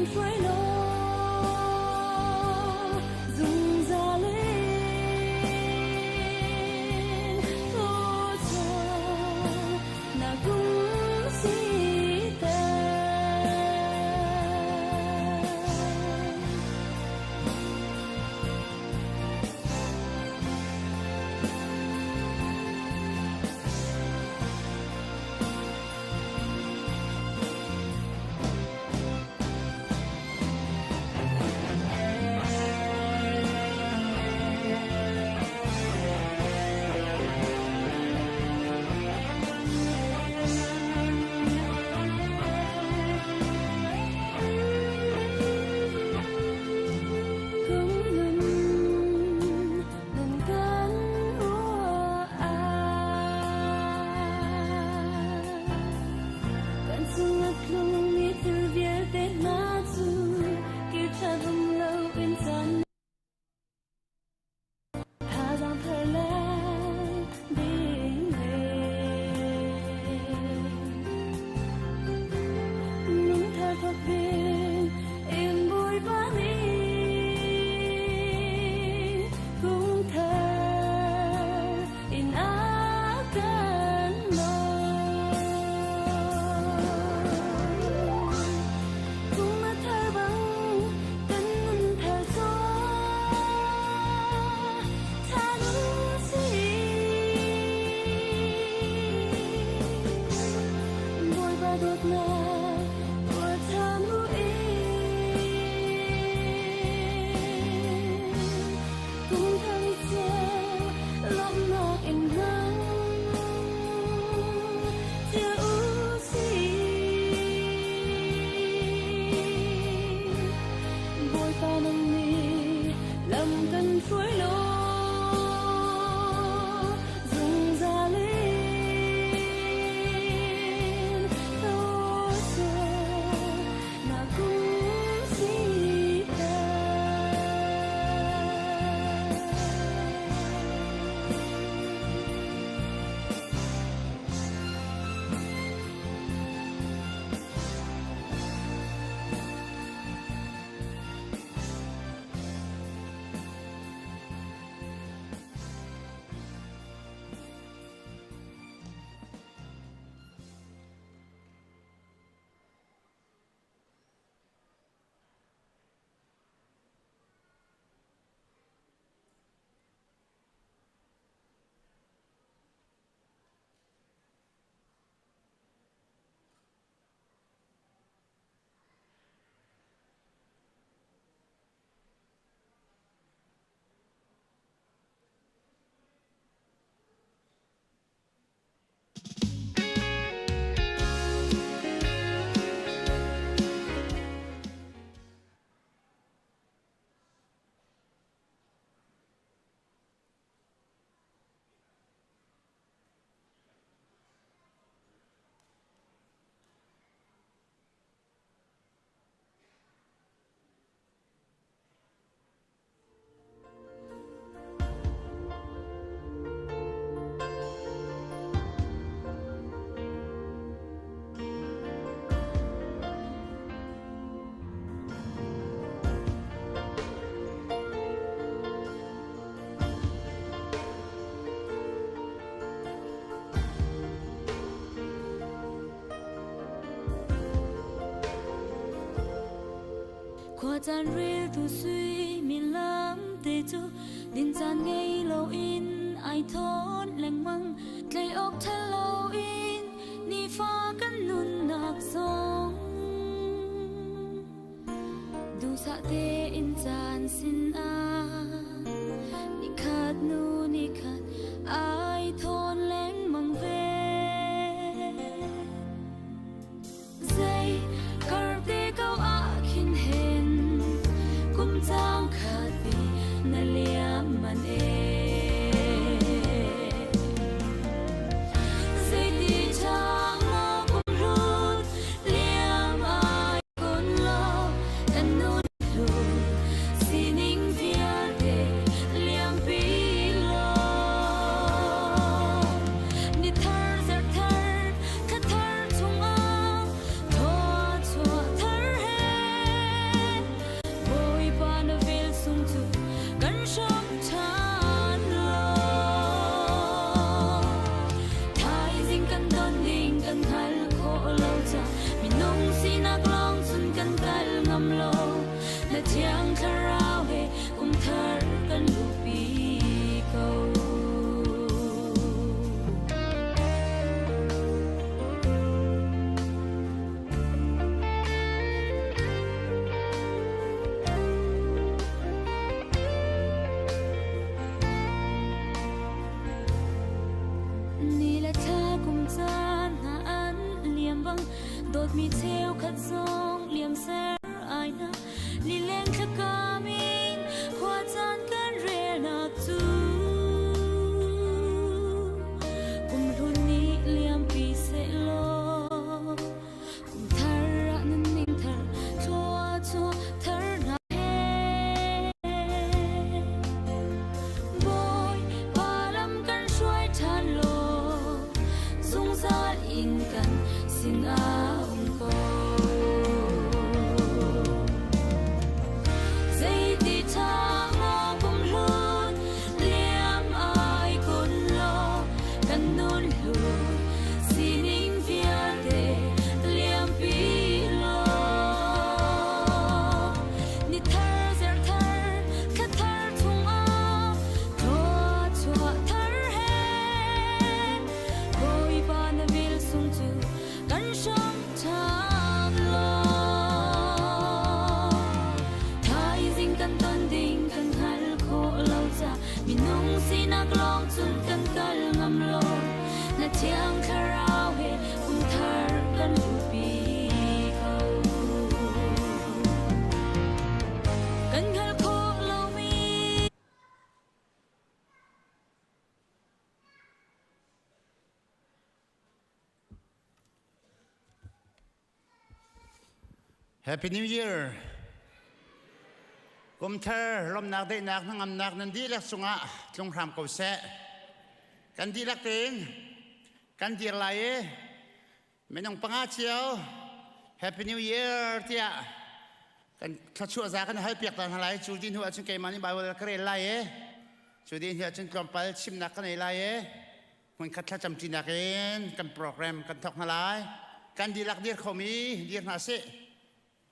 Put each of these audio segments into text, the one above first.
hruai law zungzal in thluachuah na kum siter. Kum nun kan ruah Kan cung a tlungmi thil vialte hna cu kir ṭha rum loin caan thazaang thar le ding ve. Nung thar thawk ding in Bawipa nih kum thar in a kan nawl. Kum a thar bang kan nun thar tuah than u sih. Bawipa dawtnak tuah ṭhan u in kum thar ceu lawmhnak in hmang cia u sih. Bawipa nang nih lam kan hruai law zungzal in thluachuah na kum siter. Khuacaan riltu suimilam te cu dincan ngei loin ai thawn lengmang tlei awk ṭhal loin nifa kan nunnak zong duhsah tein caan sinah nikhat hnu nikhat ai thawn lengmang ve. Zei kar te ko ah khin hen kum cang khat pi na liam man e. Zeiti chang maw kum hlut liam ai kun lo kan nun hlu sining vialte liam pi lo. bang dawtmi cheukhat zong liam ser ai na lileng thlakam in khua caan kan relnak cu kum hlun nih liampi sehlaw kum thar ah nunning thar thlua chuah thar hna he Bawipa lam kan hruai ṭhan law zungzal in kan sinah um ko. Zeiti ṭha maw kumhlun liam ai kun law kan nun hlun sining vialte liampi law. Ni thar zer thar thla thar chungah thluachuah thar he Bawipa na vel sung cu kan hrawm ṭhan law. Thaizing kan ton ding kan hngal khawh lo ca minung sinak lawng cun kan kal ngam lo. Na thiang thlarau he kum thar kan luhpi ko. Kan hngalh khawh lomi Happy New Year! Kum thar lawmnak daihnak hnangamnak nan dihlak cungah tlung hram ko seh. Kan dihlak tein kan dir lai i minung panga cio Happy New Year tiah kan thluachuah za kan hal piak ta hna lai. Cu ti hnu ahcun keimah nih Bible ka rel lai i cu ti hnu ahcun tlawmpal chimnak ka nei lai i hmunkhat thlacam ṭinak in kan program kan thawk hna lai. Kan dihlak dir khomi dir hna sih.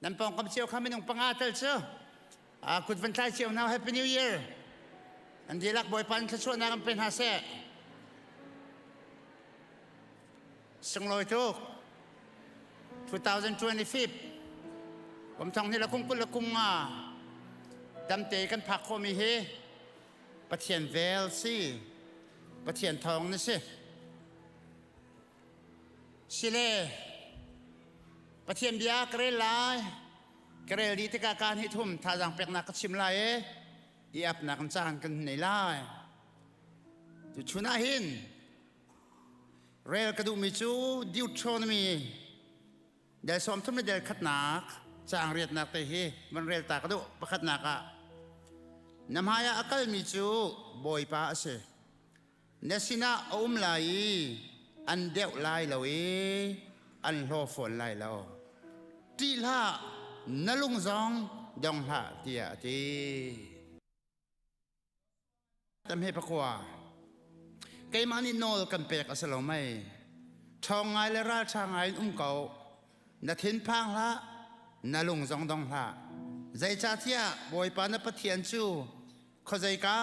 Nan pawngkam cio kha minung panga tel cu kut van tlai cio hna. Happy New Year. An dihlak Bawipa in thluachuahnak an pe hna seh. Sunglawi tuk. 2025 kum thong ni le kum 20 le kum nga damte kan phak khomi hi Pathian vel si. Pathian thawng na si. Sile Pathian bia ka rel lai. Ka rel dih tikah kaan hi thum thazaang peknak ka chim lai i i apnak in caan kan nei lai. Tu chun ah hin rel ka duhmi cu Deuteronomy Del 30 le del khatnak caang riatnak te hi van rel ta ka duh. Pakhatnak ah na hmai ah a kalmi cu Bawipa a si. Na sinah a um lai i an deuh lai lo i an hlaw fawn lai lo. Ṭih hlah, na lung zong dong hlah tiah a ti. Tam he pakua. Keimah nih nawl kan pek a si lo mei. Ṭhawng ngai le ralṭha ngai in um ko. Na thinphang hlah, na lung zong dong hlah. Zeicahtiah Bawipa na Pathian cu khuazeika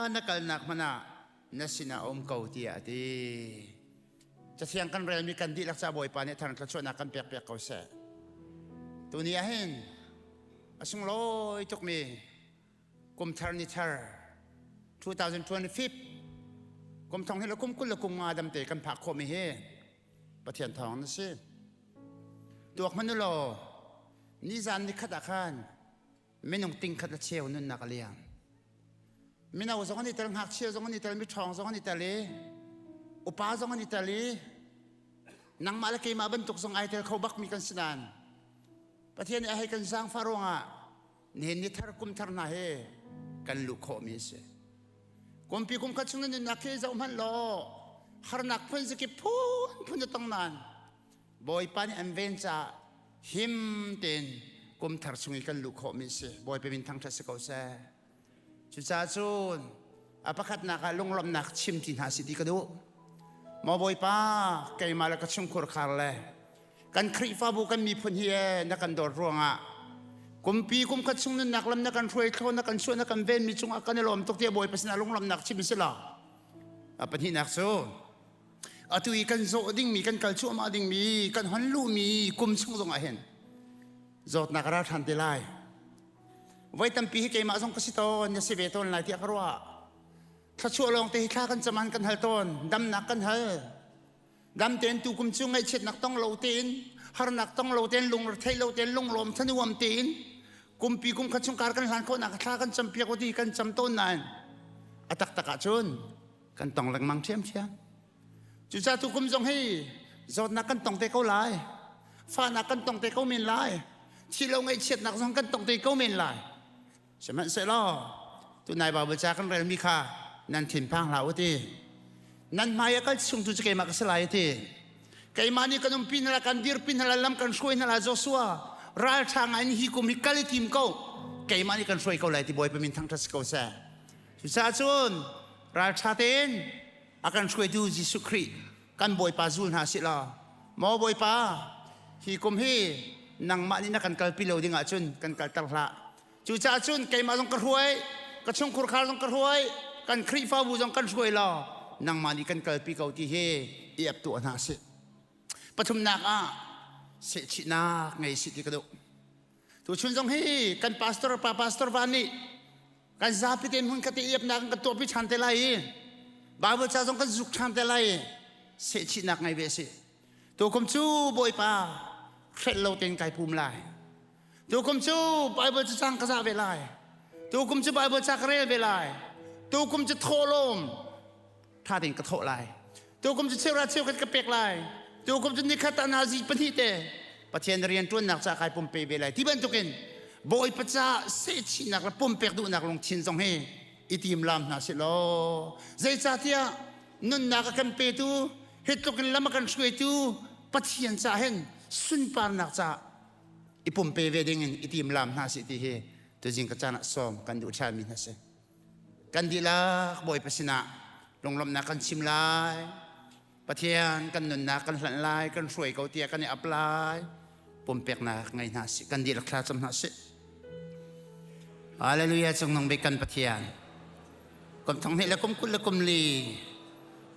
na kalnak hmanh ah na sinah a um ko tiah a ti. Cathiang kan relmi kan dihlak ca Bawipa nih thar thluachuahnak kan pek piak ko seh. Tuni ah hin a sunglawi tukmi kum thar ni thar 2025 kum thong hi le kum 20 le kum nga damte kan phak khawhmi hi Pathian thawng na si. Tuak hmanh u law nizan ni khat ah khan minung ting khat le cheu nunnak a liam. Mino zong an i tel, ngakchia zong an i tel, miṭhawng zong an i tel i upa zong an i tel i nangmah le keimah bantuk zong ai tel kho bakmi kan si nain Pathian nih a hei kan zaangfah ruangah Nihin ni thar kum thar hna hi kan luh khawhmi a si. Kumpi kum khat chung na nunnak hi zoh hmanh law harnak phun zakip phun phun na tong nain Bawipa nih an ven caah him tein kum thar chung i kan luh khawhmi a si. Bawipa min thangṭhat si ko seh. Cucaah cun a pakhatnak ah lunglawmhnak chim ti hna si ti ka duh. Maw Bawipa, keimah le ka chungkhur khar le kan Khrihfabu kan miphun hi ee na kan dawt ruangah kumpi kum khat chung nunnak lam na kan hruai thlo na kan suah na kan venmi cungah kan i lawm tuk tiah Bawipa sinah lunglawmhnak chim si law. A pahnihnak cu atu i kan zawh dingmi kan kal cuahmah dingmi kan hon luhmi kum chung zongah hin zawtnak a ra ṭhan te lai. Voi tampi hi keimah zong ka si tawn, na si ve tawn lai tiah ka ruah. Thluachuah lawng te hi thla kan caman kan hal tawn, damnak kan hal. Dam tein tukum cu ngaihchiatnak tong lo tein, harnak tong lo tein, lungrethei lo tein, lunglawm thanuam tein kumpi kum khat chungkar kan hlan khawhnak thla kan campiak ti kan cam tawn nain a taktak ahcun kan tong lengmang ṭhiamṭhiam. Cucaah tukum zong hi zawtnak kan tong te ko lai. Fahnak kan tong te ko men lai. Thi lo ngaihchiatnak zong kan tong te ko men lai. Sihmanhsehlaw tunai Baibal ca kan relmi kha nan thinphang hlah u ti. Nan hmai a kal chung tu cu keimah ka si lai ti. Keimah nih kan umpi hna kan dirpi hna lam kan hruai hna lai Joshua ralṭha ngai in hi kum hi kal i tim ko. Keimah nih kan hruai ko lai ti Bawipa min thangṭhat si ko seh. Cucaah cun ralṭha tein a kan hruaitu Jesuh Khrih kan Bawipa zul hna sih law maw Bawipa hi kum hi nangmah nih na kan kalpi lo ding ahcun kan kalter hlah. Cucaah cun keimah zong ka hruai, ka chungkhur khar zong ka hruai, kan Khrihfabu zong kan hruai law nangmah nih kan kalpi ko ti hi i ap tuah hna sih. Pathumnak ah sehchihnak ngei sih ti ka duh. Tuchun zong hi kan pastor pa pastor van nih kan zapi tein hmun khat i iapnak kan tuahpi ṭhan te lai i Bible ca zong kan zuk ṭhan te lai i sehchihnak ngei ve si. Tukum cu Bawipa hrelh lo tein kai pum lai. Tukum cu Bible cacang ka zah ve lai. Tukum cu Bible ca ka rel ve lai. Tukum cu thawhlawm tha tein ka thawh lai. Tukum cu cheuhra cheukhat ka pek lai. Tukum cu nikhat ah nazi pahnih te Pathian rian ṭuannak ca kai pumpe ve lai. Ti bantukin Bawipa ca sehchihnak le pumpek duhnak lungthin zong hi i tim lam hna sih law zeicahtiah nunnak a kan petu hi tluk in lam a kan hruaitu Pathian ca hin sunparnak ca i pumpe ve ding in i timlam hna sih ti hi tuzing ka caan ah sawm kan duh ṭhanmi hna si. Kan dihlak Bawipa sinah lunglawmhnak kan chim lai. Pathian kan nunnak kan hlanh lai, kan hruai ko tiah kan i ap lai. Pumpeknak ngei hna sih, kan dihlak thla cam hna sih. Hallelujah cungnung bik kan Pathian. Kum thong hnih le kum 20 le kum li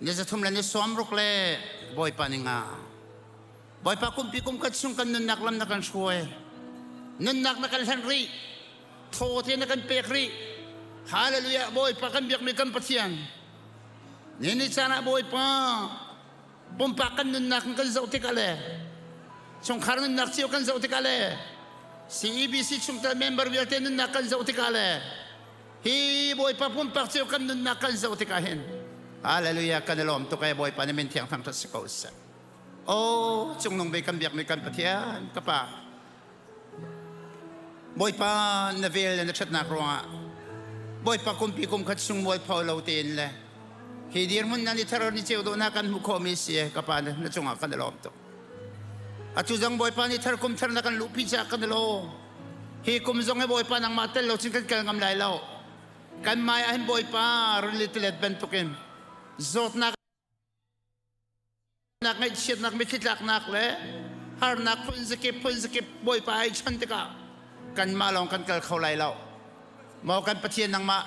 ni 3 le ni 60 le Bawipa ni nga. Bawipa kumpi kum khat chung kan nunnak lam na kan hruai. Nunnak na kan hlen rih. Thaw te na kan pek rih. Hallelujah Bawipa kan biakmi kan Pathian. Ni ni caan ah Bawipa pumpak kan nunnak kan zoh tikah le chungkhar nunnak cio kan zoh tikah le CEBC chungtel member vialte nunnak kan zoh tikah le hi Bawipa pumpak cio kan nunnak kan zoh tikah hin Hallelujah kan i lawm tuk ee Bawipa na min thiang thangṭhat si ko seh. Oh, cungnung bik kan biakmi kan Pathian ka Pa. Bawipa na vel le na ṭhatnak ruangah Bawipa kumpi kum khat sung mualpho lo tein le hi dirhmun nan i thar ni ceu dawhnak kan hmuh khawhmi si ka Pa na cungah kan i lawm tuk. Atu zong Bawipa nih thar kum thar na kan luhpi caah kan i lawm. Hi kum zong hi Bawipa nangmah tel lo cun kan kal ngam lai lo. Kan hmai ah hin Bawipa rili tilet bantukin zawtnak nak ngaihchiatnak mitthli tlaknak le harnak phunzakip phunzakip Bawipa ai chan tikah kanmah lawng kan kal kho lai lo. Maw kan Pathian nangmah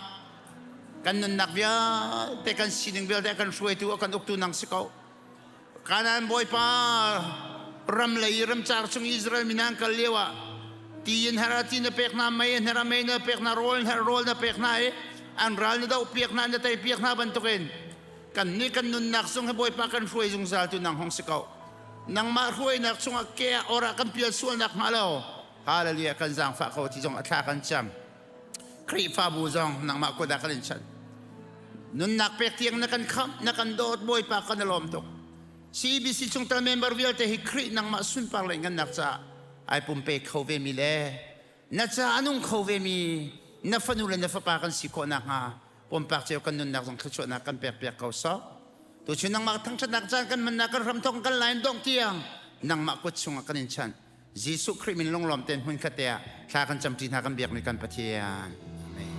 kan nunnak vialte kan sining vialte a kan hruaitu a kan uktu nang si ko. Kanaan Bawipa ram lei ramcar chung Israel mi nan kal lio ah ti in her ti na pek hna mei in her mei na pek hna rawl in her rawl na pek hna i an ral na doh piak hna na tei piak hna bantukin kan nih kan nunnak zong hi Bawipa kan hruai zungzal tu nang hong si ko nangmah hruainak chungah ke ah or ah kan pial sualnak hnga lo hallelujah kan zaangfah ko ti zong a thla kan cam Khrihfabu zong nangmah kut ah kan in chan nunnak pek tiang na kan khamh na kan dawt Bawipa kan i lawm tuk CBC chungtel member vialte hi Khrih nangmah sunpar le ngannak caah ai pumpe kho ve mi le na ca a nung kho ve mi na fanu le na fapa kan si khawh nakhnga pumpak cio kan nunnak zong thluachuahnak kan pek piak ko sawh tuchun nangmah thangṭhatnak caan kan hmannak kan hramthawk kan lain dongh tiang nangmah kut chungah kan in chanh Jesuh Khrih min lunglawm tein hmun khat te ah thla kan camṭi hna kan biakmi kan Pathian Amen.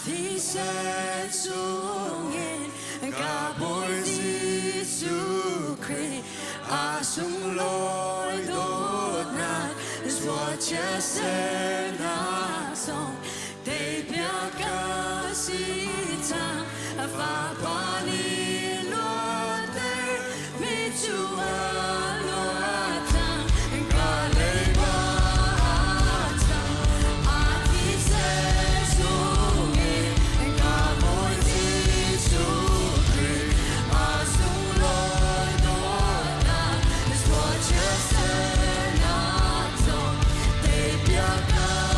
Thisen chungin ka Bawi Jesuh Khrih a sunglawi dawtnak zuachia sernak zong teipiak ka si cang. A fapa nih luatter mi cu a luat cang. Ka leiba cang a thisen chungin ka Bawi Jesuh Khrih a sunglawi dawtnak zuachia sernak zong teipiak ka.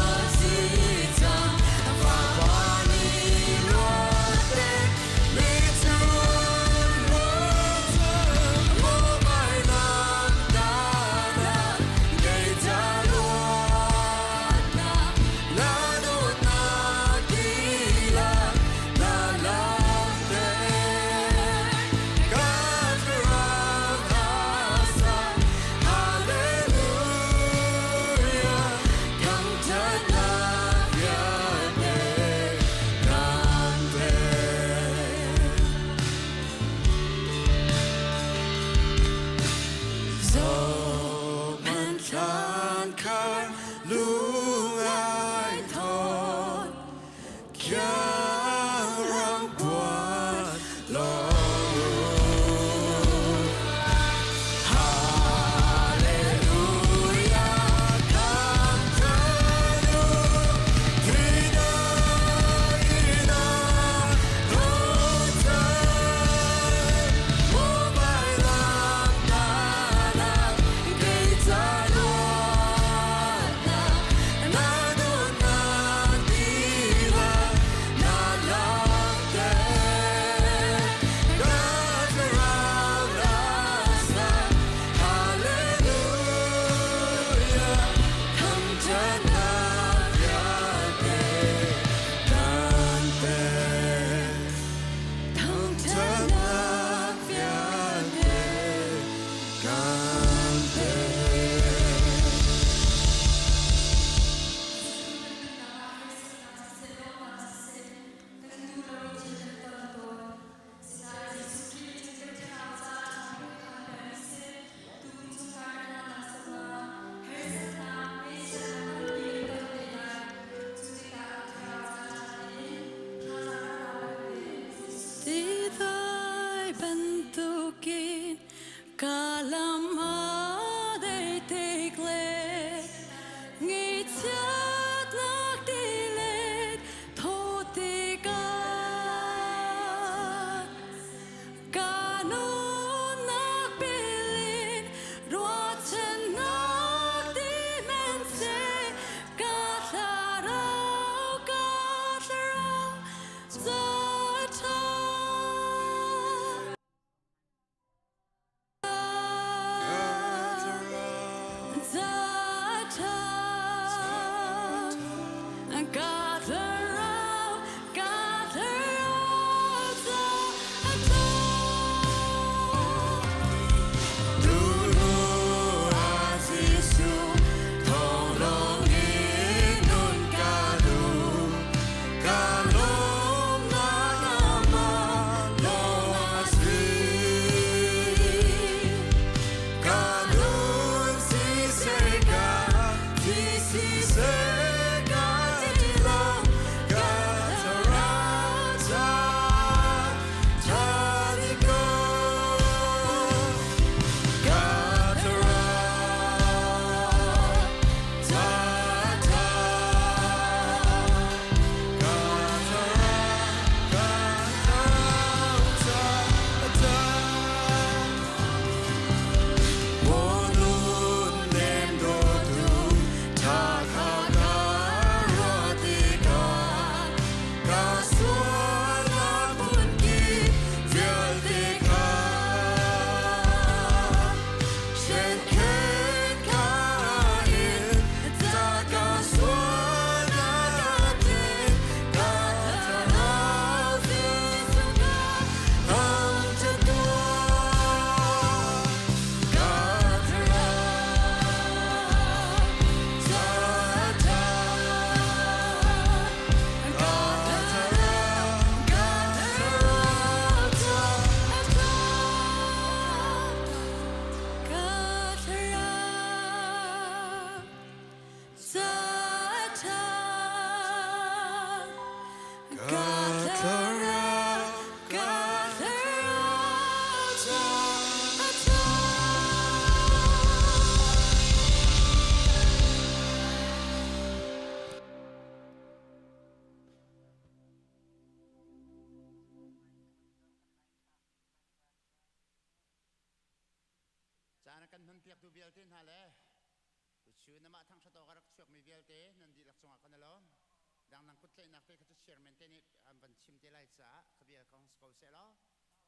hmanpiaktu vialte hna le tuchun amah thangṭhat awk a rak chuakmi vialte nan dihlak cungah kan i lawm. Dangdang kuttlaihnak te kha cu chairman te nih an van chim te lai caah ka bia ka hong si ko seh law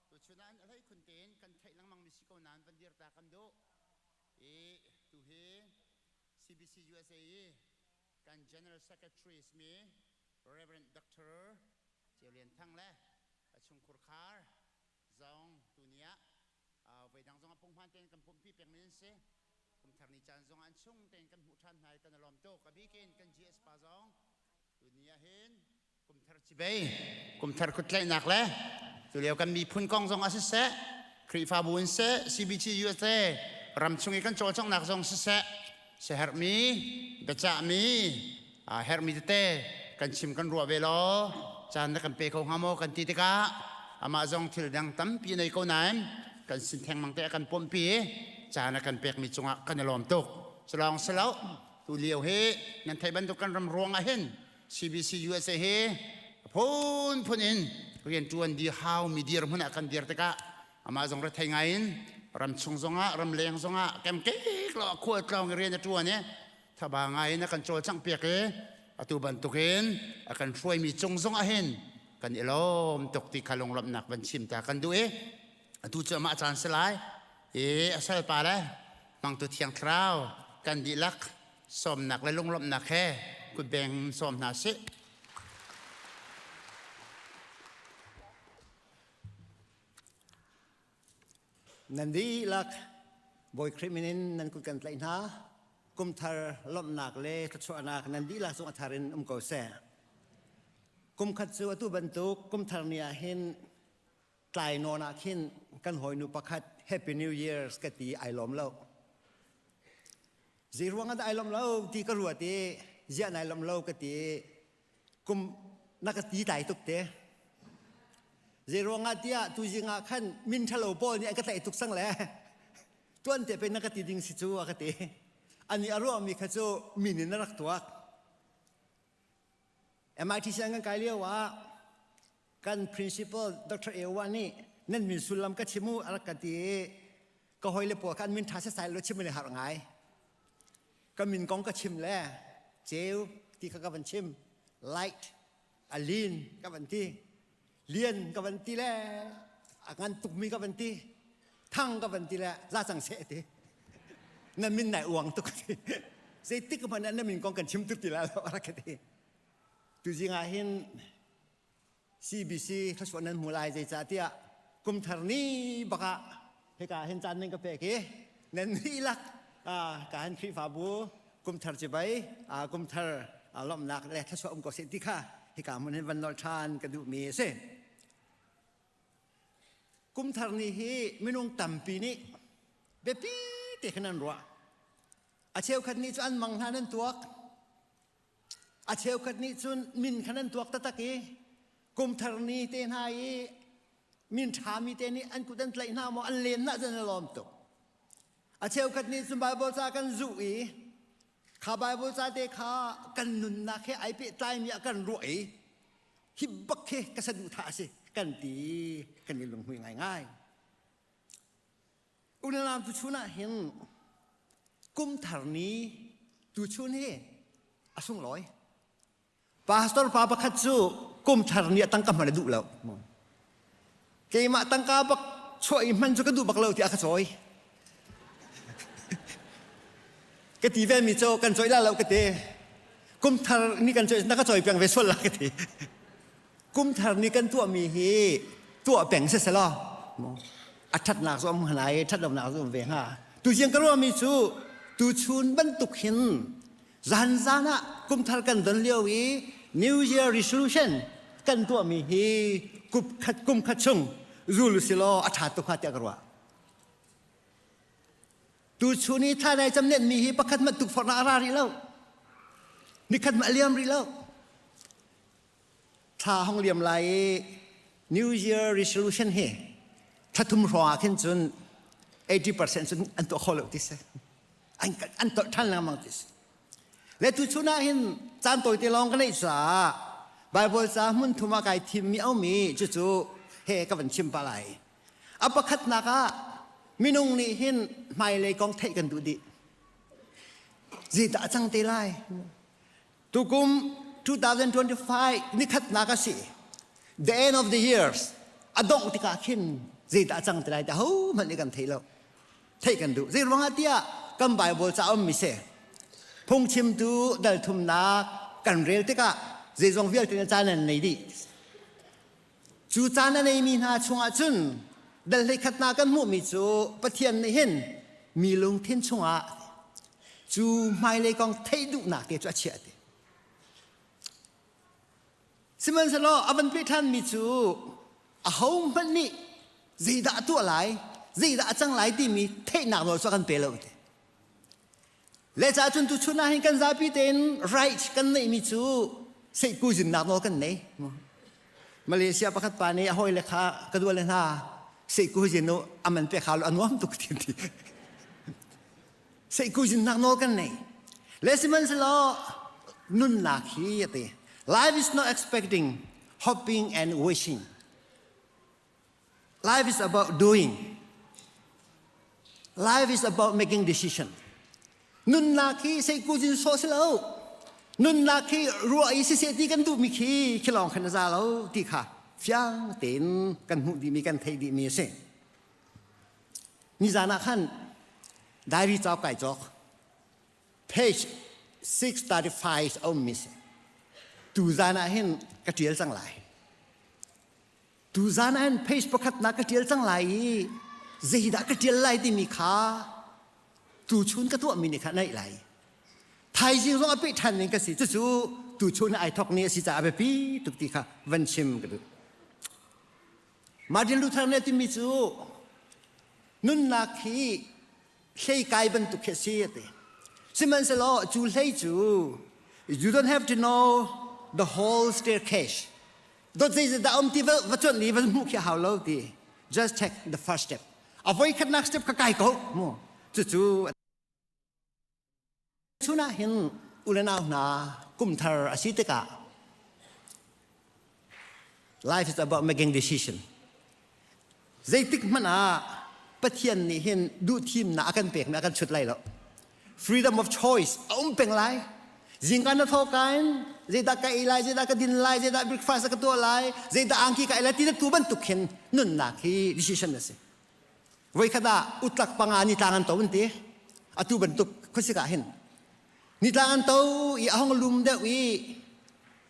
tuchun ah an hleikhun tein kan theih lengmangmi si ko nain van dir ta kan duh. I tuhi CBC USA i kan General Secretary simi Reverend Dr. Ceu Lian Thang le a chungkhur khar zong tuni ah voidang zong ah punghman tein kan pumpi pengmi an si. Kumthar ni caan zong an chung tein kan hmuh ṭhan hna i kan i lawm tuk. A bikin kan GS pa zong tuni ah hin kumthar cibei, kumthar kuttlaihnak le tulio kan miphun kong zong ah siseh, Khrihfabu in seh, CBC USA ram chung i kan cawlcanghnak zong siseh, siaherhmi, biacahmi, herhmi tete kan chim kan ruah ve law caan na kan pe kho hnga maw kan ti tikah amah zong thil dang tampi nei ko nain kan sin thengmang te a kan pumpi i caan a kan pekmi cungah kan i lawm tuk. Culawng si lo, tu lio hi nan theih bantuk kan ram ruang ah hin CBC USA hi phunphun in rian ṭuan di hau mi dirhmun ah kan dir tikah amah zong rethei ngai in ramchung zongah ramleng zongah kemkek lo khual tlawng i rian a ṭuan i thaba ngai in a kan cawlcangh piak i atu bantukin a kan hruaimi cung zongah hin kan i lawm tuk ti kha lunglawmhnak van chim ta kan duh i atu cu amah caan si lai i a salpa le mangtu thiang thlarau kan dihlak sawmnak le lunglawmhnak he kutbeng sawm hna sih. Nan dihlak Bawi Khrih min in nan kut kan tlaih hna. Kumthar lawmhnak le thluachuahnak nan dihlak cung a thar in um ko seh. Kumkhat cu atu bantuk kumthar ni ah hin tlai nawn ah khin kan hawinu pakhat Happy New Years ka ti ai lawm lo. Zei ruang ah dah ai lawm lo ti ka ruat i ziah nai lawm lo ka ti kum na ka ti tlai tuk te. Zei ruangah tiah tuzing ah khan min ṭhalo pawl nih an ka tlaih tuk sang le tuan te pe na ka ti ding si cu a ka ti. Ani a ruahmi kha cu min in a rak tuak. MIT siang kan kai lio ah kan principal Dr. Ewa nih nan min sullam ka chim u a rak ka ti i ka hawile pawl kha an min ṭha setsai lo chim in i harh ngai. Ka min kong ka chim le ceu ti kha ka van chim light a lin ka van ti lian ka van ti le a ngan tukmi ka van ti thang ka van ti le za cang seh ti na min nai uang tuk ti zeitik hmanh ah na min kong kan chim tuk ti la lo rak ka ti tuzing ah hin CBC thluachuah nan hmu lai zeicahtiah kumthar ni bakah hika hin caan nan ka pek i nan dihlak ka han Khrihfabu kumthar cibai kumthar lawmhnak le thluachuah um ko seh ti kha hika hmun hin van nawl ṭhan ka duhmi a si. Kumthar ni hi minung tampi nih biapi te khan an ruah. A cheukhat nih cu an mang hna nan tuak. A cheukhat nih cun min khan an tuak taktak i kumthar ni te hna i min ṭhami te nih an kut an tlaih hna maw an len hna cun an lawm tuk. A cheukhat nih cun Baibal ca kan zuh i kha Baibal ca te kha kan nunnak he ai pehtlaimi ah kan ruah i hi bak khi ka saduhthah a si kan ti kan i lunghmui ngaingai. Unau tuchun ah hin kumthar ni tuchun hi a sunglawi. Pastor pa pakhat cu kumthar ni a tangka hman a duh lo. Keimah tangka bak chuah i hman cu ka duh bak lo tiah ka cawi. Ka ti ve mi cu kan cawi la lo ka ti. Kumthar ni kan cawi na ka cawi peng ve sual la ka ti. Kumthar ni kan tuahmi hi tuah peng siselaw a ṭhatnak cu um hnga i ṭhatlonak cu um ve hnga. Tuziang ka ruahmi cu tuchun bantuk hin zan zan ah kumthar kan don lio i New Year resolution kan tuahmi hi kum khat kum khat chung zul usilaw a ṭha tuk hnga tiah ka ruah. Tuchun i thla nai cam nenmi hi pakhat hmanh tukforhnak a ra rih lo. Nikhat hmanh a liam rih lo. Thla hong liam lai i New Year resolution hi thla thum hrawng ah khin cun 80% cun an tuah kho lo ti si. An an tolh ṭhan lengmang ti si. Le tuchun ah hin caan tawite lawng ka neih caah Bible ca hmun thum ah kai thimmi a um i cucu he ka van chim pah lai. A pakhatnak ah Minung nih hin hmailei kong theih kan duh dih. Zeidah a cang te lai? Tukum 2025 nikhatnak a si. The end of the years a dongh tikah khin zeidah a cang te lai ti hohmanh nih kan thei lo. Theih kan duh. Zei ruangah tiah kan Bible ca um mi si. Phungchimtu dal thumnak kan rel tikah zeizong vialte na caan an nei dih. Cu caan a neimi hna chungah cun dal hleikhatnak kan hmuhmi cu Pathian nih hin mi lungthin chungah cu hmailei kong theih duhnak te cu a chiah ti. Sihmanhsehlaw a van peh ṭhanmi cu ahohmanh nih zeidah a tuah lai, zeidah a cang lai timi theihnak nawl cu a kan pe lo ti. Le ca cun tuchun ah hin kan zapi tein right kan neihmi cu seihku zinnak nawl kan nei. Malaysia pakhat pa nih a hawile kha ka dual le hna seihku zin u aman pe kha lo a nuam tuk ti ti. Seihku zinnak nawl kan nei. Le sihmanhsehlaw nunnak hi a ti. Life is not expecting, hoping and wishing. Life is about doing. Life is about making decision. Nunnak hi seikuzin sawh si lo. Nunnak hi ruah i siseh ti kan duhmi khi khi lawng khan a za lo ti kha fiang tein kan hmuh dihmi kan theih dihmi a si. Nizan ah khan diary cauk kai cawk. Page 635 a ummi si. Tuzan ah hin ka ṭial cang lai. Tuzan ah hin page pakhat na ka ṭial cang lai i zeidah ka ṭial lai timi kha tuchun ka tuahmi nih kha naih lai. Thaizing zong a peh ṭhan ning ka si. Cucu tuchun ai thawk ni a si caah a biapi tuk ti kha van chim ka duh. Martin Luther nih a timi cu nunnak hi hlei kai bantuk khi a si a ti. Sihmanhsehlaw cu hlei cu you don't have to know the whole staircase. Dot zeizat um ti va va cuanh li va hmuh khi a hau lo ti. Just take the first step. A voi khatnak step ka kai ko mu. Cucu chun ah hin ulenau hna kumthar a si tikah life is about making decision. Zeitik hmanh ah Pathian nih hin duhthimnak a kan pekmi a kan chut lai lo. Freedom of choice a um peng lai. Zingka na tho kain zeidah ka ei lai, zeidah ka din lai, zeidah breakfast ka tuah lai, zeidah angki ka ei lai ti na tu bantuk hin nunnak hi decision a si. Voikhat ah utlak panga ni tlang an to an ti. Atu bantuk khuasik ah hin nitlang an to i a hong lum deuh i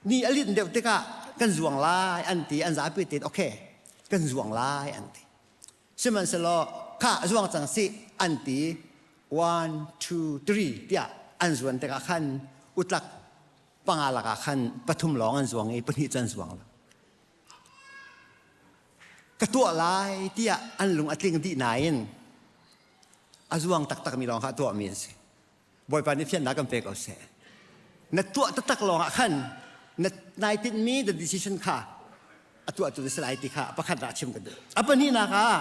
ni a linh deuh tikah kan zuang lai an ti an zapi tein okay kan zuang lai an ti sihmanhsehlaw kha zuang cang si an ti one two three tiah an zuan tikah khan utlak panga lakah khan pathum lawng an zuang i pahnih cu an zuang lo ka tuah lai tiah an lung a tling dih nain a zuang taktakmi lawng kha a tuahmi an si Bawipa nih fiannak kan pe ko seh. Na tuah taktak lawngah khan na nai tinhmi the decision kha a tuah tu na si lai ti kha pakhat ah chim ka duh. A pahnihnak ah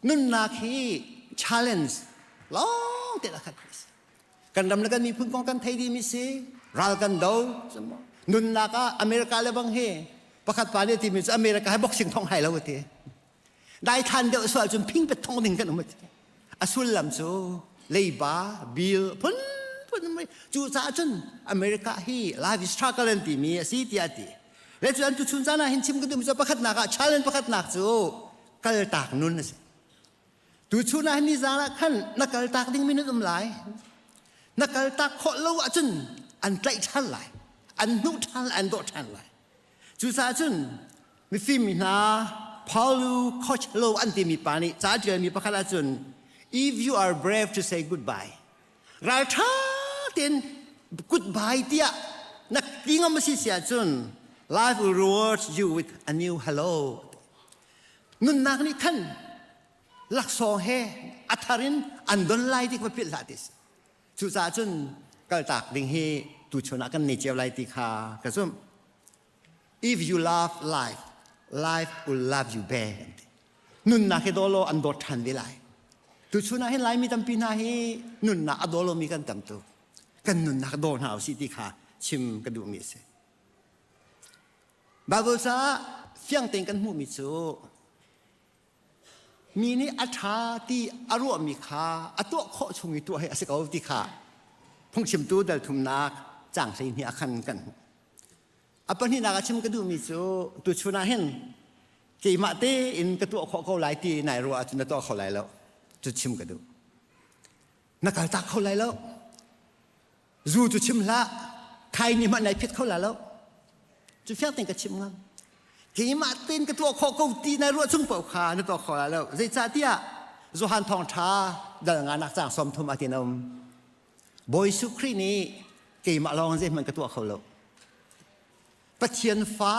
nunnak hi challenge lawng te khat kan ram le kan miphun kong kan thei dihmi si ral kan do nunnak ah America le bang hi pakhat pa nih timi cu America hi boxing thong hai lo ti Daithlan deuh sual cun phing pet thong ding kan um a sullam cu leiba bill phunphun cu caah cun America hi life struggle an timi a si tiah ti le cu an tu chun caan ah hin chim ka duhmi cu pakhatnak ah challenge pakhatnak cu kaltak nun a si tu chun ah hin nizaan ah khan na kaltak dingmi nan um lai na kaltak khawh lo ahcun an tlaih ṭhan lai an hnuh ṭhan lai an dawh ṭhan lai Cucaah cun mifim mi hna Paulo Coelho an timi pa nih ca ṭialmi pakhat ahcun if you are brave to say goodbye ralṭha tein goodbye tiah na ti ngam a si si ahcun life will reward you with a new hello nunnak nih khan laksawng he a thar in an don lai ti kha philh hlah ti si Cucaah cun kaltak ding hi tuchun ah kan nei cio lai ti kha ka zumh. If you love life, life will love you back. Nunnak hi daw law an dawt ṭhan ve lai. Tuchun ah hin Laimi tampi hna hi nunnak a daw lomi kan tam tuk. Kan nunnak daw hna usih ti kha chim ka duhmi a si. Bible caah fiang tein kan hmuhmi cu Mi nih a ṭha ti a ruahmi kha a tuah khawh chung i tuah hi a si ko ti kha phungchimtu dal thumnak caang 12 ah khan kan hmuh. A pahnihnak ah chim ka duhmi cu tuchun ah hin keimah tein ka tuah khawh ko lai ti nai ruah ahcun na tuah kho lai lo. Cu chim ka duh. Na kaltak kho lai lo. Zu cu chim hlah. Khai ni hmanh nai phit kho la lo. Cu fiang tein ka chim ngam. Keimah tein ka tuah khawh ko ti nai ruah chung paoh kha na tuah kho lai lo. Zeicahtiah Johan thawngṭha dal nganak caang 30 ah tin a um. Bawi Jesuh Khrih nih keimah lawng zeihmanh ka tuah kho lo. Pathian fa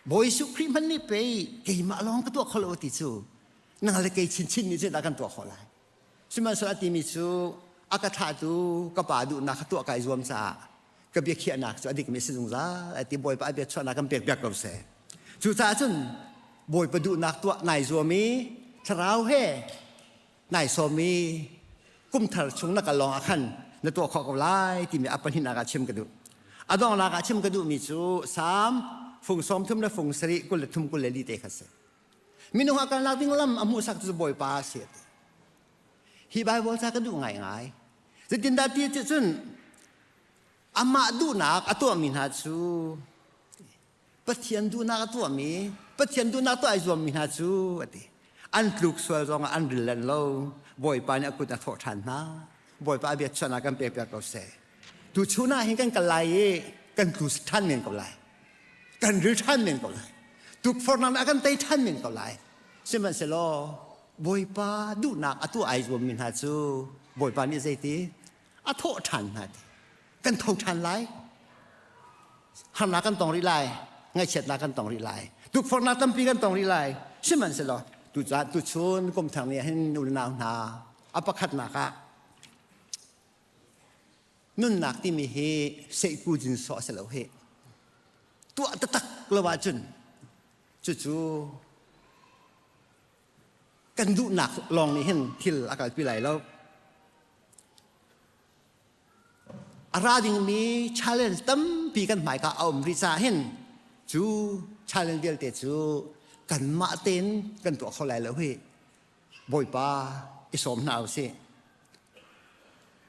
Bawi Jesuh Khrih hmanh nih pei keimah lawng ka tuah kho lo ti cu nang le kei chinchin nih zeidah kan tuah khawh lai. Sihmanhsehlaw a timi cu a ka thlahtu ka pa duhnak kha tuah kai zuam caah ka biakhiahnak cu a dikmi a si zungzal a ti. Bawipa a biachuahnak kan pek piak ko seh. Cucaah cun Bawipa duhnak tuah nai zuam i thlarau he nai sawm i kumthar chung na kal lawng ah khan na tuah khawh ko lai timi a pahnihnak ah chim ka duh. A donghnak ah chim ka duhmi cu Salm fung 30 le fung 7 23 24 te kha si. Minung a kalnak ding lam a hmuhsak cu Bawipa a si a ti. Hi Bible ca ka duh ngaingai. Zeitindah ti cun amah duhnak a tuahmi hna cu Pathian duhnak a tuahmi, Pathian duhnak tuah ai zuammi hna cu a ti. An tluk sual zongah an ril len lo. Bawipa nih a kut a thawh ṭhan hna. Bawipa a biachuahnak kan pek piak ko seh. Tuchun ah hin kan kal lai i kan tlu ṭhan men ko lai. Kan ril ṭhan men ko lai. Tukforhnak nih a kan tei ṭhan men ko lai. Sihmanhsehlaw Bawipa duhnak a tuah ai zuammi hna cu Bawipa nih zeiti a thawh ṭhan hna ti. Kan tho ṭhan lai. Harnak kan tong rih lai. Ngaihchiatnak kan tong rih lai. Tukforhnak tampi kan tong rih lai. Sihmanhsehlaw tucaan tuchun kum thar ni ah hin unau hna a pakhatnak ah nunnak timi hi sehku jin sawh a si lo hi. Tuah taktak lo ahcun cucu kan duhnak lawng nih hin thil a kalpi lai lo. A ra dingmi challenge tampi kan hmaika a um rih caah hin cu challenge vialte cu kanmah tein kan tuah kho lai lo hi. Bawipa i sawm hna usih.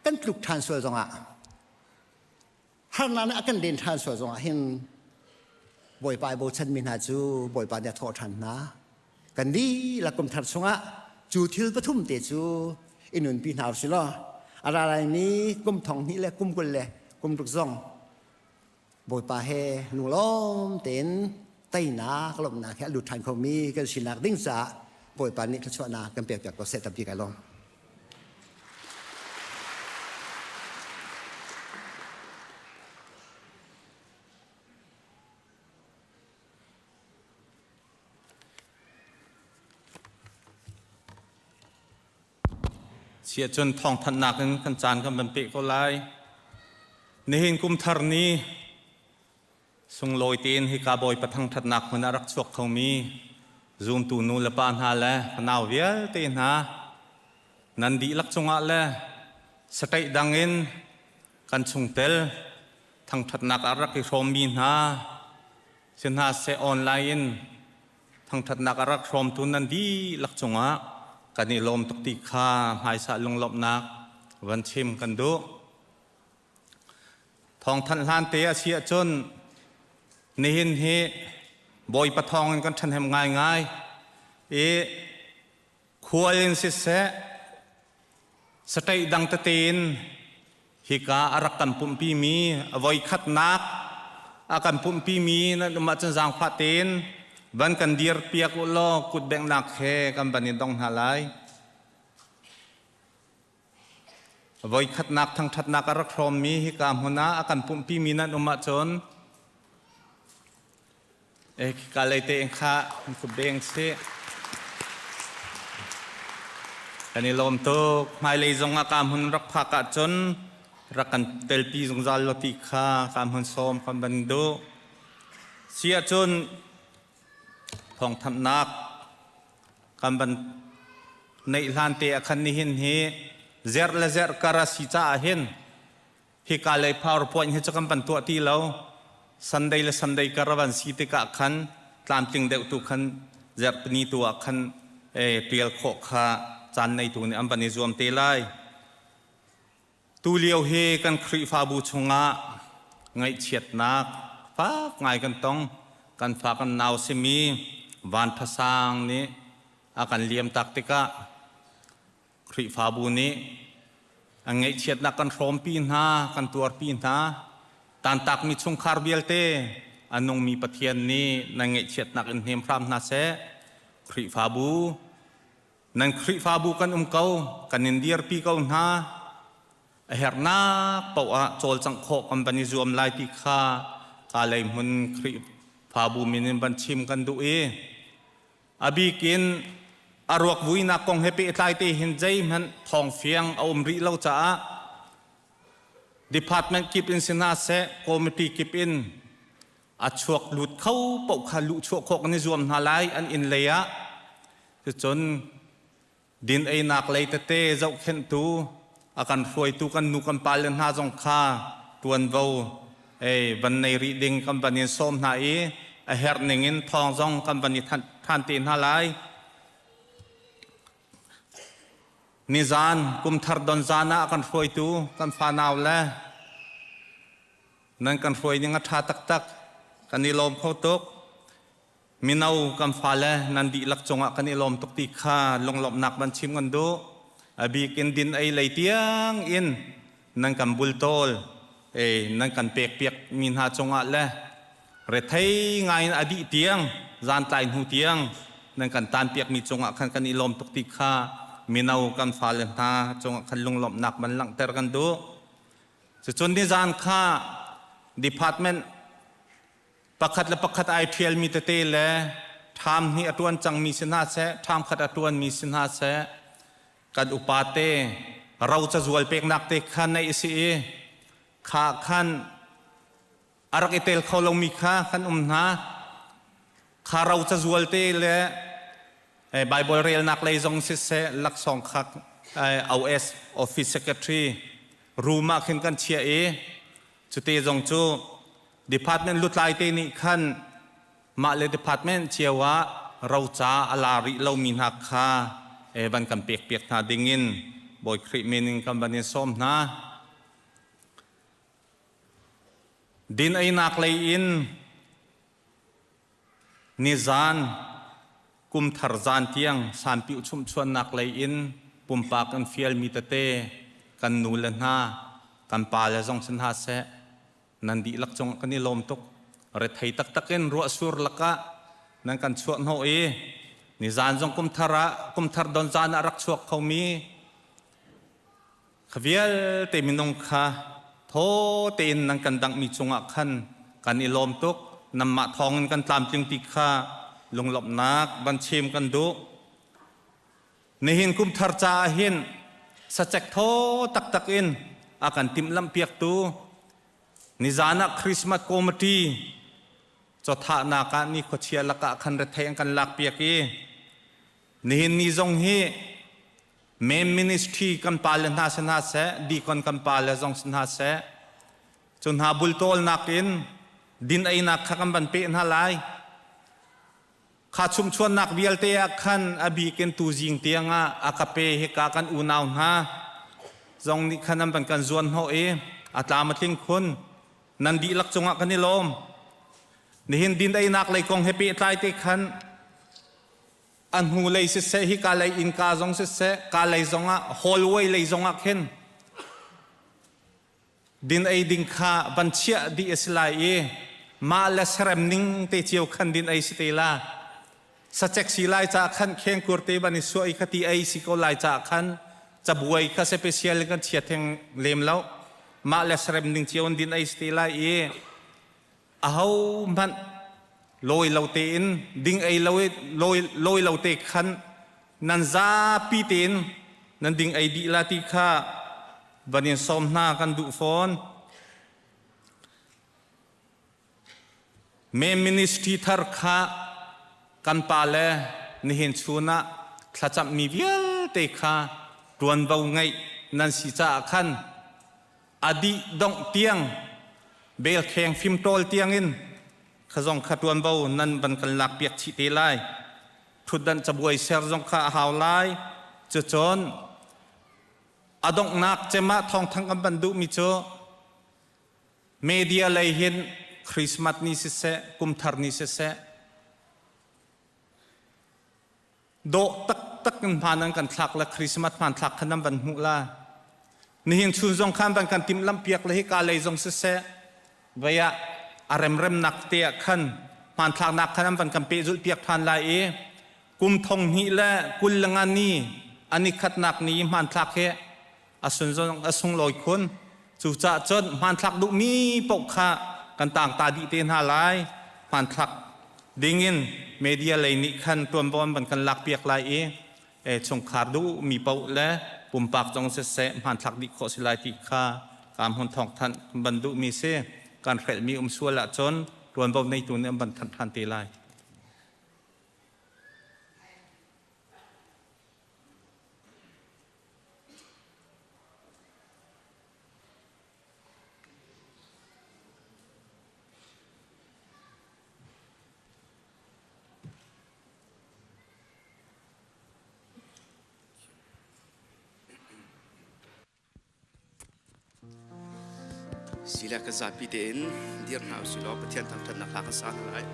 Kan tluk ṭhan sual zongah harnak nih a kan len ṭhan sual zongah hin Bawipa i bochanmi hna cu Bawipa nih a thawh ṭhan hna. Kan dihlak kum thar chungah cu thil pathum te cu i nunpi hna usih law a ra laimi kum thong hnih le kum 20 le kum ruk zong Bawipa he lunglawm tein teinak lawmhnak he a lut ṭhan khomi kan sinak ding caah Bawipa nih thluachuahnak kan pekpiak ko seh tampi kai lawm. Siah cun thawngthanhnak in kan caan kan van peh ko lai. Nihin kum thar ni sunglawi tein hika Bawipa thangṭhatnak hmun ah rak chuak khomi zumtu nu le pa hna le fanau vialte hna nan dihlak cungah le saṭaih dang in kan chungtel thangṭhatnak ah rak i hrawmmi hna si hna seh online in thangṭhatnak a rak hrawmtu nan dihlak cungah kan i lawm tuk ti kha hmaisah lunglawmhnak van chim kan duh. Thawngthanh hlan te a si ahcun nihin hi Bawipa thawng in kan ṭhahnem ngaingai i khual in siseh saṭaih dang tete in hika a rak kan pumhpimi a voikhatnak a kan pumhpimi nan um ahcun zaangfah tein van kan dir piak u law kut benghnak he kan van in dong hna lai. Voikhatnak thangṭhatnak a rak hrawmmi hika hmun ah a kan pumhpimi nan um ahcun Khika lei te in kha kut beng sih. Kan i lawm tuk. Hmailei zong ah ka hmun rak phak ahcun rak kan telpi zungzal lo ti kha ka hmun sawm kan van duh. Si ahcun thawngthanhnak kan van neih hlan te ah khan nihin hi zerh le zerh kar a si caah hin Hika lei PowerPoint hi cu kan van tuah ti lo. Sunday le Sunday kar a van si tikah khan tlamtling deuh tu khan zarhpini tu ah khan ṭial khawh kha caan neitu nih an van i zuam te lai. Tulio hi kan Khrihfabu chungah ngaihchiatnak fak ngai kan tong. Kan fa kan nau simi Van Tha Sang nih a kan liamtak tikah Khrihfabu nih an ngaihchiatnak kan hrawmpi hna, kan tuarpi hna. Tantakmi chungkhar vialte a nungmi Pathian nih nan ngaihchiatnak in hnem hram hna seh. Khrihfabu nan Khrihfabu kan um ko, kan in dirpi ko hna. A herhnak paoh ah cawlcangh khawh kan van i zuam lai ti kha Kalay hmun Khrihfabu min in van chim kan duh i a bik in a ruak vuinak kong he pehtlai te hin zeihmanh thawngfiang a um rih lo caah department kip in si hna seh, committee kip in a chuak lut kho paoh kha luhchuah khawh kan i zuam hna lai an inn lei ah. Cucun din einak lei tete zohkhenhtu a kan hruaitu kan nu kan pale hna zong kha tuanvo ei van nei rih ding kan van in sawm hna i a herh ning in thawng zong kan van i than te hna lai. Nizan kumthar don zan ah kan hruaitu kan fanau le nan kan hruai ning a ṭha taktak, kan i lawm kho tuk. Mino kan fale nan dihlak cungah kan i lawm tuk ti kha lunglawmhnak van chim kan duh. A bik in din ei lei tiang in nan kan bultawl nan kan pekpiak mi hna cungah le rethei ngai in a dih tiang zantlai hnu tiang nan kan tanpiak mi cungah khan kan i lawm tuk ti kha mino kan fale hna cungah khan lunglawmhnak van langhter kan duh. Cucun nizan kha department pakhat le pakhat ai ṭhialmi tete le ṭham hnih a ṭuan cangmi si hna seh, ṭham khat a ṭuanmi si hna seh, kan upa te ro cazual peknak te kha neih a si i kha khan a rak i tel kho lomi kha kan um hna. Kha ro cazual te le Bible relnak lei zong siseh, laksawng kha OS Office Secretary room ah khin kan chiah i cute zong cu department lutlai te nih khan mah le department cio ah roca a la rih lomi hna kha van kan pek piak hna dingin Bawi Khrih min in kan van in sawm hna. Din einak lei in nizan kumthar zan tiang sanpiuh chumhchuannak lei in pumpak an fialmi tete kan nu le hna kan pa le zong si hna seh, nan dihlak cung kan i lawm tuk. Rethei taktak in ruahsur lakah nan kan chuah hnawh i nizan zong kumthar ah kumthar don zan ah rak chuak khomi kha vialte minung kha thaw tein nan kan danghmi cungah khan kan i lawm tuk. Nanmah thawngin kan tlamtling ti kha lunglawmhnak van chim kan duh. Nihin kumthar caah hin sacek thaw taktak in a kan timhlamh piaktu nizan ah Christmas committee chawthahnak ah ni khuachia lakah khan rethei an kan lak piak i nihin ni zong hi main ministry kan pale hna si hna seh, deacon kan pale zong si hna seh, cu hna bultawlnak in din einak kha kan van peh hna lai. Kha chumchuannak vialte ah khan a bik in tuzing tiangah a ka pe hika kan unau hna zong nih khan an van kan zuan hnawh i a tlam a tling khun. Nan dihlak cungah kan i lawm. Nihin din einak lei kong he pehtlai te khan a hnu lei siseh, hika lei innka zong siseh, ka lei zongah hallway lei zongah khin din ei ding kha van chiah dih a si lai i mah le serem ning te cio khan din ei si te la. Sacek si lai ca khan khengkur te ban i suah i khati ei si ko lai ca khan cabuai kha special kan chia theng lem lo. Mah le serem ning cio in din ei si te lai i aho hmanh lawi lo tein ding ei lo lawi lo te khan nan zapi tein nan ding ei dih la ti kha van in sawm hna kan duh fawn. Me ministry thar kha kan pa le nihin chun ah thlacammi vialte kha ṭuanvo ngeih nan si caah khan a dih dongh tiang belkheng fimtawl tiangin kha zong kha ṭuanvo nan van kan lak piak chih te lai. Ṭhutdanh cabuai ser zong kha a hau lai. Cucun a donghnak cem ah thawngthang kan van duhmi cu media lei hin Christmas ni siseh, kumthar ni siseh, dawh taktak in hmaan an kan thlak le Christmas hmanthlak kha nan van hmuh la. Nihin chun zong khan van kan timhlamh piak le hika lei zong siseh, vei ah a remremnak te ah khan hmanthlaknak khan an van kan pehzulh piak ṭhan lai i kum thong hnih le 25 ni an i khatnak ni i hmanthlak hi a sun zong a sunglawi khun. Cucaah cun hmanthlak duhmi paoh kha kan tangta dih te hna lai. Hmanthlak dingin media lei nih khan tuanvo an van kan lakpiak lai i chungkhar duhmi paoh le pumpak zong siseh hmanthlak dih khawh si lai ti kha kaam hun thawngthanh ban duhmi si. Kan hrelhmi um sual ahcun tuanvo neitu nih an van thanh ṭhan te lai. Sile kan zapi tein dir hna usih law Pathian thangṭhatnak hla kan sa hna lai.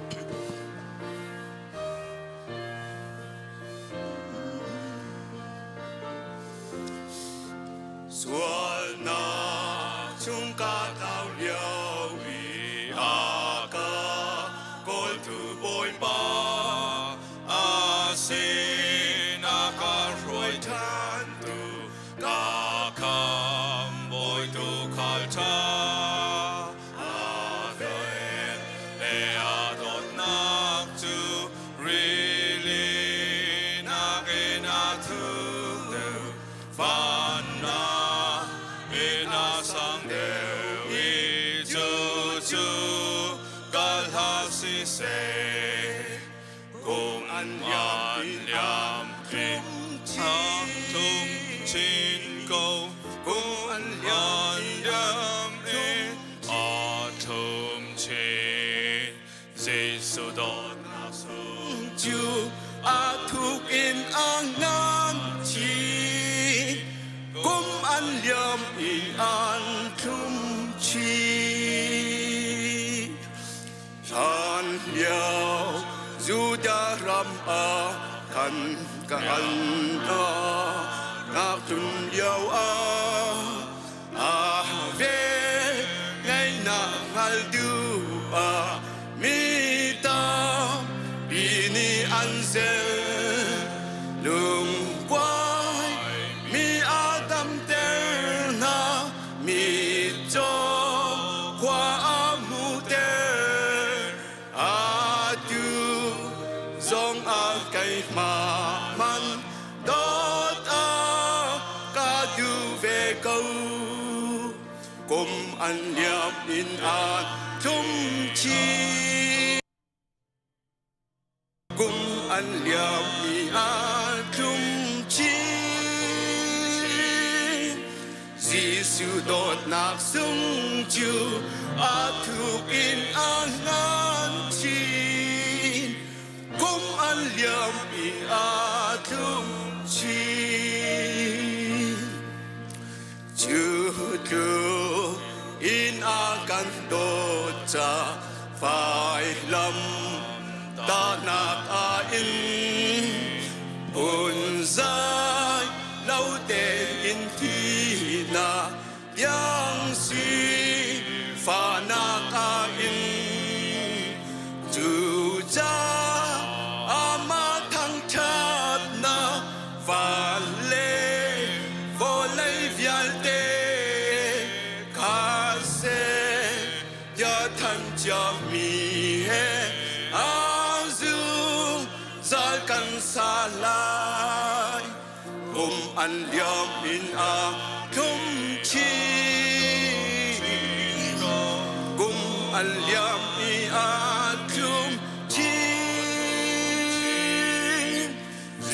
Sualnak chung ka tlau lio i a ka kawltu Bawipa a sin a ka hruai ṭhantu ka kham bawitu khal ṭha a vel le a dawtnak cu rili nakin a thuk deuh vannak in a sang deuh i cu cu ka hla siseh kum an liam in thang thum chin ko kum an liam in a thum chin Jesuh dawtnak sung cu a thuk in a ngan chin kum an liam in an thlum chin Hlan lio Judah ram ah khan ka an hna ngaktlun lio ah a ve ngaihnak hngal duh ah mi tampi nih an zel lungkuai mi a damter hna Mitcaw khua a hmuhter atu zong ah keimah man dawt a ka duh ve ko. Kum an liam in a tlum chin. Kum an liam i aa tlum chin. Jesuh dawtnak sung cu a thuk in a ngan chin. Kum an liam i aa tlum chin. Cu tluk in a kan dawt ca fai lam tahnak ah in phunzai lo tein thihnak tiang si fahnak ah in cu ca amah thangṭhatnak van le vawlei vialte kha seh bia than ciami he a zungzal kan sa lai kum an liam in a tlum chin kum an liam i a tlum chin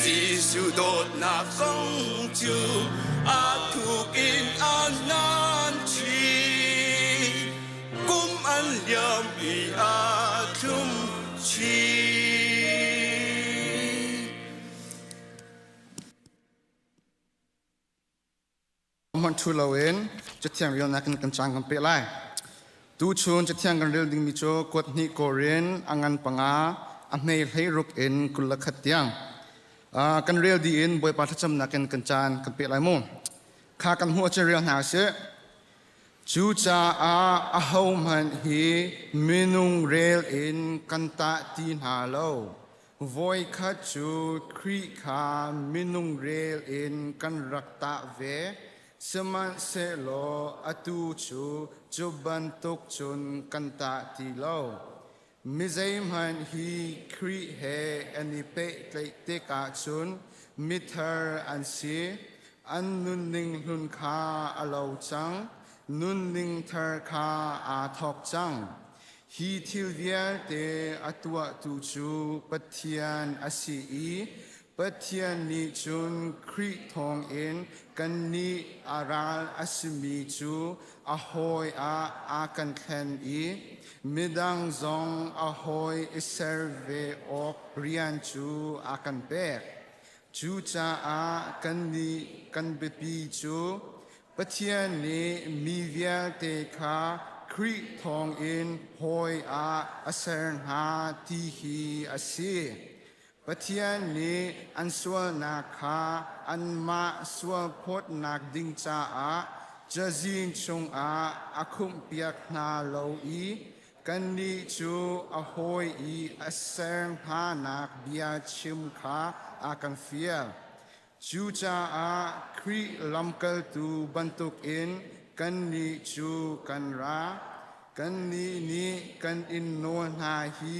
Jesuh dawtnak kong cu a thuk in a nan chin. Kum an liam i a thlum chin. thu loin Cathiang relnak in kan caan kan peh lai. Tuchun Cathiang kan rel dingmi cu kuat hnih Korin a ngan panga a hmei hlei ruk in 21 tiang. Kan rel dih in Bawipa thlacamnak in kan caan kan peh lai mu. Kha kan hmuh ahcun rel hna usih. Cucaah ahohmanh hi minung rel in kan tah ti hna lo. Voikhat cu Khrih kha minung rel in kan rak tah ve, sihmanhsehlaw atu cu cu bantuk cun kan tah ti lo. Mi zeihmanh hi Khrih he an i pehtlaih tikah cun mithar an si. An nunning hlun kha a lo cang, nunning thar kha aa thawk cang. Hi thil vialte a tuahtu cu Pathian a si i Pathian nih cun Khrih thawngin kannih a ral a simi cu a hawi ah a kan thlen i midang zong a hawi i ser ve awk rian cu a kan pek. Cucaah kannih kan biapi cu Pathian nih mi vialte kha Khrih thawngin hawi ah a ser hna ti hi a si. Pathian nih an sualnak kha anmah sualphawtnak ding caah cazin chungah a khumhpiak hna lo i kannih cu a hawi i a ser hnanak bia chim kha a kan fial. Cucaah Khrih lamkaltu bantukin kannih cu kan ra. Kannih nih kan in nawl hna hi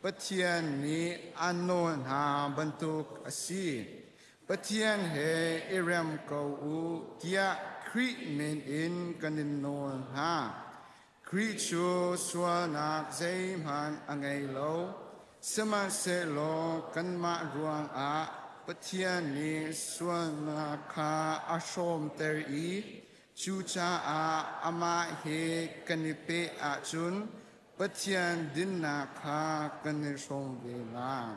Pathian nih an nawl hna bantuk a si. Pathian he i rem ko u tiah Khrih min in kan in nawl hna. Khrih cu sualnak zeihmanh a ngei lo, sihmanhsehlaw kanmah ruangah Pathian nih sualnak kha a hrawmter i cucaah amah he kan i peh ahcun Pathian dinnak kha kan i hrawm ve lai.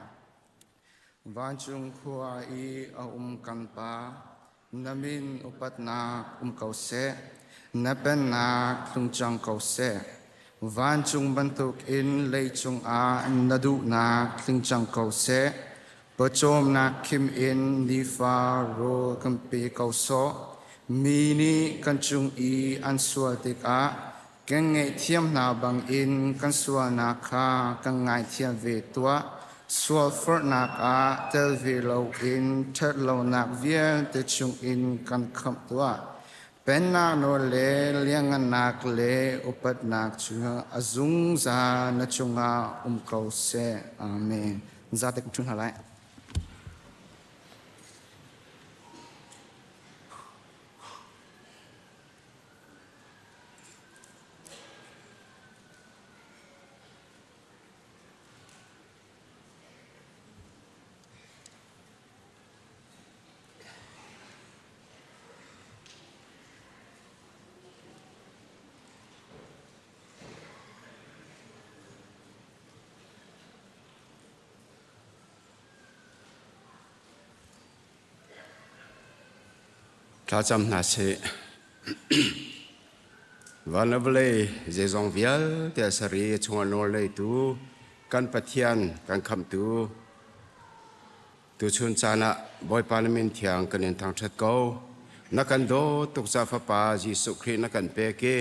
Vancung khua i a um kan Pa, na min upatnak um ko seh, na pennak tlung cang ko seh. Vancung bantukin leicung ah na duhnak tling cang ko seh. Pawcawmnak khim in nifa rawl kan pe ko sawh. Mi nih kan cung i an sual tikah Kan ngaihthiam hna bangin kan sualnak kha kan ngaithiam ve tuah. Sualforhnak ah tel ve loin ṭhatlonak vialte chungin kan khamh tuah. Pennak nawl le lianhngannak le upatnak cu a zungzal na cungah um ko seh. Amen. Zate kan ṭhu hna lai. Thlacam hna sih. Van le vawlei zeizong vialte a ser i a chungah nawl neitu kan Pathian kan khamhtu tuchun caan ah Bawipa na min thiang kan in thangṭhat ko. Na kan dawt tuk ca Fapa Jesuh Khrih na kan pek i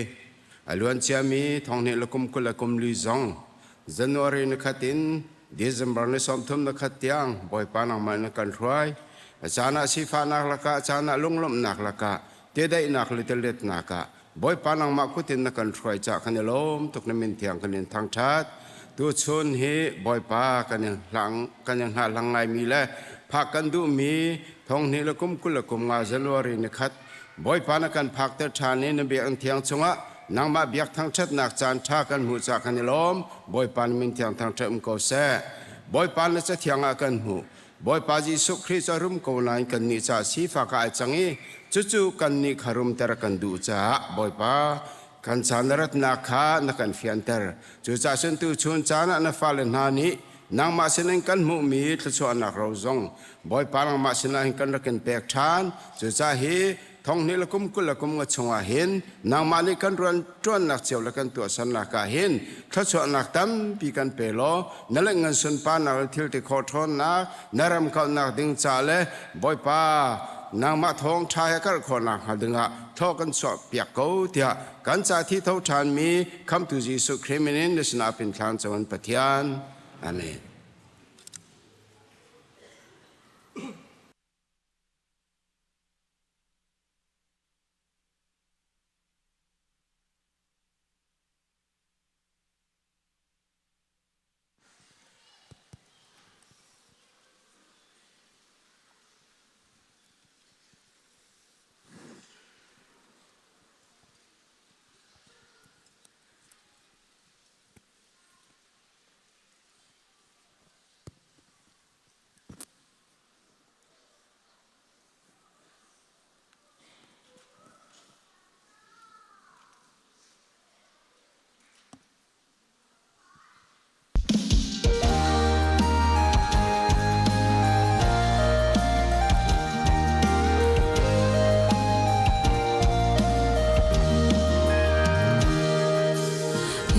a luan ciami thonghnih le kum 20 le kum li zong January ni khat in December ni 30 na khat tiang Bawipa nangmah na kan hruai. A caan ah sifahnak lakah, a caan ah lunglawmhnak lakah, tedaihnak le teletnak ah Bawipa nangmah kut in na kan hruai cah kan i lawm tuk na min thiang kan in thangṭhat. Tuchun hi Bawipa kan in hlang kan in hngahhlang ngaimi le phak kan duhmi thonghnih le kum 20 le kum nga January ni khat Bawipa na kan phakter ṭhan i na biakinn thiang chungah nangmah biak thangṭhatnak caan ṭha kan hmuh cah kan i lawm. Bawipa na min thiang thangṭhat um ko seh. Bawipa na cathiang ah kan hmuh. Bawipa Jesuh Khrih cu a rum ko nain kannih caah sifak ah ai cang i cucu kannih kha rumter kan duh caah Bawipa kan caan na ratnak kha na kan fianter. Cucaah cun tuchun caan ah na fale hna nih nangmah sinin kan hmuhmi thluachuahnak ro zong Bawipa nangmah sinah hin kan rak in pek ṭhan. Cucaah hi Thonghnih le kum 20 le kum nga chungah hin nangmah nih kan ruan ṭuannak cio le kan tuahsernak ah hin thluachuahnak tampi kan pe law na le ngan sunparnak le thil ti khawh ṭhawnnak na ram kauhnak ding ca le Bawipa nangmah thawngṭha he karh khawhnak hnga dingah thaw kan chuah piak ko tiah kan ca thi tho ṭhanmi khamtu Jesuh Khrih min in na sinah pinthlang cawn Pathian. Amen.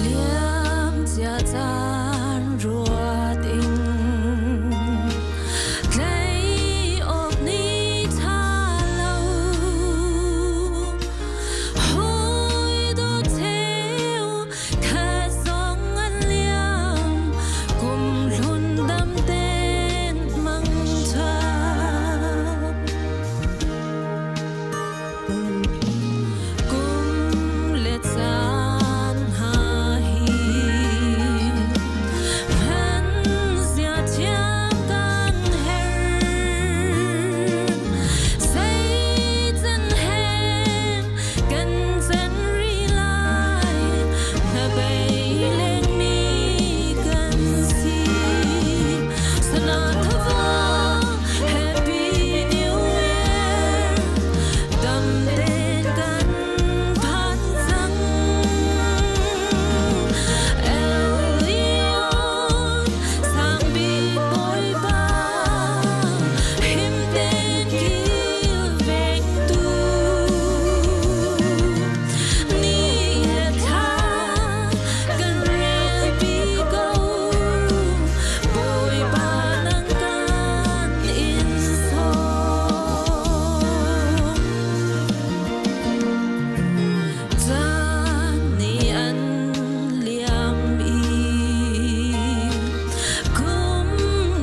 Liam cia caan ruat in tlei awk ni tha lo hoi dawt cheu khat zong an liam kum hlun dam ten mang tha. Kum le caan hna hi hman zia thiam kan herh. Zeican he kan can rih lai, hnabei lengmi kan si. Sana thava Happy New Year. Dam tein kan phan cang. Elyon sangbik Bawipa, him tein kilvengtu. Ni le thla kan relpi ko, Bawipa nang kan in sawm. Caan nih an liam i kum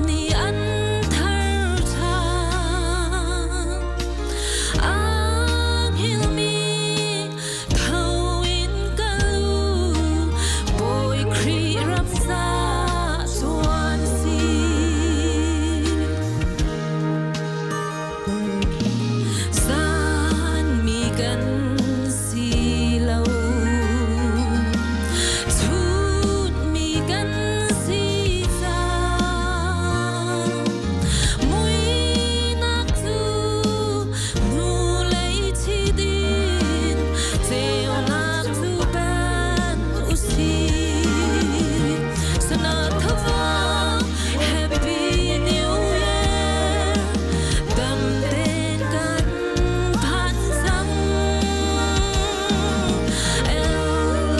nih an thar ṭhan. Ang hilmi tho in ka lu, Bawi Khrih ram sa tuan si. Zan mi kan si lo, chut mi kan si cang. Muinak cu hnulei chit in ceunak cu pan usih. Sana thava Happy New Year. Dam tein kan phan cang.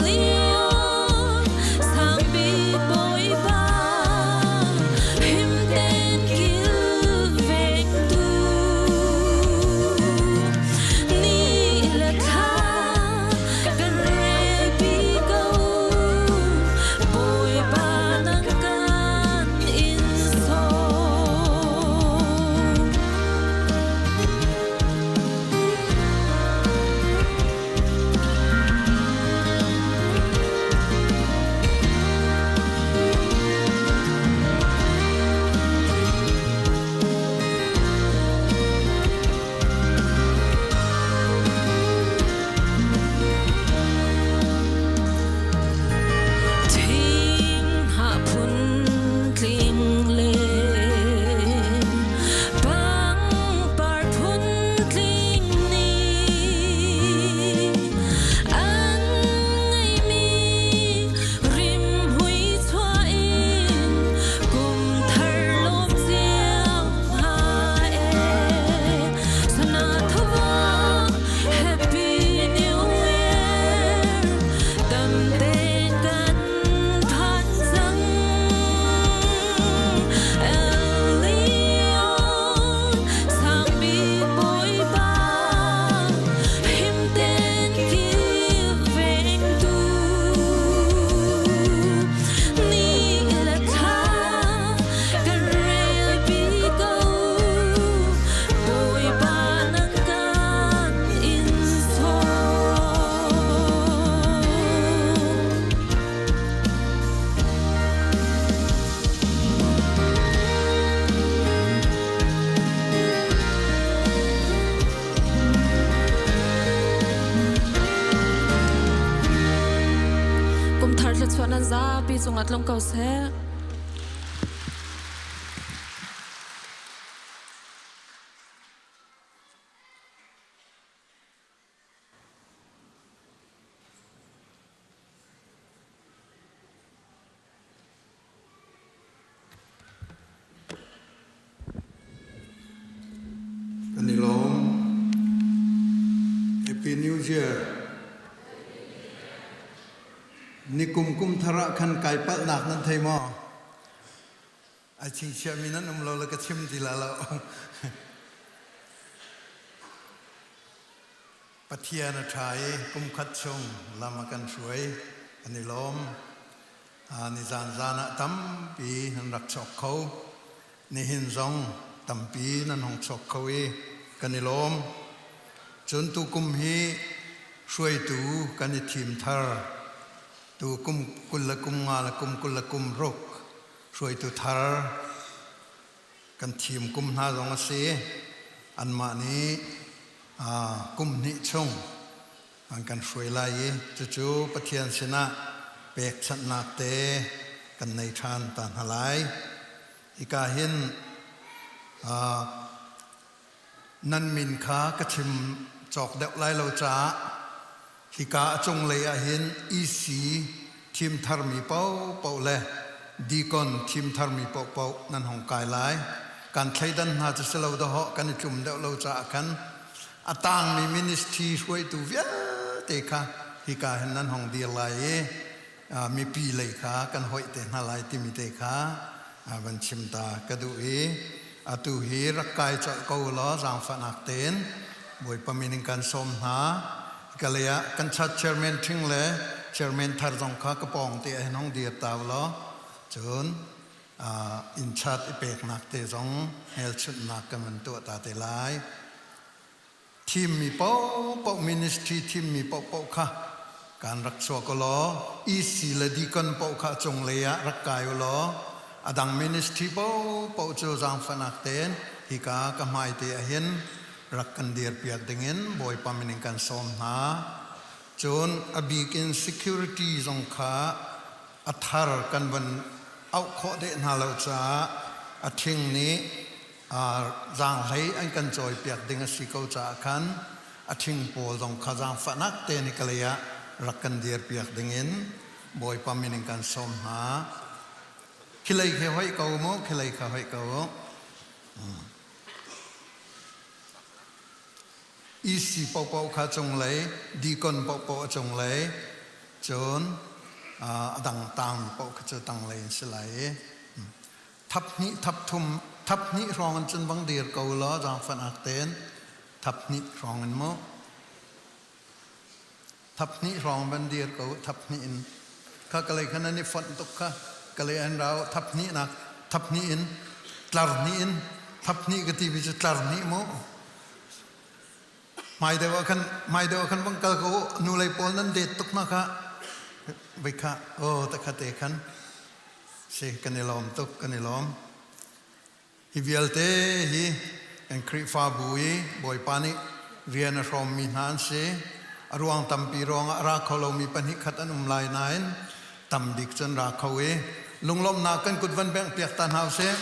Elyon sangbik Bawipa, him tein kilvengtu. Ni le thla kan relpi ko, Bawipa nang kan in sawm. Thing ha phun tling le pangpar phun tling nih an ngeihmi rimhmui chuah in kum thar lawm cio hna ee. Sana thawak Kum thar thluachuah nan zapi cungah tlung ko seh. Kan i lawm. Happy New Year. Nikum kum thar ah khan kai palhnak nan thei maw? Ai chingchiahmi nan um lo le ka chim ti la lo. Pathian a ṭha i kumkhat chung lam a kan hruai. Kan i lawm. Nizan zan ah tampi nan rak chuak kho. Nihin zong tampi nan hung chuak kho i kan i lawm. Cun tukum hi hruaitu kan i thim thar. Tu kum 20 le kum nga le kum 20 le kum ruk hruaitu thar kan thim kum hna zong a si. Anmah nih kum hnih chung an kan hruai lai i cucu Pathian sinah pekchanhnak te kan nei ṭhan ta hna lai. Hika hin nan min kha ka chim cawk deuh lai lo caah hika a cunglei ah hin EC thim tharmi paohpaoh le deacon thim tharmi paohpaoh nan hong kai lai. Kan thleidan hna cu si lo dawhawh kan i tlum deuh lo caah khan a tangmi ministry hruaitu vialte kha hika hin nan hong dir lai i mipi lei kha kan hoih te hna lai timi te kha van chim ta ka duh i atu hi rak kai colh ko law zaangfahnak tein Bawipa min in kan sawm hna. Kalay ah kan church chairman ṭhing le chairman thar zong kha ka pawng te ah hin hong dir ta law cun inn chat i peknak te zong hmelchunhnak kan van tuah ta te lai. Thimmi paohpaoh ministry thimmi paohpaoh kha kan rak chuak u law EC le deacon paoh kha a cunglei ah rak kai u law a dang ministry paohpaoh cu zaangfahnak tein hika ka hmai te ah hin rak kan dirpiak dingin Bawipa min in kan sawm hna. Cun a bik in security zong kha a thar kan van auh khawh deh hna lo caah a ṭhing nih zaanghlei an kan cawipiak ding a si ko caah khan a ṭhing pawl zong kha zaangfahnak te nih ka lei ah rak kan dirpiak dingin Bawipa min in kan sawm hna. Khilei khi hoih ko mu, khilei kha hoih ko. EC paohpaoh kha cunglei, deacon paohpaoh a cunglei, cun a dang tang paoh kha cu tanglei an si lai i thap hnih thap thum thap hnih hrawng in cun bang dir ko law zaangfahnak tein thap hnih hrawng in mu thap hnih hrawng van dir ko thap hnih in kha kalei khan an i fonh tuk kha kalei an rau thap hnih nak thap hnih in tlar hnih in thap hnih ka ti mi cu tlar hnih mu hmai deuh ah khan hmai deuh ah khan bang kal ko nu lei pawl nan det tuk na kha vai kha o ta kha te khan si kan i lawm tuk kan i lawm Hi vialte hi kan Khrihfabu i Bawipa nih rian a hrawmmi hna an si. A ruang tampi ruangah a ra kho lomi pahnih khat an um lai nain tam bik cu an ra kho i lunglawmhnak kan kut van bengh piak ta hna usih.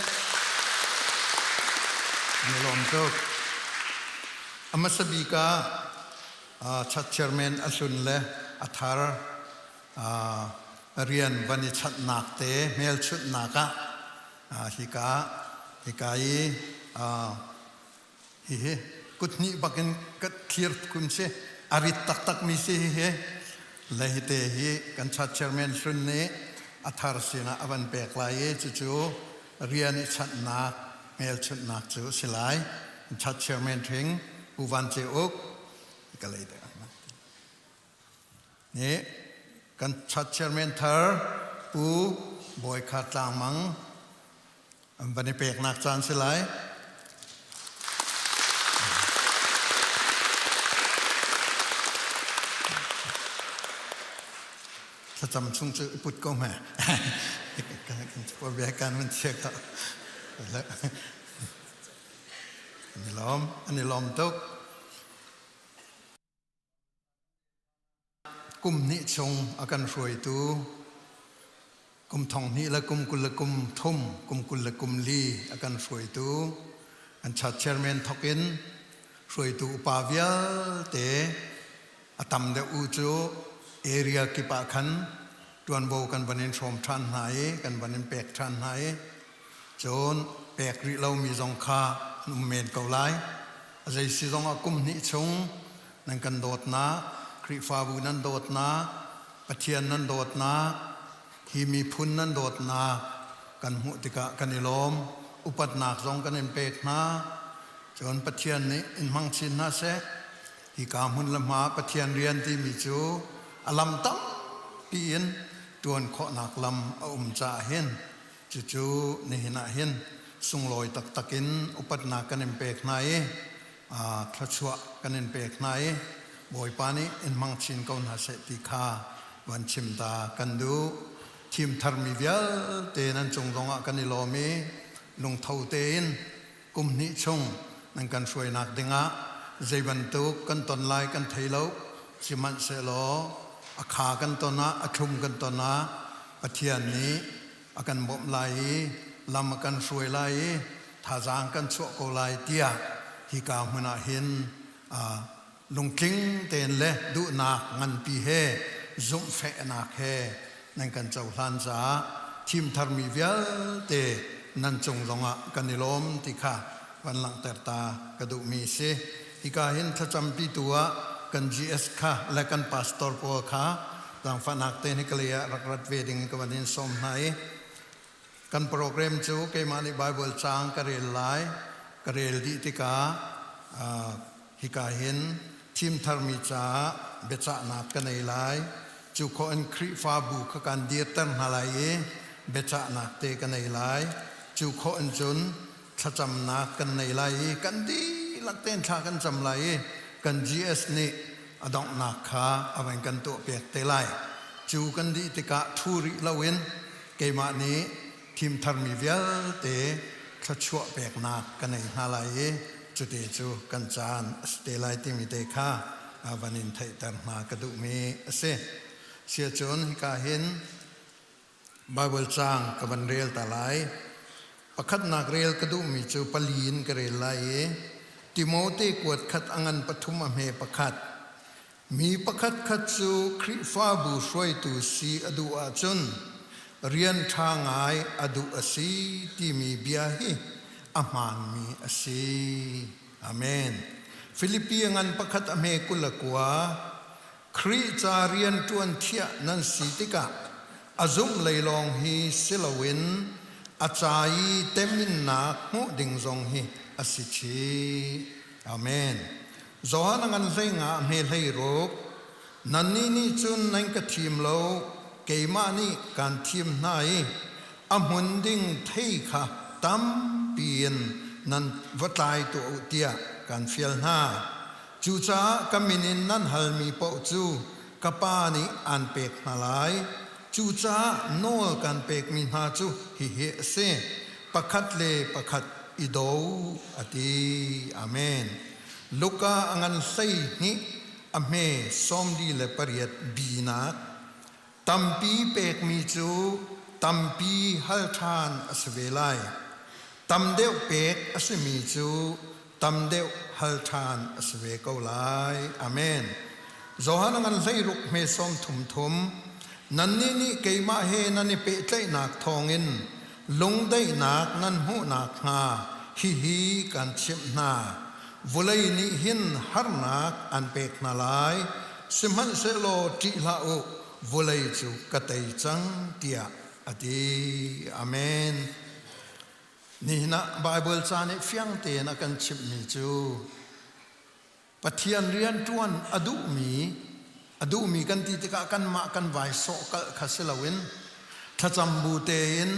An i lawm tuk. A hmasa bik ah church chairman a hlun le a thar rian van i chanhnak te hmelchunhnak ah hika hika i hihi kuthnih bakin ka thlir kun si a rit taktak mi si hihi le hite hi kan church chairman hlun nih a thar sinah a van pek lai i cucu rian i chanhnak hmelchunhnak cu a si lai church chairman ṭhing Pu Van Ce Uk ka lei deuh Nih kan church chairman thar Pu Bawi Kha Tlang Mang an van i peknak caan si lai. Thlacam chung cu i put ko hme. Kan bia kan van chia ka. An i lawm, an i lawm tuk. kum hnih chung a kan hruaitu kum thong hnih le kum 20 le kum thum kum 20 le kum li a kan hruaitu kan church chairman thok in hruaitu upa vialte a tam deuh u cu area kip ah khan ṭuanvo kan van in hrawm ṭhan hna i kan van in pek ṭhan hna i cun pek rih lomi zong kha an um men ko lai. A zei si zong ah kum hnih chung nan kan dawtnak, Khrihfabu nan dawtnak, Pathian nan dawtnak, hi miphun nan dawtnak kan hmuh tikah kan i lawm. Upatnak zong kan in pek hna. Cun Pathian nih in hmang chin hna seh. Hika hmun le hma Pathian rian timi cu a lam tampi in ṭuan khawhnak lam a um caah hin cucu nihin ah hin sunglawi taktak in upatnak kan in pek hna i thluachuah kan in pek hna i Bawipa nih in hmang chin ko hna seh ti kha van chim ta kan duh. Thim tharmi vialte nan cung zongah kan i lawm i lungtho tein kum hnih chung nan kan hruainak dingah zei bantuk kan ton lai kan thei lo. Sihmanhsehlaw a kha kan ton ah a thlum kan ton ah Pathian nih a kan bawmh lai i lam a kan hruai lai i thazaang kan chuah ko lai tiah hika hmun ah hin lungtling tein le duhnak nganpi he zumhfehnak he nan kan cohlan caah thim tharmi vialte nan cung zongah kan i lawm ti kha van langhter ta ka duhmi si. Hika hin thlacampi tu ah kan GS kha le kan pastor pawl kha zaangfahnak te hi ka lei ah rak rat ve ding ka van in sawm hna i kan program cu keimah nih Bible caang ka rel lai. Ka rel dih tikah hika hin thim tharmi caah biacahnak ka nei lai. Cu khawh in Khrihfabu kha kan dirter hna lai i biacahnak te ka nei lai. Cu khawh in cun thlacamnak kan nei lai i kan dihlak tein thla kan cam lai i kan GS nih a donghnak kha a van kan tuahpiak te lai. Cu kan dih tikah ṭhu rih loin keimah nih thim tharmi vialte thluachuah peknak ka nei hna lai i cute cu kan caan a si te lai timi te kha van in theihter hna ka duhmi a si. Siacun hika hin Baibal caang ka van rel ta lai. Pakhatnak rel ka duhmi cu pali in ka rel lai i Timote kuat khat a ngan pathum a hme pakhat. Mi pakhatkhat cu Khrihfabu hruaitu si a duh ahcun rian ṭha ngai a duh a si timi bia hi a hmaanmi a si. Amen. Filipi a ngan pakhat a hme 29. Khrih ca rian ṭuan thiah nan si tikah a zumh lei lawng hi si loin a ca i teminnak hmuh ding zong hi a si chih. Amen. Johan a ngan hlei nga a hme hlei ruk. Nannih nih cun nan ka thim lo, keimah nih kaan thim hna i a hmun ding thei kha tampi in nan va tlai tuah u tiah kaan fial hna. Cucaah ka min in nan halmi paoh cu ka Pa nih aan pek hna lai. Cucaah nawl kan pekmi hna cu hihi a si: pakhat le pakhat i do u, a ti. Amen. Luka a ngan 12 a hme 48 binak tampi pekmi cu tampi hal ṭhan a si ve lai. Tam deuh pek a simi cu tam deuh hal ṭhan a si ve ko lai. Amen. Johan a ngan 16 hme sawm thum thum. Nannih nih keimah he nan i pehtlaihnak thawngin lungdaihnak nan hmuh nakhnga hihi kan chimh hna. Vulei nih hin harnak an pek hna lai, sihmanhsehlaw ṭih hlah u, vulei cu ka tei cang, tiah a ti. Amen. Nihin ah Baibal ca nih fiang tein a kan chimhmi cu Pathian rianṭuan a duhmi a duhmi kan ti tikah kanmah kan vai sawhkalh kha si loin thlacam bu tein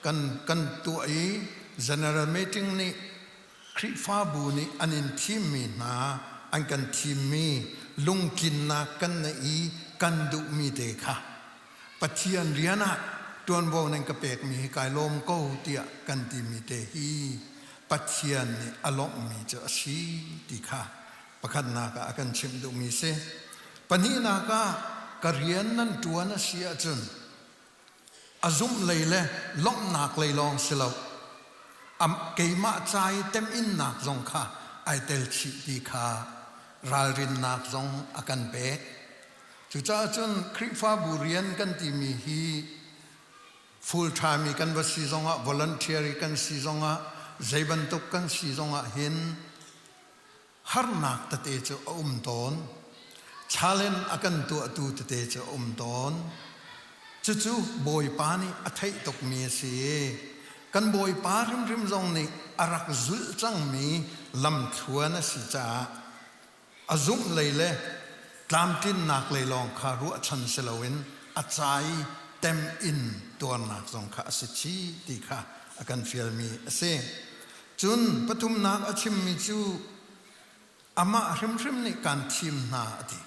kan kan tuah i general meeting nih Khrihfabu nih an in thimmi hna an kan thimmi lungtlinnak kan neih i kan duhmi te kha Pathian rian ah ṭuanvo nan ka pekmi hi kai lawm ko tiah kan timi te hi Pathian nih a lawmhmi cu a si ti kha pakhatnak ah a kan chimh duhmi si. Pahnihnak ah. ka rian nan ṭuan a si ahcun a zumh lei le lawmhnak lei lawng si lo keimah ca i teminnak zong kha ai tel chih ti kha ralrinnak zong a kan pek. Cucaah cun Khrihfabu rian kan timi hi full time i kan va si zongah volunteer i kan si zongah zei bantuk kan si zongah hin harnak tete cu a um tawn. Challenge a kan tuahtu tete cu a um tawn. Cucu Bawipa nih a theih tukmi a si. Kan Bawipa hrimhrim zong nih a rak zulh cangmi lamthluan a si caah a zumh lei le tlamtlinnak lei lawng kha ruahchan si loin a ca i tem in tuarnak zong kha a si chih ti kha a kan fialmi a si. Cun pathumnak a chimmi cu amah hrimhrim nih kaan thim hna a ti.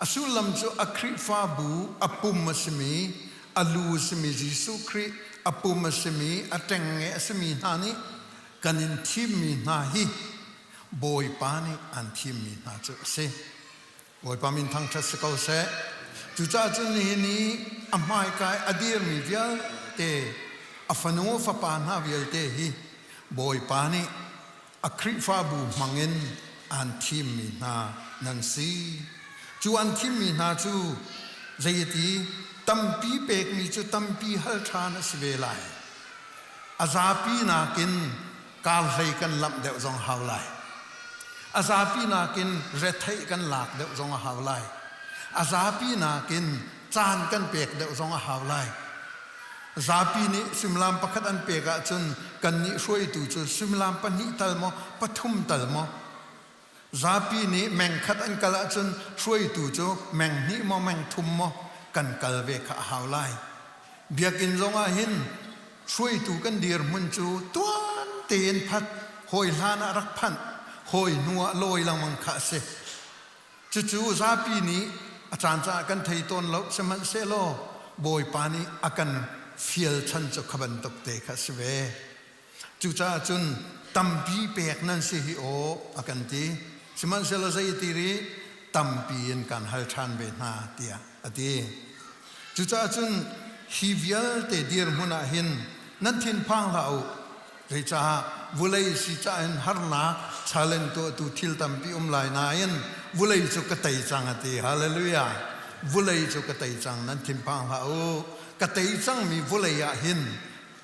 A sullam cu a Khrihfabu a pum a simi, a lu a simi Jesuh Khrih a pum a simi, a ṭengnge a simi hna nih kan in thimmi hna hi Bawipa nih an thimmi hna cu a si. Bawipa min thangṭhat si ko seh. Cucaah cun nihin i a hmaika i a dirmi vialte, a fanu a fapa hna vialte hi Bawipa nih a Khrihfabu hmangin aan thimmi hna nan si. Cu an thimmi hna cu zeiti tampi pekmi cu tampi hal ṭhan a si ve lai. A zapi nakin karhlei kan lamh deuh zong a hau lai. A zapi nakin retheih kan lak deuh zong a hau lai. A zapi nakin caan kan pek deuh zong a hau lai. Zapi nih suimilam pakhat an pek ahcun kannih hruaitu cu suimilam pahnih tal maw pathum tal maw Zapi nih meng khat an kal ahcun hruaitu cu meng hnih maw meng thum maw kan kal ve kha a hau lai. Biakinn zong ah hin hruaitu kan dirhmun cu tuan tein phat, hawi hlan ah rak phanh, hawi hnu ah lawi lengmang kha a si. Cucu zapi nih a caan caah kan thei tawn lo, sihmanhsehlaw Bawipa nih a kan fial chan cu kha bantuk te kha a si ve. Cucaah cun tampi pek nan si hi aw a kan ti. Sihmanhsehlaw zeiti rih tampi in kan hal ṭhan ve hna tiah a ti. Cucaah cun hi vialte dirhmun ah hin nan thinphang hlah u. Zeicah vulei si caah hin harnak challenge tuahtu thil tampi um lai nain vulei cu ka tei cang a ti. Hallelujah. Vulei cu ka tei cang nan thinphang hlah u. Ka tei cangmi vulei ah hin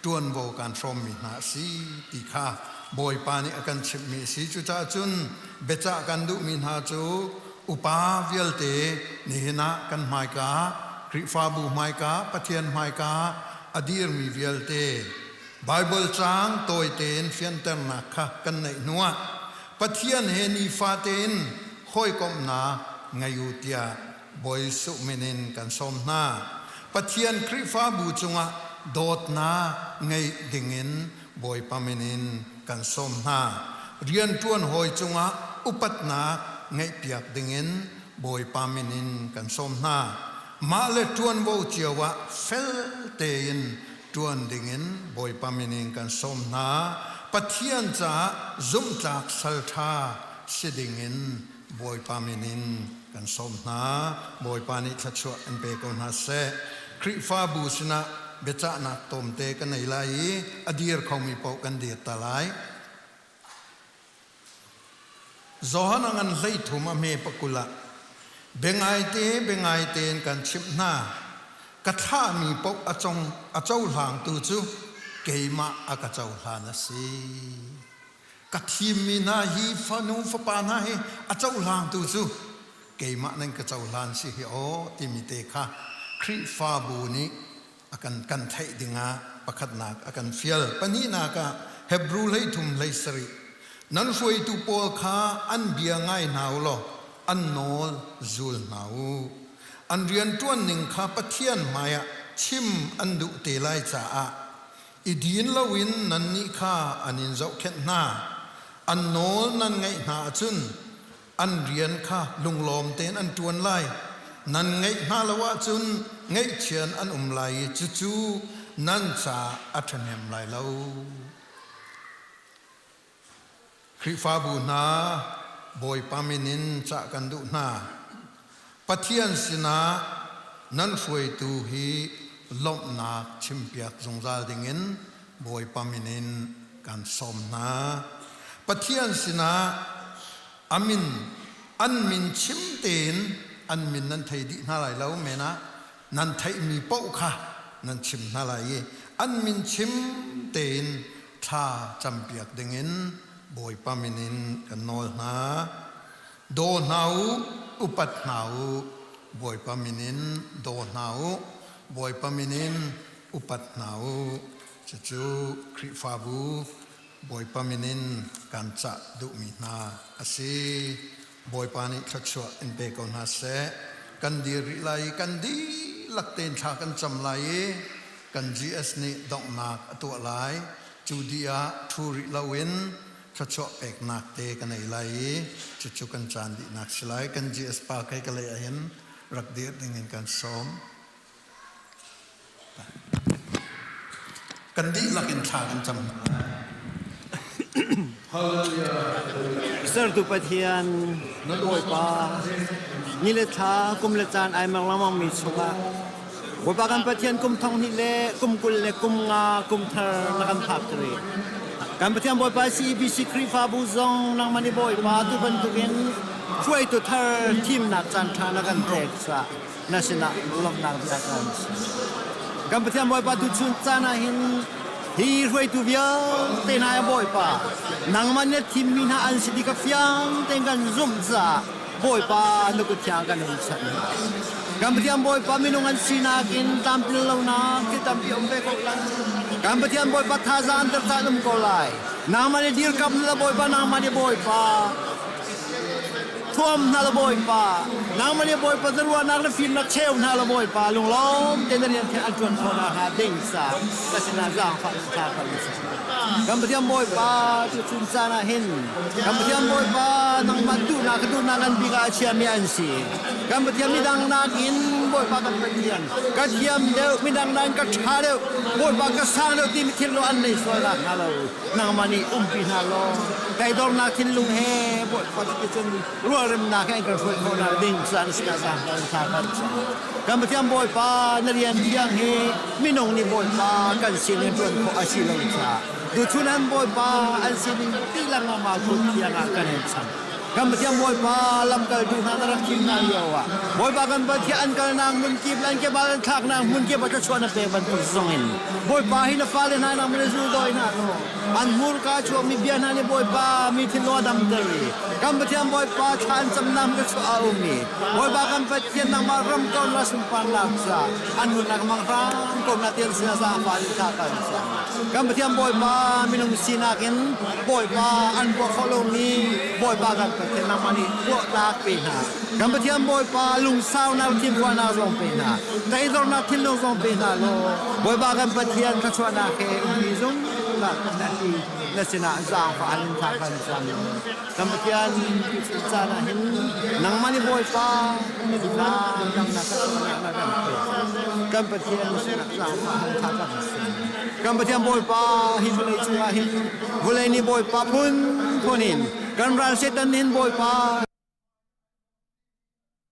ṭuanvo kan hrawmmi hna a si ti kha Bawipa nih a kan chimhmi a si. Cucaah cun biacah kan duhmi hna cu upa vialte nihin ah kan hmaika, Khrihfabu hmaika, Pathian hmaika a dirmi vialte Baibal caang tawi tein fianternak kha kan neih hnuah Pathian he nifate in hawikomhnak ngei u tiah Bawi Jesuh min in kan sawm hna. Pathian Khrihfabu cungah dawtnak ngeih dingin Bawipa min in kan sawm hna. Rianṭuan hawi cungah upatnak ngeihpiak dingin Bawipa min in kan sawm hna. Mah le ṭuanvo cio ah fel tein ṭuan dingin Bawipa min in kan sawm hna. Pathian caah zumhtlak salṭha si dingin Bawipa min in kan sawm hna. Bawipa nih thluachuah in pe ko hna seh. Khrihfabu sinah biacahnak tlawmte ka nei lai i a dir khomi paoh kan dir ta lai. Johan a ngan 13 a hme pakul ah biangaite biangaite in kan chimh hna ka thlahmi paoh a cong a cohlangtu cu keimah a ka cohlan a si. Ka thimmi hna hi fanu fapa hna hi a cohlangtu cu keimah nan ka cohlan si hi aw timi te kha Khrihfabu nih a kan kan theih dingah pakhatnak a kan fial. Pahnihnak ah Hebrew 13 17 nan hruaitu pawl kha an bia ngai hna u law an nawl zul hna u. An rianṭuan ning kha Pathian hmaiah chim an duh te lai caah I din loin nannih kha an in zohkhenh hna. An nawl nan ngaih hna ahcun an rian kha lunglawm tein an ṭuan lai. Nan ngaih hna lo ahcun ngaihchian an um lai i cucu nan caah a ṭhahnem lai lo. Khrihfabu hna, Bawipa min in cah kan duh hna. Pathian sinah nan hruaitu hi lawmhnak chimpiak zungzal dingin Bawipa min in kan sawm hna. Pathian sinah a min an min chim tein an min nan thei dih hna lai lo men ah nan theihmi paoh kha nan chim hna lai i an min chim tein thla campiak dingin Bawipa min in kan nawl hna. Daw hna u, upat hna u, Bawipa min in daw hna u, Bawipa min in upat hna u. Cucu Khrihfabu Bawipa min in kan cah duhmi hna a si. Bawipa nih thluachuah in pe ko hna seh. Kan dir rih lai i kan dihlak tein thla kan cam lai i kan GS nih donghnak a tuah lai. Cu dih ah ṭhu rih loin thluachuah peknak te kan ei lai i cucu kan caan dihnak si lai. Kan GS pa kei ka lei ahhin rak dir ding in kan sawm. Kan dihlak in thla kan cam hna lai. Sertu Pathian Bawipa ni le thla kum le caan ai mer lengmang mi chungah Bawipa kan Pathian kum thong hnih le kum 20 le kum nga kum thar na kan phak tiri. Kan Pathian Bawipa CEBC Khrihfabu zong nangmah nih Bawipa tu bantukin hruaitu thar thimnak caan ṭha na kan pek caah na sinah lawmhnak bia kan si. Kan Pathian Bawipa tuchun caan ah hin hi hruaitu vialte hna ya Bawipa nangmah na thimmi hna an si ti ka fiang tein kan zumh caah Bawipa na kut thiang kan in chanh hna. Kan Pathian Bawipa minung an sinak in tlamtlin lonak thil tampi um ve ko lai. Kan Pathian Bawipa thazaang an caan um ko lai. Nangmah nih dirkamh na Bawipa nangmah nih Bawipa Thuam hna la Bawipa, nangmah nih Bawipa na ruahnak le fimnak cheu hna la Bawipa, lunglawm tein na rian an ṭuan khawh nakhnga ding sa ka sinah zaangfah in thla kan si. Kan Pathian Bawipa cu chun caan ah hin kan Pathian Bawipa nangmah duhnak ka duhnak ngan bik ah a chiami an si. Kan Pathian midang nakin Bawipa kan Pathian ka thiam deuh midang nakin ka ṭha deuh Bawipa ka sang deuh timi thil an nei sual nakhnga lo. Nangmah nih umpi hna law toidornak thinlung he Bawipa cun rualremnak he an kan hruai khawhnak ding caan sinah zaangfah in thla kan cam. Kan Pathian Bawipa na rian thiang hi minung nih Bawipa kan sin in ṭuan khawh a si lo caah tuchun an Bawipa an sining dihlak nangmah kut thiang ah kan in cham. Kan Pathian Bawipa lamkaltu hna na rak thim hna lio ah Bawipa kan Pathian an kalnak hmun kip le an kebal an thlaknak hmun kip ah thluachuah na pek bantuk zong in Bawipa hi na fale hna nang min zul dawi hna law an hmurka chuakmi bia hna nih Bawipa mi thinlung a damter i kan Pathian Bawipa thla an camnak hmun chuah a um i Bawipa kan Pathian nangmah ram ko na sunparnak ca an nunnak mang hram ko na tian sia zaangfah in thla kan cam kan Pathian Bawipa minung sinak in Bawipa an ruah kho lomi Bawipa kan Pathian nangmah nih ruahnak pe hna. Kan Pathian Bawipa lungsaunak thinfuahnak zong pe hna. Toidornak thinlung zong pe hna law Bawipa kan Pathian thluachuahnak he umpi zungzal na ti na sinah zaangfah in thla kan cam. Kan Pathian caan ah hin nangmah nih Bawipa na damnak thluachuahnak na kan pek. Kan Pathian na sinah zaangfah in thla kan cam. Kan Pathian Bawipa hi vawlei cungah hin Vulei nih Bawipa phunphun in kan ral Satan nih hin Bawipa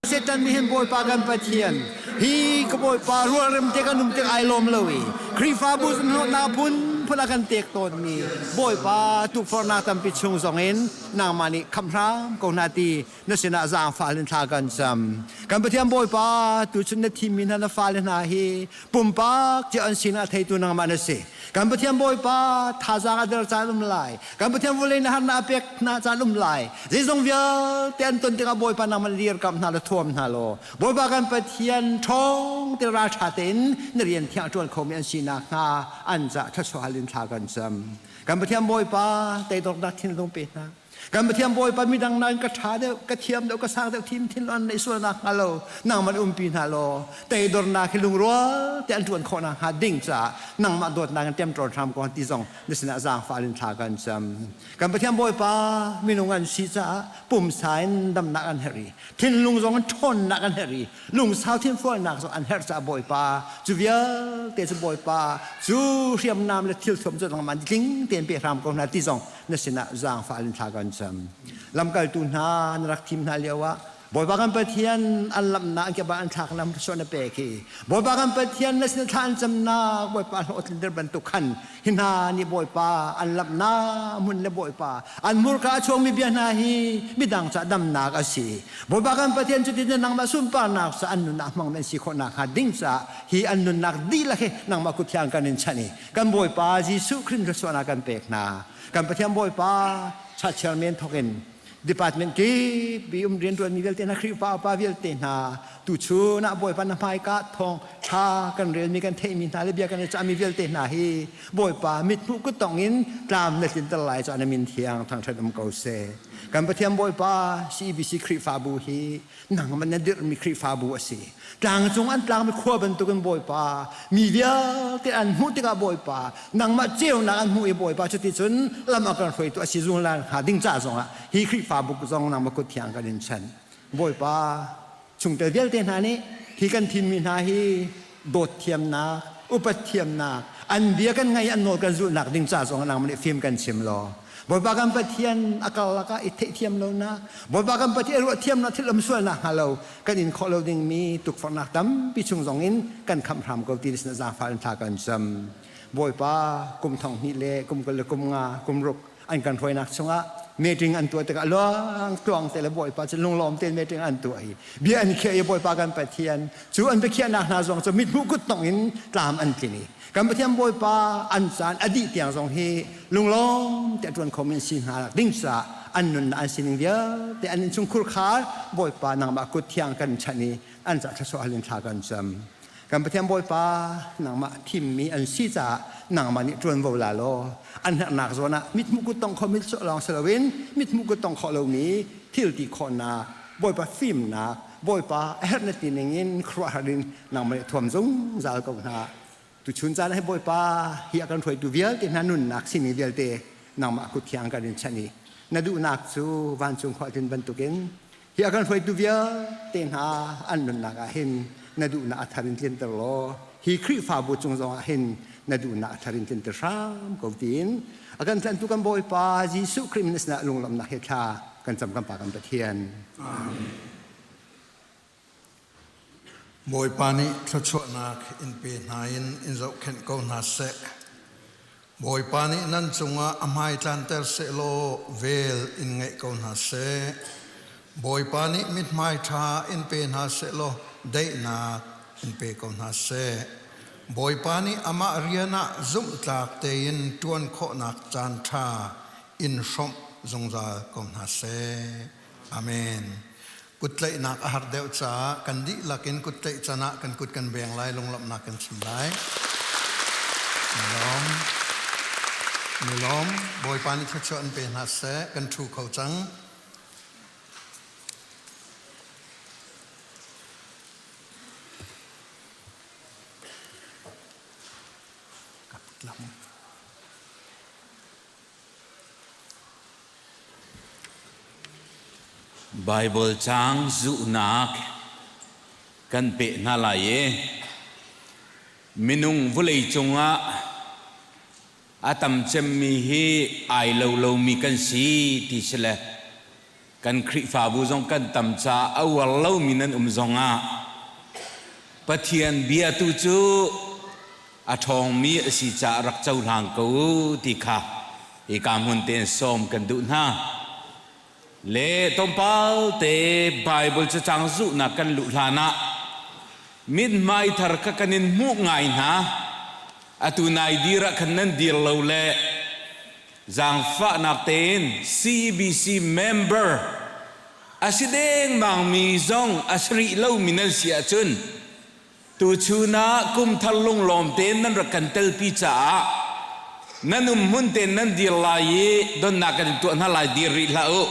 Satan nih hin Bawipa kan Pathian hi ka Bawipa rualrem te kan um tik ai lawm lo i Khrihfabu hnawhnak phunphun a kan tek tawnmi Bawipa tukforhnak tampi chung zongin nangmah nih khamh hram ko hna ti na sinah zaangfah in thla kan cam. Kan Pathian Bawipa tuchun na thimmi hna na fale hna hi pumpak cio an sinah theitu nangmah na si. Kan Pathian Bawipa thazaang a der caan um lai. Kan Pathian vulei na harnak a pek hna caan um lai. Zeizong vialte an ton tikah Bawipa nangmah dirkamh hna le thuam hna law Bawipa kan Pathian ṭhawng te ralṭha tein na rian thiang a ṭuan khomi an si nakhnga an cah thluachuah hal in thla kan cam. Kan Pathian Bawipa teidornak thinlung pe hna. Kan Pathian Bawipa midang nain ka ṭha deuh, ka thiam deuh, ka sang deuh thim thin an neih sual nak hnga lo nangmah umpi hna law teidornak hi lungrual te an ṭuan khawh nakhnga ding caah nangmah dawtnak in ṭemṭawn hram ko ti zong na sinah zaangfah in thla kan cam. Kan Pathian Bawipa minung an si caah pumsa in damnak an herh i thinlung zong in ṭhawnnak an herh i lungsau thinfualnak zong an herh caah Bawipa cu vialte cu Bawipa cu hriamnam le thilthuam cu nangmah tling tein pe hram ko hna ti zong na sinah zaangfah in thla kan cam. Lamkaltu hna na rak thim hna lioah Bawipa kan Pathian an lamhnak an kebah an thlaknak thluachuah na pek hi Bawipa kan Pathian na sin thla an camnak Bawipa hlawhtlinter bantuk khan hi hna nih Bawipa an lamhnak hmun le Bawipa an hmurka a chuakmi bia hna hi midang ca damnak a si. Bawipa kan Pathian cutin nangmah sunparnak ca an nunnak hmang an si khawh nakhnga ding caah hi an nunnak dihlak hi nangmah kut thiang kan in chanh i kan Bawipa Jesuh Khrih thluachuahnak kan pek hna. Kan Pathian Bawipa chachiar men thawk in department kip i um rianṭuanmi vialte hna Khrihfa upa vialte hna tuchun ah Bawipa na hmaika thawng ṭha kan relmi kan theihmi hna le bia kan i cahmi vialte hna hi Bawipa mithmuh kuttong in tlam na tlinter lai caah na min thiang thangṭhat um ko seh. Kan Pathian Bawipa CBC Khrihfabu hi nangmah na dirhmi Khrihfabu a si. Tlang cung an tlangmi khua bantukin Bawipa mi vialte an hmuh tikah Bawipa nangmah ceunak an hmuh i Bawipa cuticun lam a kan hruaitu a si zungzal hnga ding ca zongah hi Khrihfabu zong nangmah kut thiang kan in chanh. Bawipa chungtel vialte hna nih hi kan thimmi hna hi dawt thiamnak, upat thiamnak, an bia kan ngaih an nawl kan zulhnak ding ca zongah nangmah nih fim kan chim law Bawipa kan Pathian a karlak ah i theihthiam lonak, Bawipa kan Pathian ruah thiamnak thil um sualnak hnga lo kan in khawh lo dingmi tukforhnak tampi chung zong in kan khamh hram ko ti na zaangfah in thla kan cam. Bawipa kum thong hnih le kum kul le kum nga kum ruk an kan hruainak chungah meeting an tuah tikah luang tluang te le Bawipa cu lunglawm tein meeting an tuah i bia an khiah i Bawipa kan Pathian cu an biakhiahnak hna zong cu mithmuh kuttong in tlam an tlin i kan Pathian Bawipa an caan a dih tiang zong hi lunglawm te ṭuan khomi an si hna ding caah an nunnak an sining vialte an innchungkhur khar Bawipa nangmah kut thiang kan chanh i an ca thluachuah hal in thla kan cam. Kan Pathian Bawipa nangmah thimmi an si caah nangmah nih ṭuanvo la law an herhnak zawn ah mithmuh kut tong kho mit lawng si loin mithmuh kut tong khawh lomi thil ti khawhnak Bawipa fimnak Bawipa a herh na ti ning in khuaruahhar in nangmah nih thuam zungzal ko hna. Tuchun caan ah Bawipa hi a kan hruaitu vialte hna nunnak simi vialte nangmah kut thiang kan in chanh i na duhnak cu vancung khualtlin bantukin hi a kan hruaitu vialte hna an nunnak ah hin na duhnak a thar in tlinter law hi Khrihfabu cung zongah hin na duhnak a thar in tlinter hram ko tiin a kan tlanhtu kan Bawipa Jesuh Khrih min sinah lunglawmhnak he thla kan cam kan Pa kan Pathian. Amen. Bawipa nih thluachuahnak in pe hna in in zohkhenh ko hna seh. Bawipa nih nan cungah a hmai tlanter sehlaw vel in ngeih ko hna seh. Bawipa nih mithmai ṭha in pe hna sehlaw daihnak in pe ko hna seh. Bawipa nih amah rian ah zumhtlak tein ṭuan khawhnak caan ṭha in hrawmh zungzal ko hna seh. Amen. Kuttlaihnak a har deuh caah kan dihlak in kuttlaih can ah kan kut kan beng lai, lunglawmhnak kan chim lai. Milawm. Milawm. Bawipa nih thluachuah an pe hna seh. Kan ṭhu kho cang. Kaptlam. Baibal caang zuhnak kan peh hna lai i minung vawlei cungah a tam cemmi hi ai lo lomi kan si ti si le kan Khrihfabu zong kan tam caah a uar lomi nan um zongah Pathian bia tu cu a ṭhawngmi a si caah rak cohlang ko u ti kha hika hmun tein sawm kan duh hna. Le tlawmpal te Baibal cacang zuhnak kan luh hlanah mithmai thar kha kan in hmuh ngai hna. Atu nai dir ah khan nan dir lo le zaangfahnak tein CBC member a si dengmangmi zong a si rih lomi nan si ahcun Tuchun ah kumthar lunglawm tein nan rak kan telpi caah nan um hmun tein nan dir lai i donnak kan in tuah hna lai dir rih hlah u.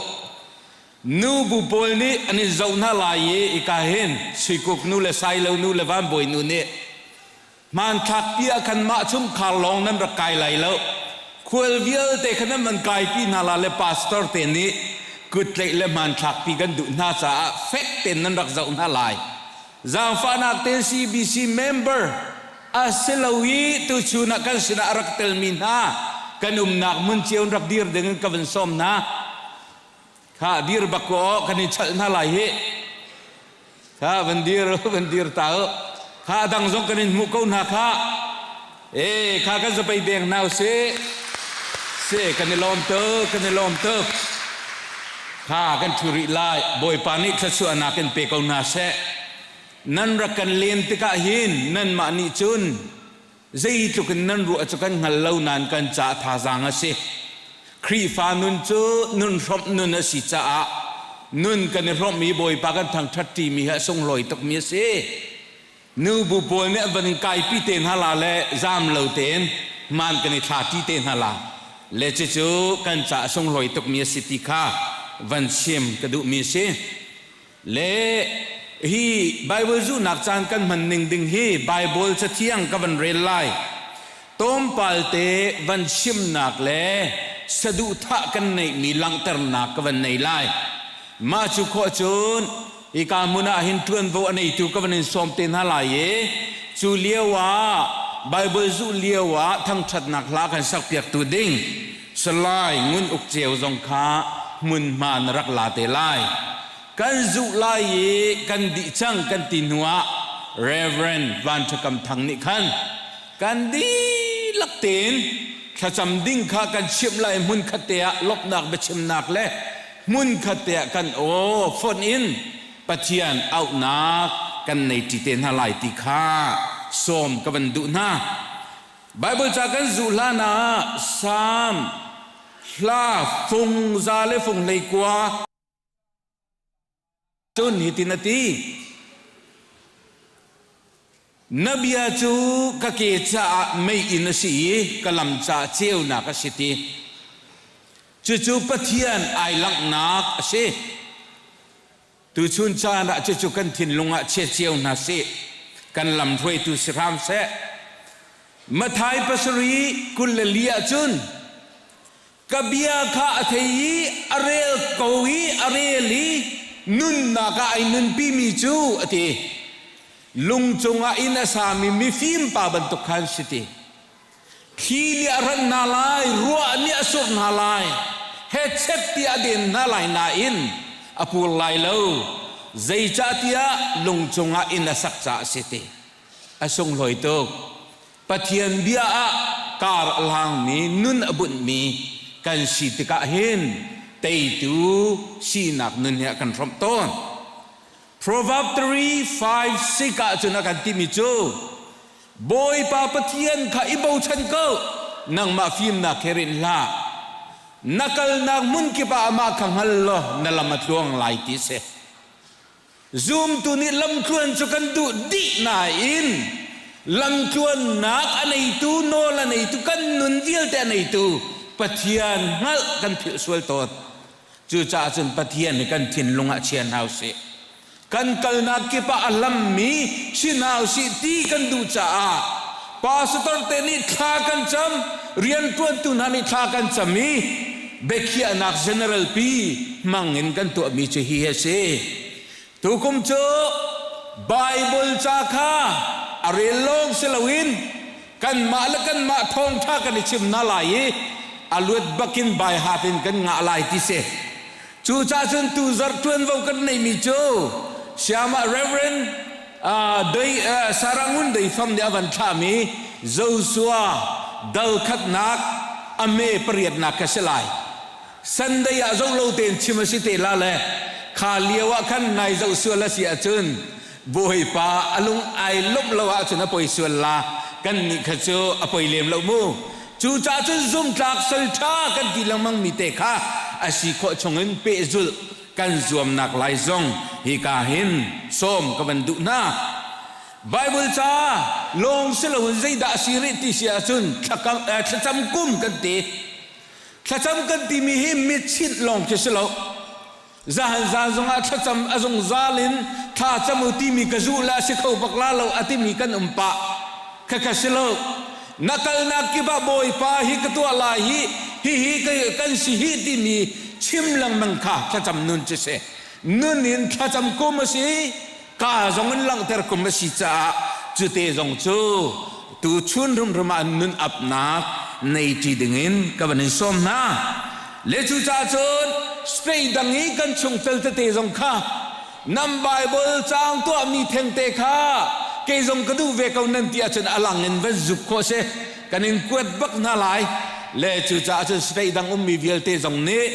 Nubu pawl nih an in zoh hna lai i ika hin Suikuk nu le Sailo nu le Vanbawi nu nih hmanthlak pi ah khan mah chungkhar lawng nan rak kai lai lo. Khual vialte kha nan van kaipi hna la le pastor te nih kuttlaih le hmanthlak pi kan duh hna caah fek tein nan rak zoh hna lai. Zaangfahnak tein CBC member a si lo i tuchun ah kan sinah a rak telmi hna kan umnak hmun cio in rak dir ding in ka van sawm hna. Kha dir bak ko kan in chalh hna lai hi. Kha van dir van dir ta u. Kha dang zong kan in hmuh ko hna kha. E kha kan zapei deng hna usih. Si kan i lawm tuk kan i lawm tuk. Kha kan ṭhu rih lai. Bawipa nih thluachuahnak in pe ko hna seh. Nan rak kan len tikah hin nanmah nih cun zeitluk in nan ruah cu kan hngal lo nain kan caah thazaang a si. Khrihfa nun cu nun hrawmh nun a si caah nun kan i hrawmh i Bawipa kan thangṭhat ṭimi hi a sunglawi tukmi a si. Nubu pawl nih an van in kaipi te hna la le zaam lo tein hmaan kan i thla ṭi te hna la. Le cucu kan caah a sunglawi tukmi a si ti kha van chim ka duhmi a si. Le hi Bible zuhnak caan kan hman ning ding hi Bible cathiang ka van rel lai. Tlawmpal te van chimnak le saduhthah kan neihmi langhternak ka van nei lai. Mah cu khawh cun hika hmun ah hin ṭuanvo a neitu ka van in sawm te hna lai i cu lio ah Bible zuh lio ah thangṭhatnak hla kan sakpiaktu ding Salai Ngun Uk Ceu zong kha hmunhma na rak la te lai. Kan zuh lai i kan dih cang kan ti hnuah Reverend Van Ṭha Kam Thang nih khan kan dihlak tein thlacam ding kha kan chimh lai hmun khat te ah lawmhnak biachimnak le hmun khat te ah kan aw fonh in Pathian auhnak kan nei ṭi te hna lai ti kha sawm ka van duh hna. Baibal ca kan zuh hlan ah Salm hla fung za le fung 19 cun hitin a ti. Na bia cu ka ke caah meiinn a si i ka lam caah ceunak a si ti. Cucu Pathian ai langhnak a si. Tuchun caan ah cucu kan thinlung ah chia cio hna sih. Kan lam hruaitu si hram seh. Mathai pasarih 24 ahcun ka bia kha a thei i a rel ko i a rel i nunnak ah ai nunpimi cu a ti. Lung cungah inn a sami mifim pa bantuk khan si ti. Thli nih a ran hna lai, ruah nih a surh hna lai, hechet tiah a den hna lai nain a pur lai lo. Zeicahtiah lung cungah inn a sak caah a si ti. A sunglawi tuk. Pathian bia ah kar a hlangmi, nun a bunhmi kan si tikah hin teitu sinak nun hi a kan hrawmh tawn. Proverb 3, 5, 6 ah cun a kan timi cu Bawipa Pathian kha i bochan ko, nangmah fimnak he rinh hlah. Na kalnak hmun kip ah amah kha hngal law na lam a tluang lai ti a si. Zumtu nih lamtluan cu kan duh dih nain lamtluannak a neitu, nawl a neitu, kan nun vialte a neitu Pathian hngalh kan philh sual tawn. Cucaah cun Pathian hi kan thinlung ah chia hna usih. Kan kalnak kip ah a hlammi si hna usih ti kan duh caah pastor te nih thla kan cam, rianṭuantu hna nih thla kan cam i biakhiahnak general pi hmang in kan tuahmi cu hi a si. Tukum cu Bible ca kha a rel lawng si loin kanmah le kanmah thawngṭha kan i chim hna lai i a luat bakin baihat in kan ngah lai ti si. Cucaah cun tuzarh ṭuanvo kan neihmi cu Siamah Reverend uh, Dei, uh, Sarangun Deifam nih a van thlahmi Joshua dal khatnak a me pariatnak kha si lai. Sunday ah zoh lo tein chim a si te la le kha lio ah khan nai zoh sual a si ahcun Bawipa a lung ai lawmh lo ahcun a poi sual la kan nih kha cu a poi lem lo mu cucaah cun zumtlak sal ṭha kan ti lengmang mi te kha a si khawh chungin pehzulh kan zuamnak lai zong hika hin sawm ka van duh hna Bible ca lawng si loin zeidah a si rih ti si ahcun thlacam kum kan ti Thlacam kan timi hi mitchinh lawng khi si lo. Zahan zan zongah thlacam a zungzal in thla cam u timi ka zuh le a si kho bak la lo a timi kan um pah. Khakha si lo. Na kalnak kip ah Bawipa hi ka tuah lai hi hihi kan si hi timi chim lengmang kha thlacam nun cu si. Nun in thlacam kum a si. Ka zong in langhter kum a si caah cute zong cu tu chun rumrum ah nun apnak nei ṭi dingin ka van in sawm hna. Le cucaah cun state dang i kan chungtel tete zong kha. Nan Bible caang tuahmi thengte kha kei zong ka duh ve ko nan ti ahcun a lang in van zuk khawh si. Kan in kuat bak hna lai. Le cucaah cun state dang ummi vialte zong nih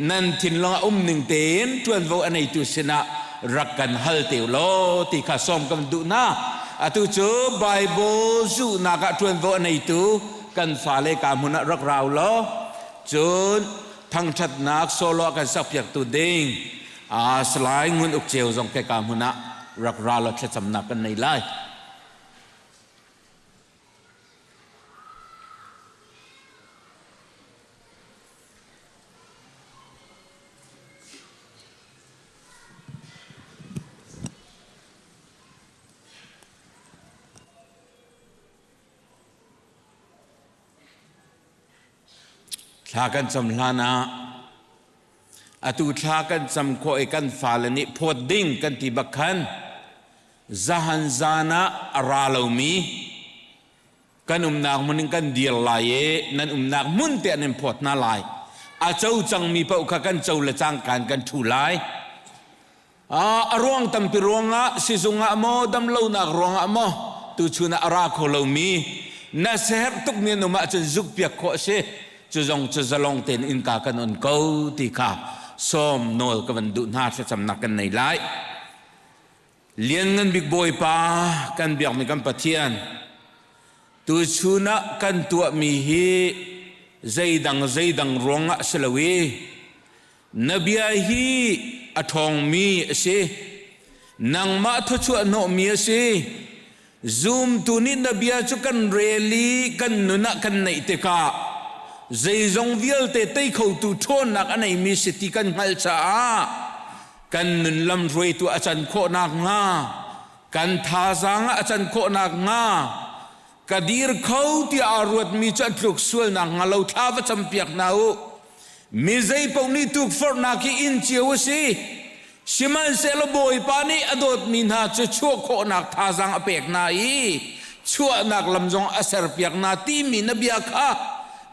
nan thinlung a um ning tein ṭuanvo a neitu sinah rak kan hal te u law ti kha sawm kan duh hna. Atu cu Bible zuhnak ah ṭuanvo a neitu kan fale ka hmun ah rak rau law cun thangṭhatnak solo a kan sakpiaktu ding Salai Ngun Uk Ceu zong ke ka hmun ah rak ra law thlacamnak kan nei lai. Thla kan cam hlan ah atu thla kan cam khawh i kan fale nih phawt ding kan ti bak khan zahan zan ah a ra lomi kan umnak hmun in kan dir lai i nan umnak hmun te an in phawt hna lai. A co cangmi paoh kha kan co le cangka in kan ṭhu lai. A ruang tampi ruangah sizung ah maw damlonak ruangah maw tuchun ah a ra kho lomi na siaherh tukmi an um ahcun zukpiak khawh a si. Cu zong cu zalong tein innka kan on ko ti kha sawm nawl ka van duh hna thlacamnak kan nei lai. Lianngan bik Bawipa kan biakmi kan Pathian tuchun ah kan tuahmi hi zeidang zeidang ruangah si lo i Na bia hi a ṭhawngmi a si. Nangmah thawchuah hnawhmi a si. Zumtu nih na bia cu kan rel i kan nun ah kan neih tikah zeizong vialte tei khotu ṭhawnnak a neimi si ti kan hngalh caah kan nun lamhruaitu a can khawh nakhnga kan thazaang ah a can khawh nakhnga ka dir kho tiah aa ruatmi cu an tluk sual nakhnga lo thla va campiak hna u. Mi zeipaoh nih tukforhnak hi inn cio a si. Sihmanhsehlaw Bawipa nih a dawtmi hna cu chuah khawhnak thazaang a pek hna i chuahnak lam zong a serpiak hna timi na bia kha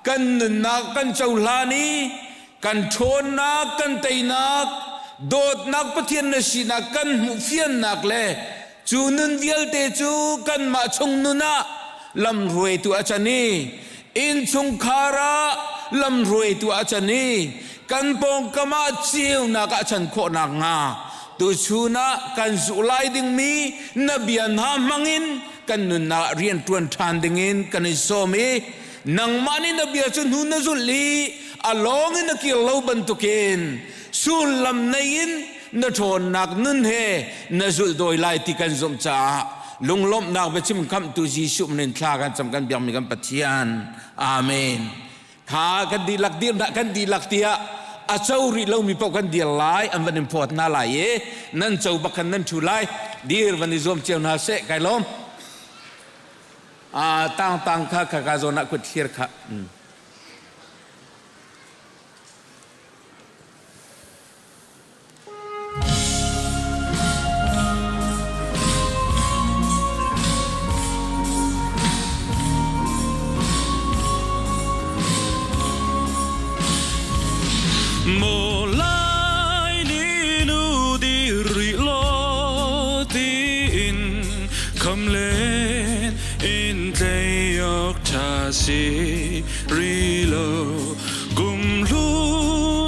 kan nunnak kan cohlan i kan ṭhawnnak kan teinak dawtnak Pathian na sinak kan hmuh fiannak le cu nun vialte cu kanmah chung nun ah lamhruaitu a can i innchungkhar ah lamhruaitu a can i kan pawngkam ah ceunak ah chan khawh nakhnga tuchun ah kan zuh lai dingmi na bia hna hmangin kan nunnak rian ṭuan ṭhan dingin kan i sawm i nangmah nih na bia cu hnu na zulh i a lawng in na kir lo bantukin sullam nei in na ṭhawnnak nun he na zulh dawi lai ti kan zumh caah lunglawmhnak biachim khamhtu Jesuh min thla kan cam kan biakmi kan Pathian. Amen. Kha kan dihlak dir kan dihlak tiah a co rih lomi paoh kan dir lai an van in phawt hna lai i nan co bak khan nan ṭhu lai dir van i zuam cio hna seh kai lawm. Tang tang kha kha ka zawn ah kut thlir kha. Maw lai ni nu di rih law tiin kham len in tlei awk ṭha si ri lo kum hlu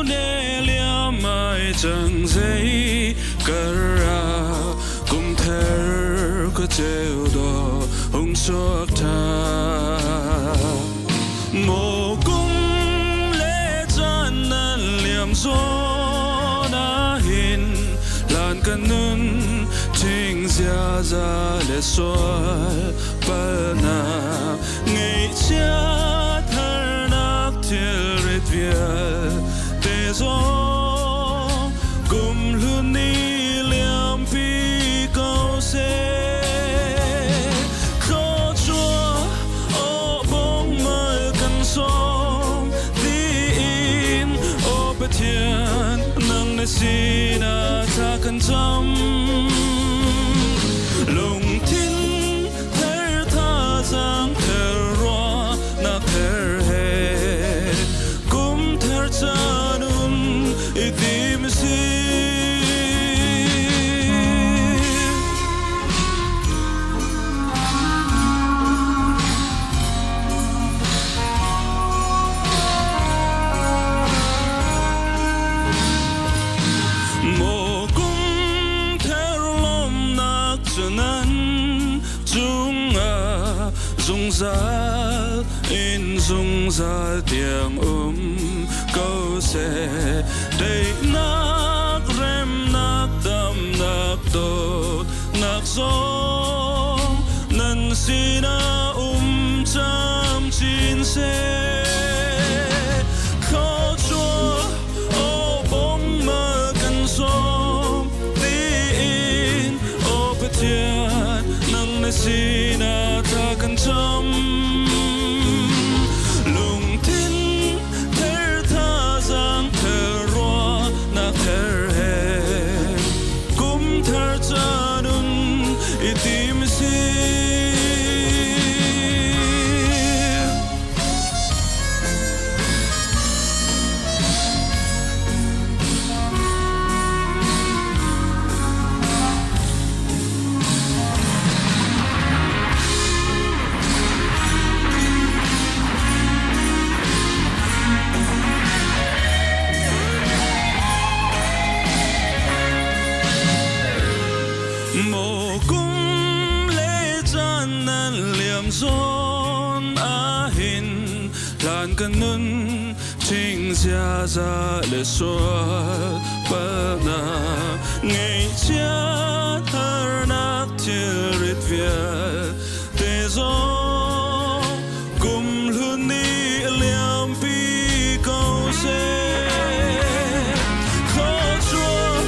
ne liam ai cang zei kara kum thar ka cheu do hung suak tha mo kum le chan nan liam zawn hin lan kan nun thing zia za le sual palnak Ngaihchiat harnak thilrit vialte zong kum hlun nih liampi ko seh. Thluachuah aw bong mal kan sawm tiin aw Pathian nang na sinah thla kan cam. Lungthin Ther thazaang ther ruahnak ther he kum ther caan um i tim si. zungzal in zungzal tiang um ko seh. Daihnak, remnak, damnak, dawtnak zong nan sinah um camcin seh. Thluachuah aw bong mal kan sawm tiin aw Pathian nang na sinah thla kan cam. Lungthin ther thazaang ther ruahnak ther he kum thar ca nun i tim si. Maw kum le caan nan liam zawn ahhin hlan ka nun Thing ziaza le sual palnak ngeihchiat harnak thilrit vialte zong kum hlun nih liampi ko seh. Thluachuah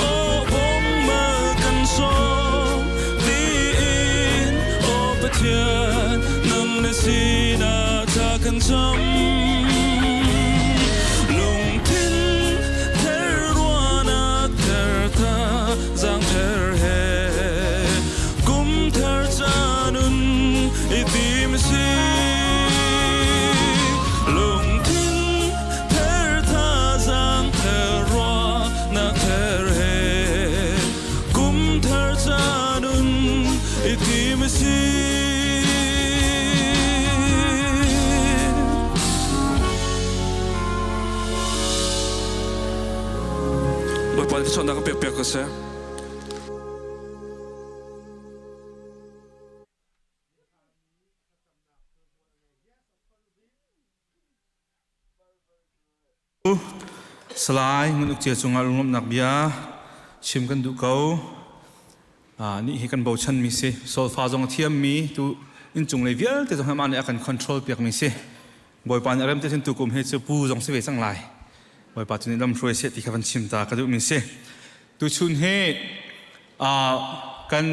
aw bawm mal kan sawm tiin aw Pathian nang le sinah thla kan cam. Lungthin ther ruahnak ther thazaang ther he kum thar ca nun i tim si. Lungthin ther thazaang ther ruahnak ther he kum thar ca nun i tim si. Bawipa nih thluachuahnak kan pekpiak ko seh. Salai Ngun Uk Cia cungah lunglawmhnak bia chim kan duh ko. Nih hi kan bochanmi si. Solfa zong a thiammi tu inncung lei vialte zong amah nih a kan control piakmi si. Bawipa nih a rem te cun tukum hi cu pu zong si ve cang lai. Bawipa cu nih lamhruai seh ti kha van chim ta ka duhmi si. Tuchun hi kan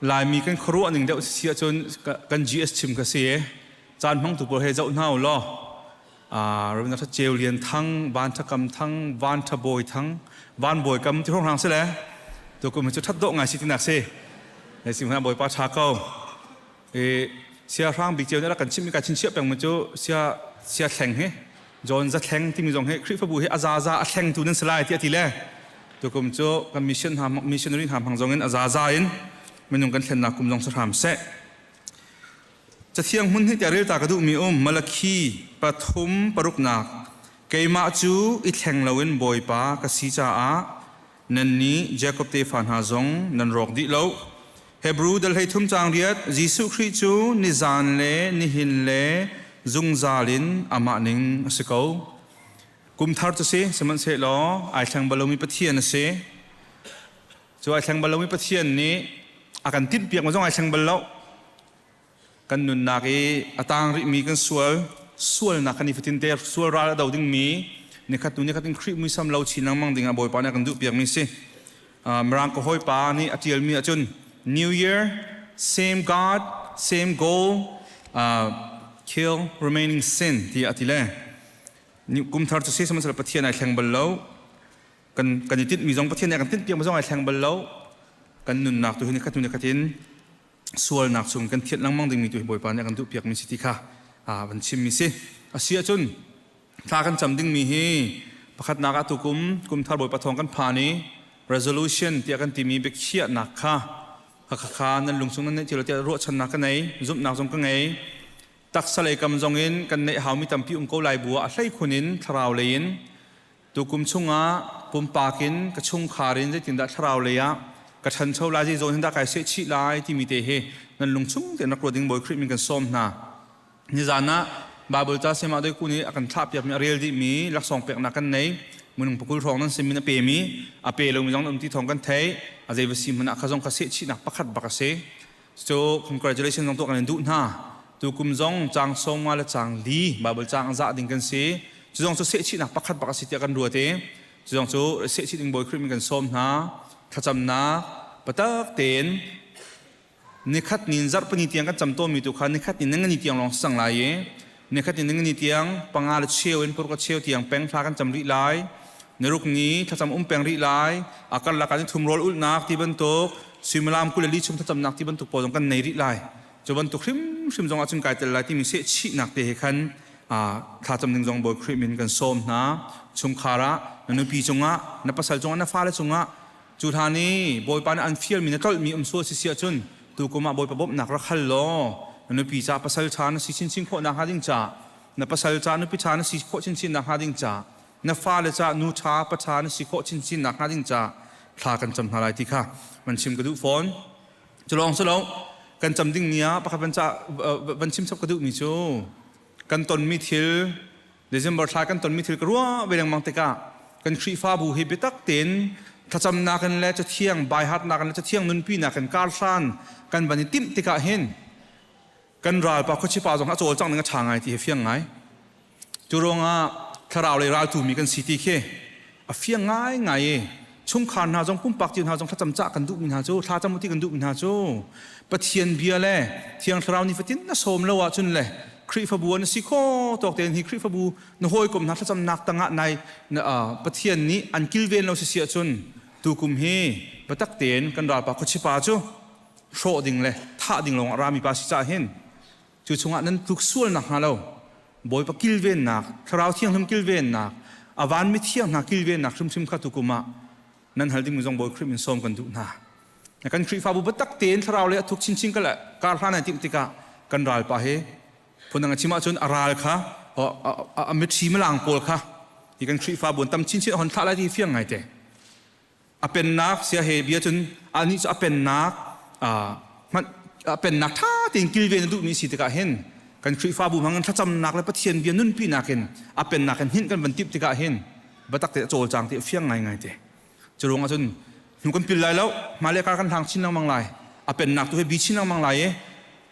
Laimi kan khuaruah ning deuh si ahcun kan GS chim ka si. Caan hmangtu pawl he zoh hna u law Rabindranath Ceu Lian Thang, Van Tha Kam Thang, Van Tha Bawi Thang, Van Bawi Kam ti hrawnghrang si le tukum hi cu that dawh ngai si tinak si. Ne si hna Bawipa tha ko. E sia hrang bik ceu nih rak kan chimh mi ka chinchiah peng mi cu sia sia thleng hi John za thleng timi zong hi Khrihfabu hi a zaza a thleng tu nan si lai ti a ti le tukum cu kan mission hna missionary hna hmang zong in a zaza in minung kan thlennak kum zong si hram seh. Cathiang hmun hi tiah rel ta ka duhmi um Malakhi pathum paruknak keimah cu i thleng loin Bawipa ka si caah nannih Jakob tefa hna zong nan rawk dih lo. Hebru dal 13 caang 8 Jesuh Khrih cu nizan le nihin le zungzal in amah ning a si ko. Kum thar cu si sihmanhsehlaw ai thleng bal lomi Pathian a si. Cu ai thleng bal lomi Pathian nih a kan tinhpiak ma zong ai thleng bal lo. Kan nunnak i a tang rihmi kan sual, sualnak kan nifatin te sual ral a do dingmi nikhat hnu nikhat in Khrih muisam lo chin lengmang ding ah Bawipa nih a kan duhpiakmi si. Mirang ka hawipa nih a ṭialmi ahcun New Year, same God, same goal, kill remaining sin ti a ti le kum thar cu si sihmanhsehlaw Pathian ai thleng bal lo. Kan kan i tinhmi zong Pathian nih a kan tinhpiak mi zong ai thleng bal lo. Kan nunnak tu hi nikhat hnu nikhat in sualnak chung kan thianh lengmang dingmi tu hi Bawipa nih a kan duhpiakmi si ti kha van chimmi si. A si ahcun thla kan cam dingmi hi pakhatnak ah tukum kumthar Bawipa thawng kan phan i resolution tiah kan timi biakhiahnak kha kha nan lungchung nan neih ti lo tiah ruahchannak ka nei zumhnak zong ka ngei taksa lei kam zong in kan neih haumi tampi um ko lai bu ah a hleikhun in thlarau lei in tukum chungah pumpak in ka chungkhar in zeitindah thlarau lei ah. Ka ṭhancho lai zei zawn hin dah kai seh chih lai timi te hi nan lung chung tein rak ruat ding Bawi Khrih min kan sawm hna. Nizan ah Bible ca sayamah Doi Ku nih a kan thlahpiakmi a rel dihmi laksawng peknak kan nei. Minung pakul hrawng nan sin min a pemi a pe lomi zong nan um ti thawng kan theih. A zei va si hmanh ah kha zong kha sehchihnak pakhat bak a si. So congratulations zong tuah kan in duh hna. Tu kum zong caang sawmnga le caang li Bible caang a zah ding kan si. Cu zong cu sehchihnak pakhat bak a si tiah kan ruat i cu zong cu sehchih ding Bawi Khrih min kan sawm hna. Thlacamnak patak tein nikhat ni in zarhpini tiang kan cam tawnmi tu kha nikhat ni ningani tiang lawng si cang lai i nikhat ni ningani tiang panga le cheu in paruk a cheu tiang peng thla kan cam rih lai niruk ni thlacam um peng rih lai a karlak ah ni thum rawl ulhnak ti bantuk suimilam 22 chung thlacamnak ti bantuk pawl zong kan nei rih lai cu bantuk hrimhrim zong ahcun kai tel lai timi sehchihnak te he khan thlacam ding zong Bawi Khrih min kan sawm hna chungkhar ah na nupi cungah na pasal cungah na fale cungah Cu hlan i Bawipa nih an fialmi na tlolhmi um sual si si ahcun tukum ah Bawipa bawmhnak rak hal law na nupi ca pasal ṭha na si chinchin khawh nakhnga ding ca na pasal ca nupi ṭha na si khawh chinchin nakhnga ding ca na fale ca nu ṭha pa ṭha na si khawh chinchin nakhnga ding ca thla kan cam hna lai ti kha van chim ka duh fawn. Cu lawng si lo kan cam dingmi ah pakhat van ca van chim chap ka duhmi cu kan tonmi thil December thla kan tonmi thil ka ruah ve lengmang tikah kan Khrihfabu hi biatak tein thlacamnak in le cathiang baihatnak in le cathiang nunpinak in karhlan kan van i timh tikah hin kan ralpa khuachipa zong a cawlcangh ning a ṭha ngai ti hi fiang ngai. Cu ruangah thlarau lei raltumi kan si ti khi a fiang ngai ngai i chungkhar hna zong pumpak cio hna zong thlacam cah kan duhmi hna cu thlacam uti kan duhmi hna cu Pathian bia le Thiang Thlarau nifatin na sawm lo ahcun le Khrihfabu an si kho tawk tein hi Khrihfabu na hawikom hna thlacamnak tangah nai Pathian nih an kilven lo si si ahcun tukum hi biatak tein kan ralpa khuachipa cu hrawh ding le thah ding lawng a rami pa si cah hin Cu chungah nan tluk sual nakhnga lo Bawipa kilvennak, Thlarau Thianghlim kilvennak, a van mithiang hna kilvennak hrimhrim kha tukum ah nan hal dingmi zong Bawi Khrih min sawm kan duh hna. Kan Khrihfabu biatak tein Thlarau lei a thuk chinchin ka le kar hlan ai timh tikah kan ralpa hi phundang a chim ahcun a ral kha a mitthli malang pawl kha hi kan Khrihfabu an tam chinchin a hon thlah lai ti fiang ngai te. A pennak sia he bia cun anih cu a pennak hmanh a pennak ṭha tein kilven a duhmi si tikah hin kan Khrihfabu hmang in thlacamnak le Pathian bia nunpinak in a pennak in hinh kan van timh tikah hin biatak te a cawlcang ti a fiang ngaingai te. Cu ruangah cun hnu kan pil lai lo, hmailei kar kan hlang chin lengmang lai. A pennak tu hi bi chin lengmang lai i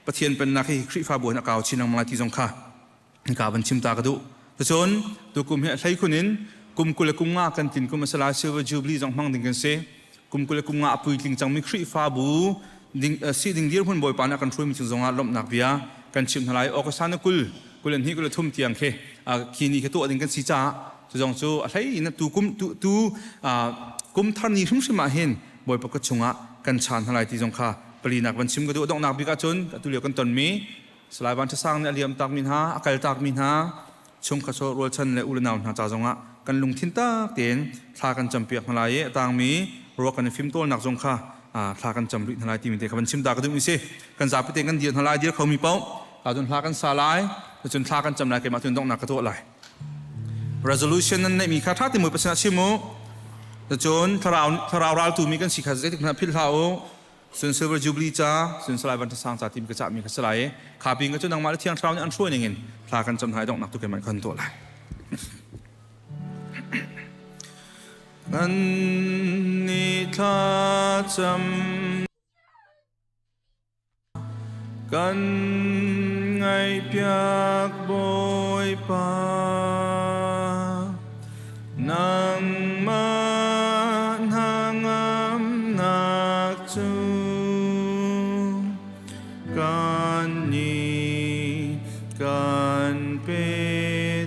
Pathian pennak hi Khrihfabu hin a kau chin lengmang lai ti zong kha ka van chim ta ka duh. Cun tukum hi a hlei khun in kum 20 le kum nga kan tin kum a si lai Silver Jubilee zong hmang ding kan si. Kum 20 le kum nga a puitling cangmi Khrihfabu ding si ding dirhmun Bawipa nih a kan hruaimi cung zongah lawmhnak bia kan chim hna lai. August na 20, 22, 23 tiang khi khi ni khi tuah ding kan si caah cu zong cu a hlei in tu kum tu tu kum thar ni hrimhrim ah hin Bawipa ka chungah kan chan hna lai ti zong kha palinak van chim ka duh. Donghnak bik ahcun atu lio kan tonmi Salai Van Ṭha Sang nih a liam takmi hna, a kal takmi hna, chungkhat rualchan le u le nau hna ca zongah kan lungthin tak tein thla kan campiak hna lai i a tangmi ruak kan i fimtawlnak zong kha thla kan cam rih hna lai timi te kha van chim ta ka duhmi si. Kan zapi tein kan dir hna lai, dir khomi paoh cun hla kan sa lai, cun thla kan cam lai, keimah cun donghnak ka tuah lai. Resolution nan neihmi kha ṭha te mui pasin ah chim u. Cun thlarau thlarau raltu mi kan si kha zeitik hmanh philh hlah u. Sun Silver Jubilee ca, Sun Salai Van Sang ca tim ka cahmi ka si lai i kha pin ka cu nangmah le Thiang Thlarau nih an hruai ning in thla kan cam hna i donghnak tu keimah kan tuah lai. Kan ni thla cam kan ngaihpiak Bawipa Nangmah hnangamnak cu kan nih kan pe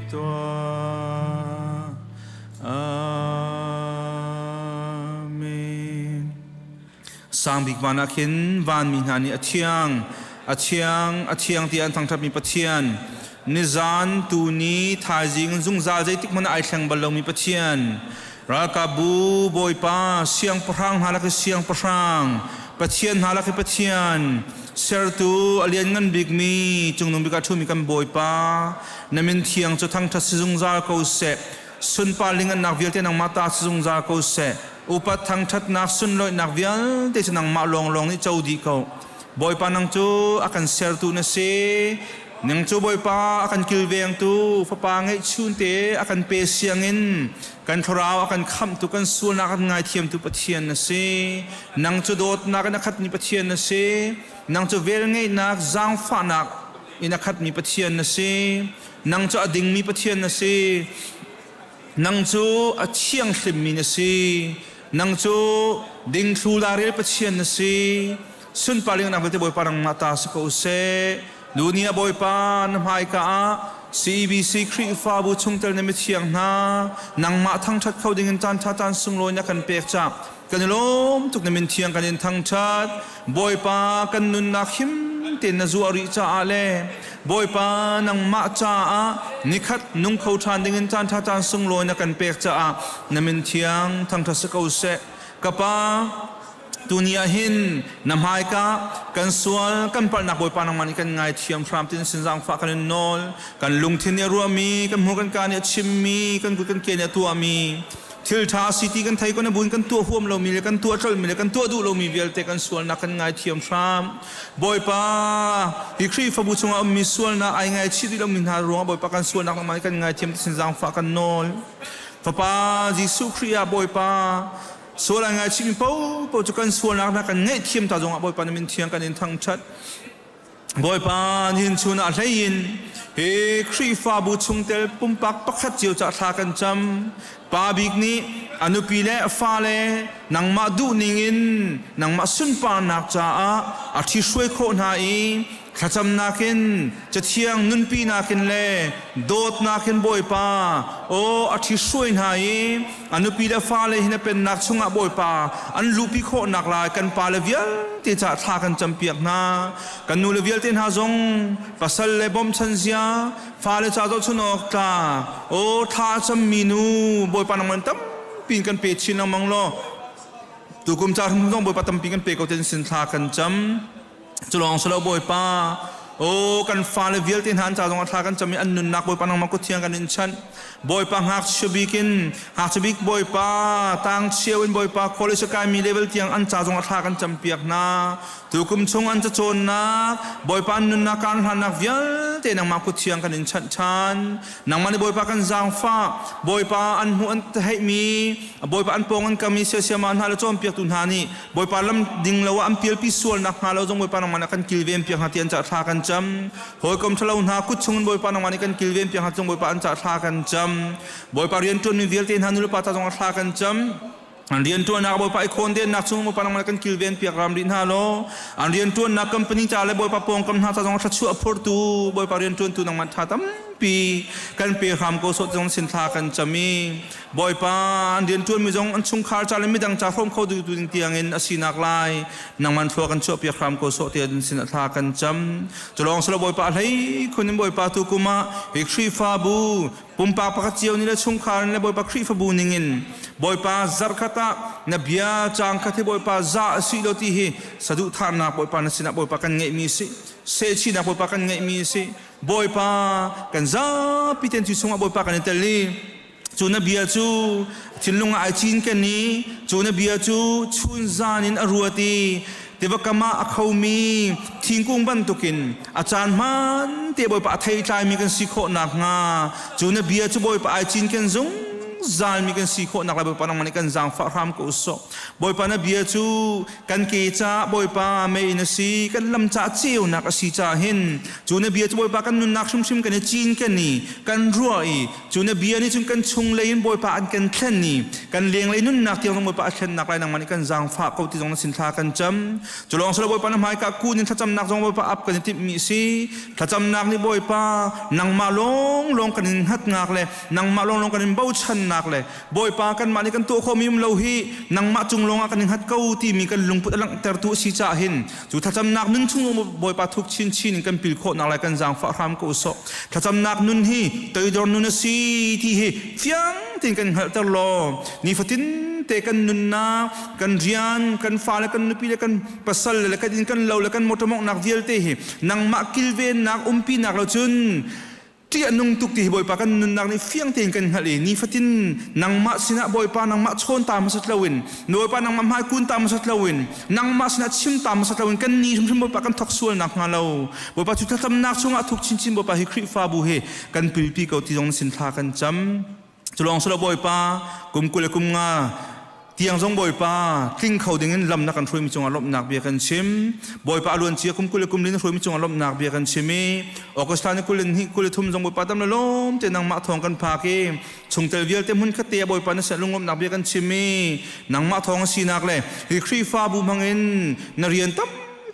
tuah. Amen. Sang bik van ah khin vanmi hna nih a thiang, a thiang, a thiang tiah an thangṭhatmi Pathian, nizan, tuni, thaizing, zungzal zeitik hmanh ah ai thleng bal lomi Pathian, ralkapbu Bawipa, siangpahrang hna lak i siangpahrang, Pathian hna lak i Pathian, sertu a lianngan bikmi, cungnung bik ah ṭhumi kan Bawipa, na min thiang cu thangṭhat si zungzal ko seh. Sunpar lingannak vialte nangmah ta si zungzal ko seh. Upat thangṭhatnak sunlawihnak vialte cu nangmah lawnglawng nih co dih ko. Bawipa nang cu a kan sertu na si. Nang cu Bawipa a kan kilvengtu fapa ngeihchunte a kan pe siangin kan thlarau a kan khamhtu kan sualnak a kan ngaithiamtu Pathian na si. Nang cu dawtnak in a khatmi Pathian na si. Nang cu velngeihnak zaangfahnak in a khatmi Pathian na si. Nang cu a dingmi Pathian na si. Nang cu a thianghlimmi na si. Nang cu dingthlu larel Pathian na si. Sunpar lingnak vialte Bawipa nangmah ta si ko seh. Dunia Bawipa na hmaika ah CEBC Khrihfabu chungtel na mithiang hna nangmah thangṭhat kho dingin caan ṭha caan sunglawi na kan pek cah kan i lawm tuk na min thiang kan in thangṭhat. Bawipa kan nunnak him tein na zuah rih caah le Bawipa nangmah caah nikhat nung kho ṭhan dingin caan ṭha caan sunglawi na kan pek caah na min thiang thangṭhat si ko seh. Ka Pa, tuni ah hin na hmaika kan sual kan palhnak Bawipa nangmah nih kan ngaithiam hram tin sin zaangfah kan in nawl. Kan lungthin nih a ruahmi, kan hmur kan ka nih a chimmi, kan kut kan ke nih a tuahmi thil ṭha a si ti kan thei ko na buin kan tuah huam lomi le kan tuah tlolmi le kan tuah duh lomi vialte kan sualnak kan ngaithiam hram. Bawipa, hi Khrihfabu chungah ummi sualnak ai ngaichih rih lomi hna ruangah Bawipa kan sualnak nangmah nih kan ngaithiam ti sin zaangfah kan nawl. Fapa Jesuh Khrih ah Bawipa, sual ai ngaichihmi paohpaoh cu kan sualnak hna kan ngaihthiam ta zongah Bawipa na min thiang kan in thangṭhat. Bawipa nihin chun ah hlei in hi Khrihfabu chungtel pumpak pakhat cio cah thla kan cam. Pa bik nih a nupi le a fale nangmah duh ning in nangmah sunparnak caah a ṭhihruai khawh hna i thlacamnak in cathiang nunpinak in le dawtnak in Bawipa aw a ṭhihruai hna i a nupi le fale hi na pennak chungah Bawipa an luhpi khawhnak lai kan pale vialte caah thla kan campiak hna. Kan nule vialte hna zong pasal le bawmchan zia fale ca zohchun awk tlak aw thla a cammi nu Bawipa nangman tampi in kan pe chin lengmang law tukum ca hrim zong Bawipa tampi kan pe ko ten sin thla kan cam. Culawng silo Bawipa aw kan fale vialte hna an ca zong ah thla kan cam i an nunnak Bawipa nangmah kut thiang kan in chanh. Bawipa ngakchia bik in ngakchia bik Bawipa tang cheu in Bawipa college a kaimi level tiang an ca zong ah thla kan campiak hna. Tukum chung an cacawnnak Bawipa an nunnak kaan hlannak vialte nangmah kut thiang kan in chanh ṭhan. Nangmah nih Bawipa kan zaangfah Bawipa an hmuh an theihmi Bawipa an pawng an kam i siasiama hna le cawnpiaktu hna nih Bawipa lam ding lo ah an pialpi sualnak hnga lo zong Bawipa nangmah nih kan kilven piak hna ti an cah thla kan cam. Hawikom ṭhalo hna kut chungin Bawipa nangmah nih kan kilven piak hna cung Bawipa an cah thla kan cam. Bawipa rianṭuanmi vialte hna nulepa ca zong ah thla kan cam. An rianṭuannak Bawipa i khawndennak chung Bawipa nangmah nih kan kilven piak ram rih hna law an rianṭuannak company ca le Bawipa pawngkam hna ca zong ah thluachuah phurtu Bawipa rianṭuantu nangmah ṭha tampi kan pe hram ko sawh zong sin thla kan cam i Bawipa an rianṭuanmi zong an chungkhar ca le midang ca hrawm kho duhtu ding tiangin a sinak lai nangman thlua kan chuahpiak hram ko sawh tiah sin ah thla kan cam. Culawng silo Bawipa a hlei khun in Bawipa tu kum ah hi Khrihfabu pumpak pakhat cio nih le chungkhar in le Bawipa Khrihfabu ningin Bawipa zarhkhat ah na bia caang khat hi Bawipa za a si lo ti hi saduhthahnak Bawipa na sinah Bawipa kan ngeihmi si sehchihnak Bawipa kan ngeihmi si Bawipa kan zapi ten cu chungah Bawipa kan i tel i Cu na bia cu thinlung ah ai cinken i cu na bia cu chun zan in a ruat i tiva kam ah a khomi thingkung bantukin a caan hmaan te Bawipa a theitlaimi kan si khawh nakhnga cu na bia cu Bawipa ai cinken zungzalmi kan si khawh nak lai Bawipa nangmah nih kan zaangfah hram ko sawh. Bawipa na bia cu kan ke caah Bawipa mei na si kan lam caah ceunak a si caah hin cu na bia cu Bawipa kan nunnak hrimhrim kan i cinken i kan ruah i Cu na bia nih cun kan chunglei in Bawipa an kan thlen i kan lenglei nunnak tiang zong Bawipa a thlennak lai nangmah nih kan zaangfah ko ti zong na sin thla kan cam. Cu lawng silo Bawipa na hmaika kun in thlacamnak zong Bawipa ap kan i timhmi a si. Thlacamnak nih Bawipa nangmah lawnglawng kan in hngatnak le nangmah lawnglawng kan in bochannak le Bawipa kanmah nih kan tuah khawhmi um lo hi nangmah cung lawngah kan in hngat ko timi kan lungput a langhtertu a si caah hin Cu thlacamnak nun chung Bawipa thuk chinchin in kan pil khawhnak lai kan zaangfah hram ko sawh. Thlacamnak nun hi toidor nun a si ti hi fiang tein kan hngalhter law nifatin te kan nunnak, kan rian, kan fale, kan nupi le kan pasal le kan inn kan lo le kan motor mawnghnak vialte hi nangmah kilvennak umpinak lo cun. Ṭih a nung tuk ti hi Bawipa kan nunnak nih fiang tein kan hngalh i nifatin nangmah sinah Bawipa nangmah chawn ta hmasat loin Bawipa nangmah hmai kun ta hmasat loin nangmah sinah chim ta hmasat loin kan ni hrimhrim Bawipa kan thok sual nak hnga lo Bawipa cu thlacamnak chungah thuk chinchin Bawipa hi Khrihfabu hi kan pilpi ko ti zong na sin thla kan cam. Cu lawng si lo Bawipa kum 20 le kum nga tiang zong Bawipa tling kho dingin lam na kan hruaimi cungah lawmhnak bia kan chim. Bawipa a luan cia kum 20 le kum li na hruaimi cungah lawmhnak bia kan chim i August thla ni 22 23 zong Bawipa dam le lawm te nangmah thawng kan phak i chungtel vialte hmun khat te ah Bawipa na lunglawmhnak bia kan chim i nangmah thawng a sinak le hi Khrihfabu hmangin na rian tam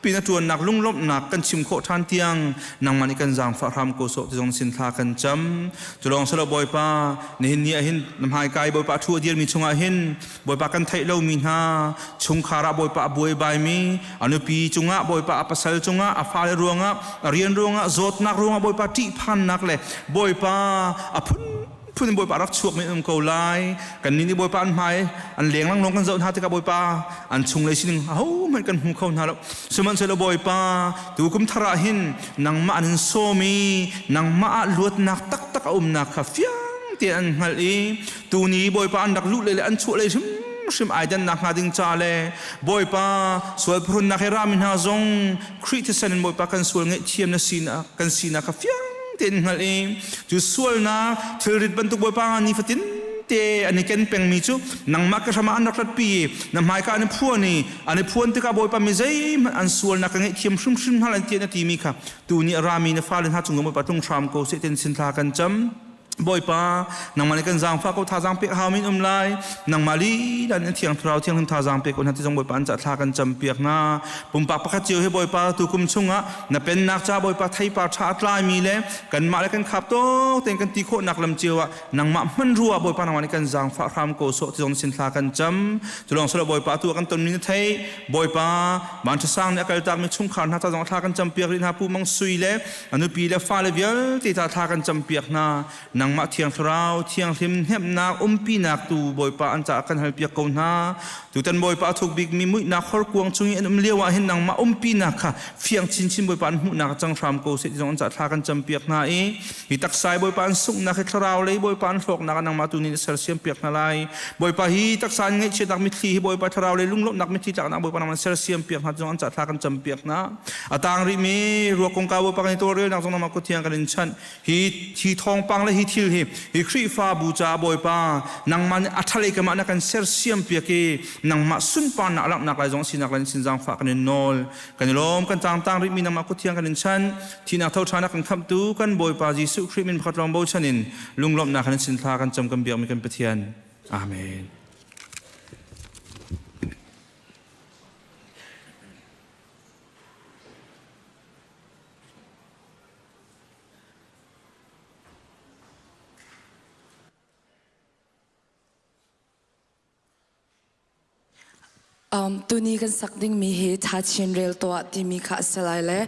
tampi na ṭuannak lunglawmhnak kan chim khawh ṭhan tiang nangmah nih kan zaangfah hram ko sawh ti zong sin thla kan cam. Cu lawng silo Bawipa, nihin ni ah hin na hmaika i Bawipa a ṭhu a dirmi chungah hin Bawipa kan theih lomi hna chungkhar ah Bawipa a buaibaimi a nupi cungah Bawipa a pasal cungah a fale ruangah a rian ruangah zawtnak ruangah Bawipa ṭihphannak le Bawipa a phun phun in Bawipa rak chuak men um ko lai. Kannih nih Bawipa an hmai an leng langlong kan zoh hna tikah Bawipa an chunglei sining ahohmanh kan hmu kho hna lo. Sihmanhsehlaw Bawipa tu kum thar ah hin nangmah an in sawm i nangmah ah luatnak taktak a umnak kha fiang tein an hngalh i tuni Bawipa an rak luh lei le an chuah lei hrimhrim ai dannak hnga ding ca le Bawipa sual phurunnak he rami hna zong Khrih thisen in Bawipa kan sual ngaihthiam na sinak kan sinak kha fiang tein hngalh i cu sualnak thilrit bantuk Bawipa nifatin te an i ken pengmi cu nangmah ka hram ah an rak ratpi i na hmaika an i phuan i an i phuan tikah Bawipa mi zeihmanh an sualnak ka ngaihthiam hrimhrim hna lai tiah na timi kha tu ni a rami na fale hna cung Bawipa tlung hram ko seh tin sin thla kan cam. Bawipa, nangmah nih kan zaangfah ko thazaang pek hau min um lai. Nangmah lila nih thiang thlarau thianghlim thazaang pek ko hna ti zong Bawipa an ca thla kan cam piak hna. Pumpak pakhat cio hi Bawipa tu kum chungah na pennak ca Bawipa theipar ṭha a tlaimi le kanmah le kan khap tawk tein kan ti khawhnak lam cio ah nangmah hman rua Bawipa nangmah nih kan zaangfah hram ko sawh ti zong sin thla kan cam. Cu lawng silo Bawipa tu ah kan tonmi na thei. Bawipa van ṭhasang nih a kaltakmi chungkhar hna ca zong thla kan cam piak rih hna Pu Mang Sui le A nupi le fale vialte ta thla kan campiak hna. Nangmah Thiang Thlarau thianghlim hnemhnak umpinak tu Bawipa an caah kan halpiak ko hna. Tutan Bawipa a thuk bikmi muihnak horkuang chung i an um lio ah hin nangmah umpinak kha fiang chinchin Bawipa an hmuhnak a cang hram ko seh ti zong an caah thla kan campiak hna i hi taksa i Bawipa an sunghnak hi thlarau lei Bawipa an hlawknak ah nangmah tu nih na sersiam piak hna lai. Bawipa hi taksa an ngaihchiatnak mitthli hi Bawipa thlarau lei lunglawmhnak mitthli tlaknak Bawipa nangmah sersiam piak hna ti zong an caah thla kan campiak hna. A tang rihmi ruak kongkau Bawipa kan i tawlrelnak zong nangmah kut thiang kan in chanh. Hi hi thawngpang le hi thil hi hi Khrihfabu caah Bawipa nangmah nih a ṭhalei kamah na kan sersiam piak i nangmah sunparnak a langhnak lai zong sinak lai sin zaangfah kan in nawl. Kan i lawm kan cangtang rihmi nangmah kut thiang kan in chanh. Thihnak tho ṭhan a kan khamhtu kan Bawipa Jesuh Khrih min pakhat lawng bochan in lunglawmhnak kan in sin thla kan cam kan biakmi kan Pathian. Amen. Tuni kan sak dingmi hi Thachin rel tuah timi kha a si lai le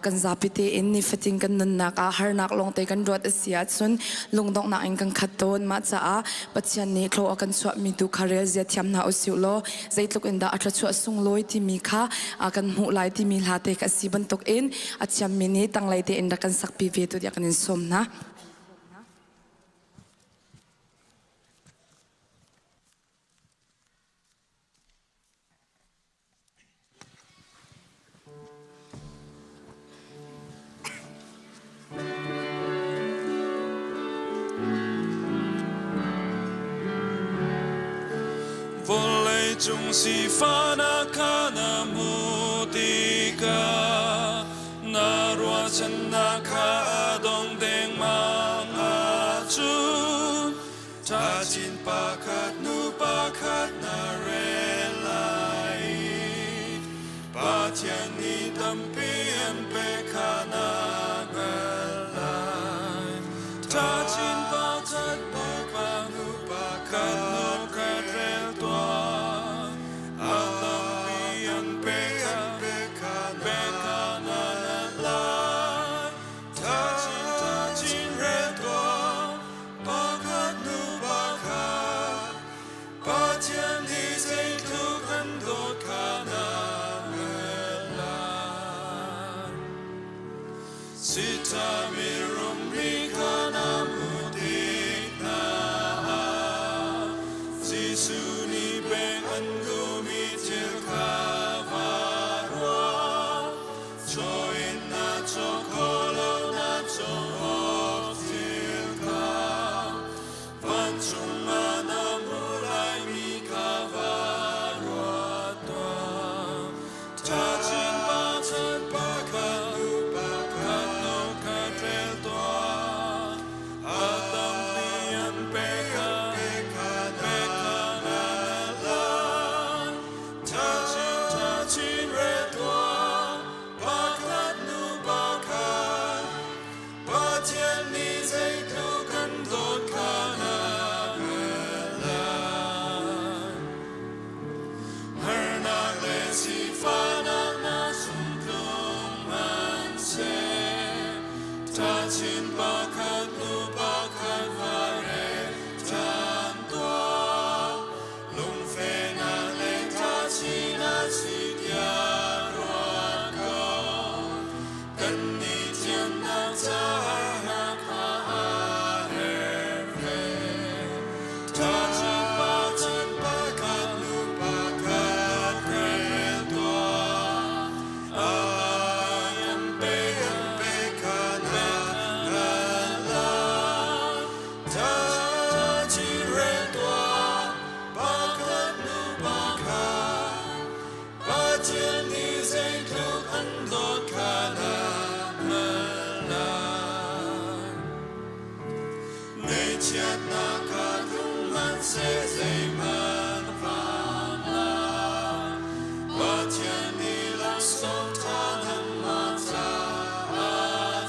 kan zapi tein nifatin kan nunnak ah harnak lawngte kan ruat a si ahcun lungdonghnak in kan khat tawn. Mah caah Pathian nih thlaw a kan chuahmi tu kha rel zia thiam hna usih law zeitluk in dah a thluachuah sunglawi timi kha kan hmuh lai timi hla te kha a si bantuk in a thiammi nih tanglei tein rak kan sakpi ve tu tiah kan in sawm hna. Vawleicung sifahnak kha na hmuh tikah na ruahchannak kha a dong dengmang ahcun Ṭhachin pakhat nu pakhat na rel lai i Pathian nih tampi an pek kha na hngalh lai. Ṭhachin pakhat pakhat nu pakhat nu khat rel tuah. A tampi an pek kha na hngalh lai. Ṭhachin ṭhachin rel tuah. Pakhat nu pakhat Pathian nih zeitluk an dawt kha na hngalh lai. Sitami rumri kha. Ṭhachin pakhat hnu pakhat va rel ṭhan tuah. Lungfehnak le ṭhachin a si tiah ruat ko. Kannih thiannak caah na kha aa her ve. Ṭhachin pakhat pakhat hnu pakhat rel tuah. An pe an pe kha na hngal lai. Ṭhachin rel tuah pakhat hnu pakhat. Pathian nih zeitluk an dawt kha na hngal lai. Ngaihchiatnak kha tlung hmanhseh zeihmanh vang hlah. Pathian nih laksawng ṭha nangmah caah a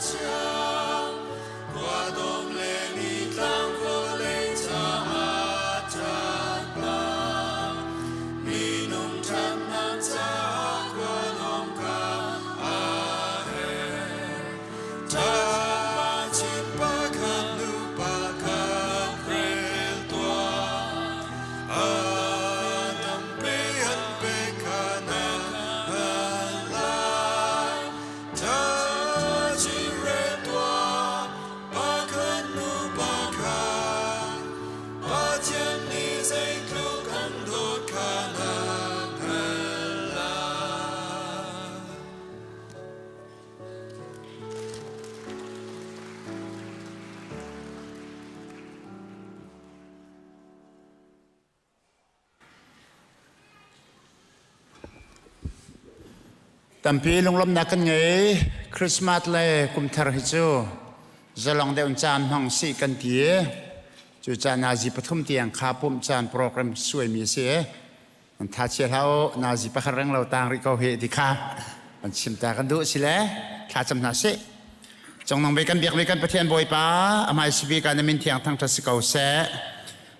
chiah. Khuadawm le nitlang vawlei caah ṭhat bang. Minung ṭhatnak caah khuadawm kha aa her. Ṭhachin pakhat nu pakhat rel tuah. An pe an pe kha na hngal lai. Ṭhachin rel tuah pakhat nu pakhat. Pathian nih zeitluk an dawt kha na hngal lai. Tampi lunglawmhnak kan ngei. Christmas le kumthar hi cu zalong deuh in caan hmang sih kan ti i cu caan nazi pathum tiang kha pumh caan program suaimi a si i An tha chia hlah u, nazi pakhat reng lo tang rih ko hi ti kha an chim ta kan duh si le thla cam hna sih. Congnong ve kan biak mi kan Pathian Bawipa, amai sibi ka na min thiang thangṭhat si ko seh.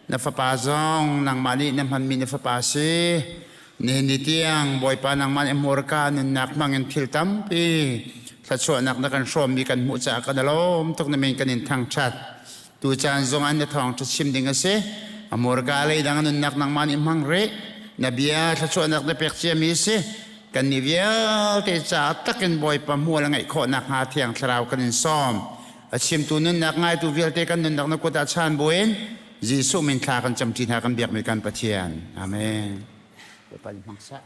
Na fapa zong nangmah nih na hmanmi na fapa si. Nihin ni tiang Bawipa nangmah nih hmurka nunnak hmangin thil tampi thluachuahnak na kan hrawmmi kan hmuh caah kan i lawm tuk na min kan in thangṭhat. Tucaan zong ah na thawngṭha chim ding a si. A hmurka leidang nunnak nangmah nih hmang rih. Na bia thluachuahnak na pek ciami a si. Kannih vialte caah takin Bawipa hmual a ngeih khawh nakhnga Thiang Thlarau kan in sawm. A chimtu nunnak ngaitu vialte kan nunnak na kut ah chaan buin Jesuh min thla kan camṭi hna kan biakmi kan Pathian. Amen. Bawipa nih hmang seh.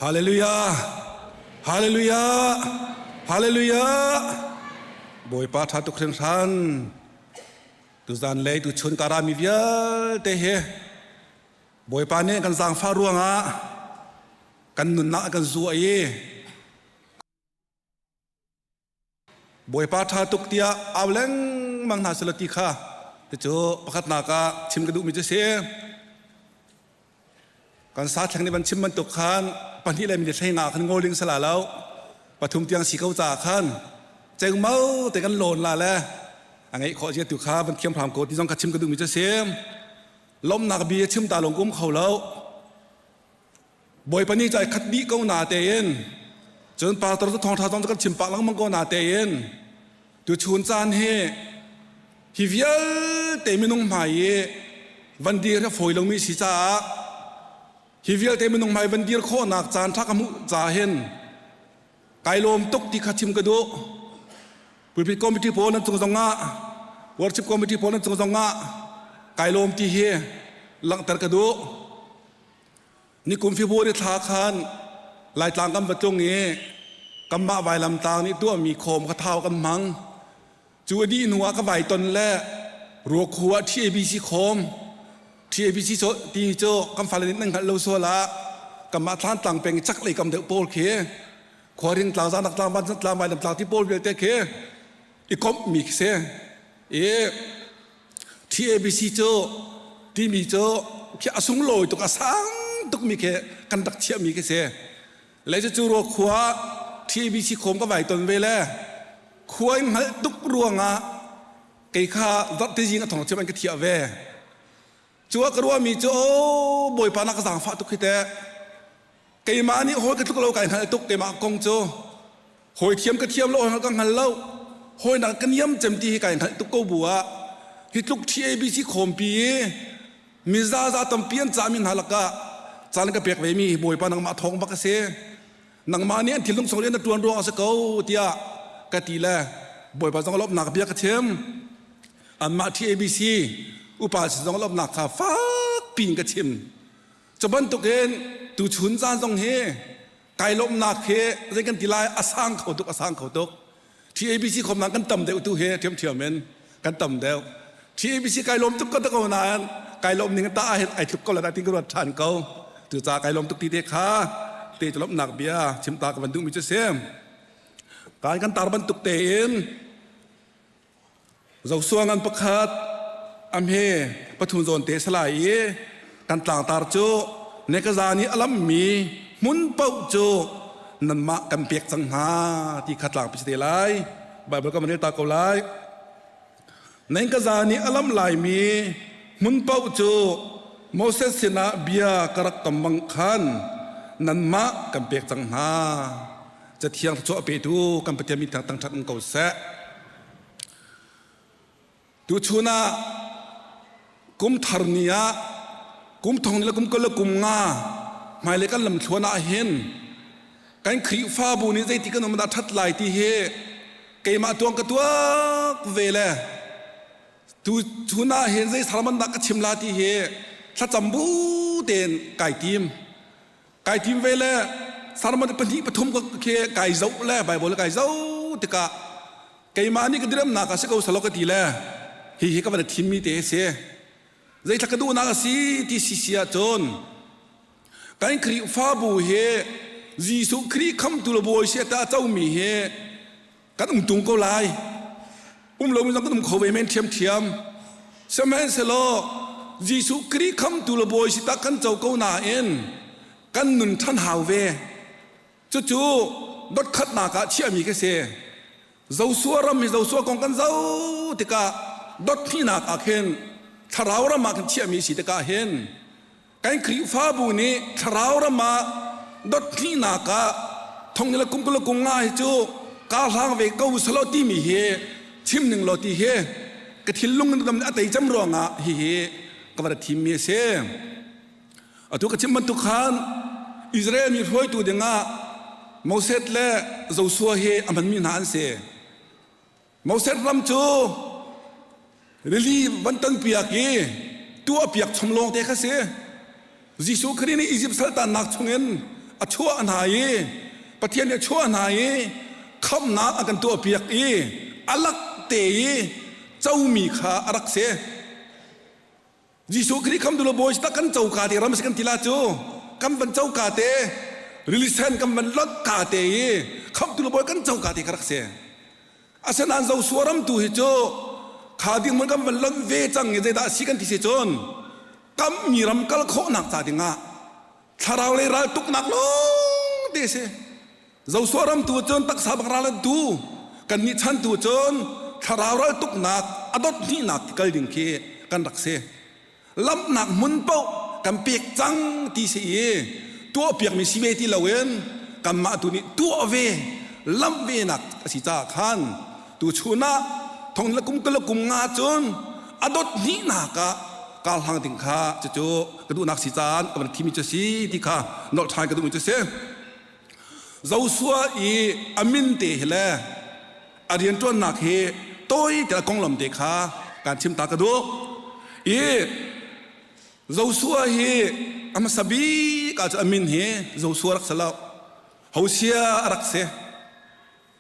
Hallelujah! Hallelujah! Hallelujah! Bawipa ṭha tuk hringhran. Tuzan lei tuchun kara mi vialte hi Bawipa nih kan zaangfah ruangah kan nunnak a kan zuah i Bawipa ṭha tuk tiah au lengmang hna selaw ti kha cucu pakhatnak ah chim ka duhmi cu si. Kan sa thleng nih van chim bantuk khan pahnih le minute hlei nga khan ngawling sala lo pathum tiang si ko caah khan cengmo te kan lawn la le a ngeih khawh zia tu kha van thiam hram ko ti zong kha chim ka duhmi cu si. Lawmhnak bia chim ta lawng um kho lo. Bawipa nih cai khat dih ko na tein cun pastor cu thawngṭha zong cu kan chim pah lengmang ko na tein tuchun caan hi hi vialte minung hmai i van dir hi a fawi lomi si caah hi vialte minung hmai van dir khawhnak caan ṭha ka hmuh caah hin kai lawm tuk ti kha chim ka duh. Pulpit committee pawl nan cung zongah worship committee pawl nan cung zongah kai lawm ti hi langhter ka duh. Nikum February thla khan Laitlang kan va tlung i kanmah vailamtlang nih tuahmi khawm kha thau kan hmang. Cu a dih hnu ah ka vai ton le Ruakhu ah TABC khawm TABC ti cu kan fale nih nan hngalh lo sual ah kanmah Thlantlang peng i chaklei kam deuh pawl khi Khuaring tlang, Zanak tlang, Vancung tlang, Vailam tlang ti pawl vialte khi i komhmi khi si. I TABC cu timi cu khi a sunglawi tuk a sang tukmi khi kan rak chiahmi khi si. Le cu ruakhua TABC khawm ka vai ton ve le khua in hngalh tuk ruangah Kei kha zarhte zing a thong chim an ka thiah ve. Cu ah ka ruahmi cu aw Bawipa na ka zaangfah tuk hi teh. Keimah nih hawi ka tluk lo kai hngalh tuk keimah kong cu. Hawi thiam ka thiam lo hawi ka hngal lo. Hawi nak ka niam cem ti hi kai hngalh tuk ko bu ah hi tluk TABC khawmpi i mizaza tampi an cahmi hna lakah caan ka pek ve mi Bawipa nangmah thawng bak a si. Nangmah nih an thinlung chung rian na ṭuan ruang a si ko tiah ka ti le Bawipa zong lawmhnak bia ka chim. Anmah TABC upa sin zong lawmhnak kha fak piin ka chim. Cu bantukin tuchun caan zong hi kai lawmhnak hi zei kan ti lai a sang kho tuk a sang kho tuk. TABC khawmnak kan tam deuh tu hi ṭhiamṭhiam in kan tam deuh. TABC kai lawm tuk ko ta ko nain kai lawm ning ta ah hin ai tluk ko la ti ka ruat ṭhan ko. Cucaah kai lawm tuk ti te kha te cu lawmhnak bia chim ta ka van duhmi cu si. Kan kan tar bantuk tein Zosuangan pakhat amhe pathum zawn te salai i kan tlangtar cu nekaza nih a lammi hmun paoh cu nanmah kan pek cang hna ti kha tlangpi si te lai. Baibal kan van rel ta ko lai. Nekaza nih a lam laimi hmun paoh cu Moses sinah bia ka rak kam bang khan nanmah kan pek cang hna. Cathiang thluachuah a petu kan Pathian min thang thangṭhat um ko seh. Tuchun ah kum thar ni ah kum thong le kum kul le kum nga hmailei kan lamthluan ah hin kan Khrihfabu nih zeiti kan um dah ṭhat lai ti hi keimah tuang ka tuak ve le tu chun ah hin zei sermon dah ka chim la ti hi thlacam bu tein kai tim. Kai tim ve le sermon pahnih pathum ka khi kai zoh le Bible kai zoh tikah keimah nih ka diremnak a si ko salo ka ti le hi hi ka van thimmi te si zeithla ka duhnak a si ti si si ahcun kan Khrihfabu hi Jesuh Khrih khamtu le bawi si ta comi hi kan um tung ko lai um lomi zong kan um kho ve men ṭhiamṭhiam sihmanhsehlaw Jesuh Khrih khamtu le bawi si tak kan co ko nain kan nun ṭhan hau ve cucu dotkhatnak ah chiahmi ka si Joshua ram hi Joshua kong kan zoh tikah dotthlinak ah khin thlarau ram ah kan chiahmi si tikah hin Kan Khrihfabu nih thlarau ram ah dotthlinak ah thong le kum kul kum nga hi cu kaa hlang ve ko salo timi hi chim ning law ti hi ka thinlung in a tei cem ruangah hihi ka va thimmi a si. Atu ka chim bantuk khan Israel mi hruaitu dingah Moses le Joshua hi a hmanmi hna an si. Moses ram cu rili van tanpiak i tuahpiak chom lawng te kha si. Jesuh Khrih nih Izipt saltannak chungin a chuah hna i Pathian nih a chuah hna i khamnak a kan tuahpiak i a lak te i comi kha a rak si. Jesuh Khrih khamtu le bawi tak kan coka te ram si kan ti la cu kan van coka te rili sen kan van lot ka te i khamtu le bawi kan coka te ka rak si. Asinain Joshua ram tu hi cu kha ding mun kan van lon ve cang i zeidah si kan ti si cun kam mi ram kal khawhnak ca dingah thlarau lei ral tuknak lawng te si. Joshua ram tu cun taksa bang ral an tu kan nih chan tu cun thlarau ral tuknak a dot hnihnak kal ding khi kan rak si. Lamnak hmun paoh kan pek cang ti si i tuahpiakmi si ve ti loin kanmah tu nih tuah ve lamh ve nak a si caah khan tu chun ah thong le kum kul kum nga cun a dot hnihnak ah kar hlang ding kha cucu ka duhnak si caan ka van thimi cu si ti kha nolh ṭhan ka duhmi cu si. Joshua i a min te hi le a rianṭuannak hi tawi te a konglam te kha kan chim ta ka duh. I Joshua hi a hmasa bik ah cu a min hi Joshua rak si lo. Hosea a rak si.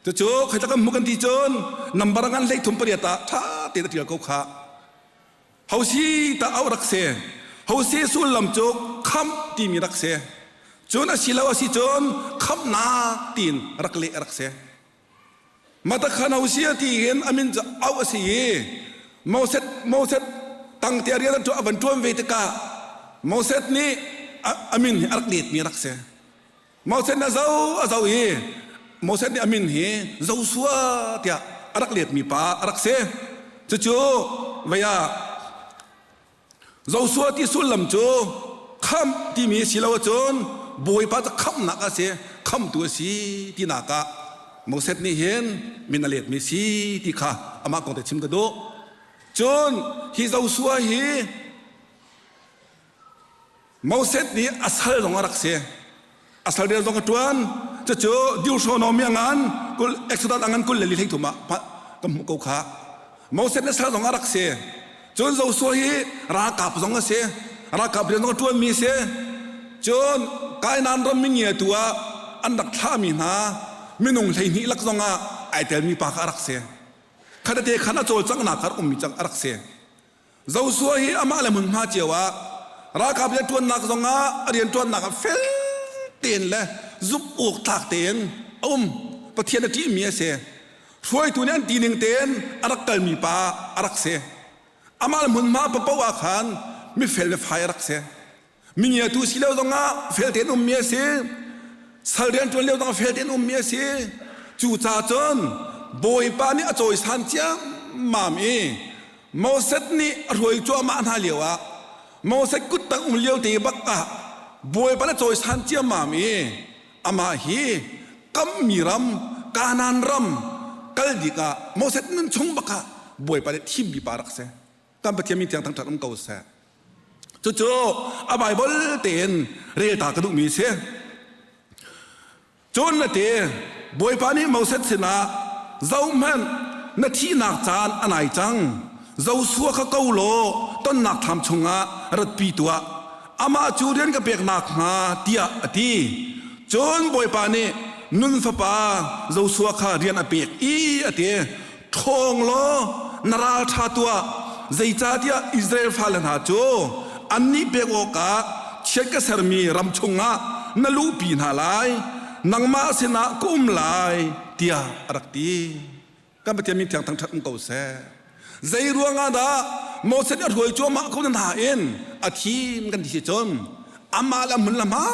Cucu khoika kan hmuh kan ti cun nambar ngan 38 ah ṭha tein a ṭial ko khah. Hosi ta auh rak si. Hosi sullam cu khamh timi rak si. Cun a si lo a si cun khamhnak tiin rak leh rak si. Matakhan Hosia ti hin a min cu auh a si i Moses Moses tang te rian a van ṭuan ve tikah Moses nih a min hi a rak letmi rak si. Moses nih a zo a zo i Moses nih a min hi Joshua tiah a rak letmi pa a rak si. Cucu vei ah Joshua ti sullam cu khamh timi si lo ahcun Bawipa cu khamhnak a si, khamtu a si tinak ah Moses nih hin min a letmi si ti kha amah kong te chim ka duh. Cun hi Joshua hi Moses nih a sal zong a rak si. A sal rian zong a ṭuan. Cucu Deuteronomy a ngan kul Exodus a ngan 24 thum ah ka hmuh ko kha. Moses nih sal zong a rak si. Cun Joshua hi ralkap zong a si. Ralkap rian zong a ṭuanmi a si. Cun Kainan ram mingiatu ah an rak thlahmi hna minung 12 lak zong ah ai telmi pa kha a rak si. Khatate khan a cawlcanghnak kha ummi cang a rak si. Joshua hi amah le hmunhma cio ah ralkap rianṭuannak zongah a rianṭuannak ah fel tein le zumh awk tlak tein a um. Pathian a ṭihmi a si. Hruaitu nih an ti ning tein a rak kalmi pa a rak si. Amah le hmunhma paoh ah khan mifel le fai a rak si. Mingiatu si lio zongah fel tein ummi a si. Sal rianṭuan lio zongah fel tein ummi a si. Cucaah cun Bawipa nih a cawisan ciammam i Moses nih a hruai cuahmah hna lioah Moses kuttang um lio te bak ah Bawipa nih a cawisan ciammam i amah hi kammi ram Kanaan ram kal dik ah Moses nun chung bak ah Bawipa nih thimmi pa rak si. Kan Pathian min thiang thangṭhat um ko seh. Cucu a Baibal tein rel ta ka duhmi a si. Cun na ti, Bawipa nih Moses sinah, zohhmanh, na thihnak caan a nai cang. Joshua kha ko law tonnak thlam chungah ratpi tuah. Amah cu rian ka pek nakhnga, tiah a ti. Cun Bawipa nih Nun fapa Joshua kha rian a pek i a ti. Ṭhawng law na ral ṭha tuah, zeicahtiah Israel fale hna cu annih pek awkah chiat ka sermi ram chungah na luhpi hna lai, nangmah sinah ka um lai, tiah a rak ti. Kan Pathian min thiang thangṭhat um ko seh. Zei ruangah dah Moses nih a hruai cuahmah ko na in a thim kan ti si cun amah le a hmun le hma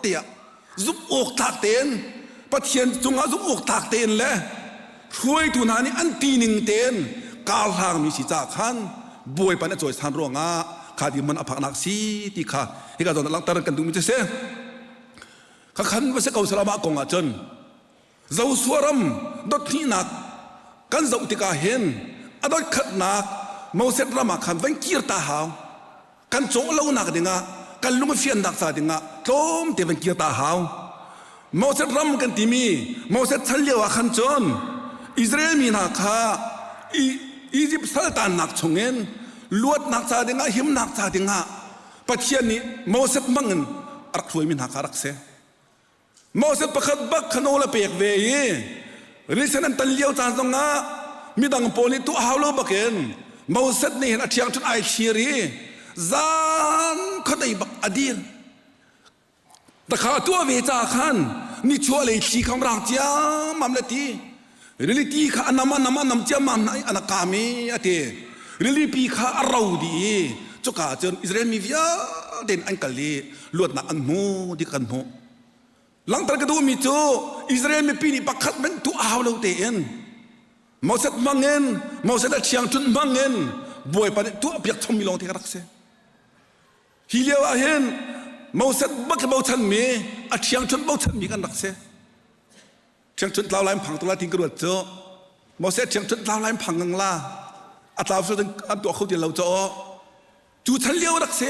tiah zumh awk tlak tein Pathian cungah zumh awk tlak tein le hruaitu hna nih an ti ning tein karhlangmi si caah khan Bawipa nih a cawisan ruangah kha ti man a phaknak si ti kha hika zawn ah langhter kan duhmi cu si. Kha khan va si ko sala mah kong ah cun Joshua ram dot hnihnak kan zoh tikah hin a dot khatnak Moses ram ah khan van kir ta hau. Kan cawh lonak dingah kan lung fiannak ca dingah tlawmte van kir ta hau. Moses ram kan timi Moses chan lio ah khan cun Israel mi hna kha Egypt saltannak chungin luatnak ca dingah himnak ca dingah Pathian nih Moses hmangin a rak hruaimi hna kha rak si. Moses pakhat bak kha nawl a pek ve i risen an tan lio caan zongah midang pawl nih tuah hau lo bakin Moses nih hin a ṭhiangṭhunh ai thlir i zan khuadei bak a dir. Takha a tuah ve ca khan nichuah lei thli kha rang ciammam le ti rili ti kha a nam a nam a nam ciammam na an a kaam i a ti rili pi kha a ro dih i cuka ah cun Israel mi vialte in an kal i luatnak an hmu ti kan hmuh langhter ka duhmi cu Israel mipi nih pakhat hmanh tuah hau lo tein Moses hmangin Moses a ṭhiangṭhunh hmangin Bawipa nih tuahpiak chommi lawng te ka rak si Hi lio ah hin Moses bak bochanmi a ṭhiangṭhunh bochanmi kan rak si. Ṭhiangṭhunh tlau lai phang tu la tin ka ruat cu Moses ṭhiangṭhunh tlau lai phang ngang la a tlau su an tuah kho ti lo caw cu chan lio rak si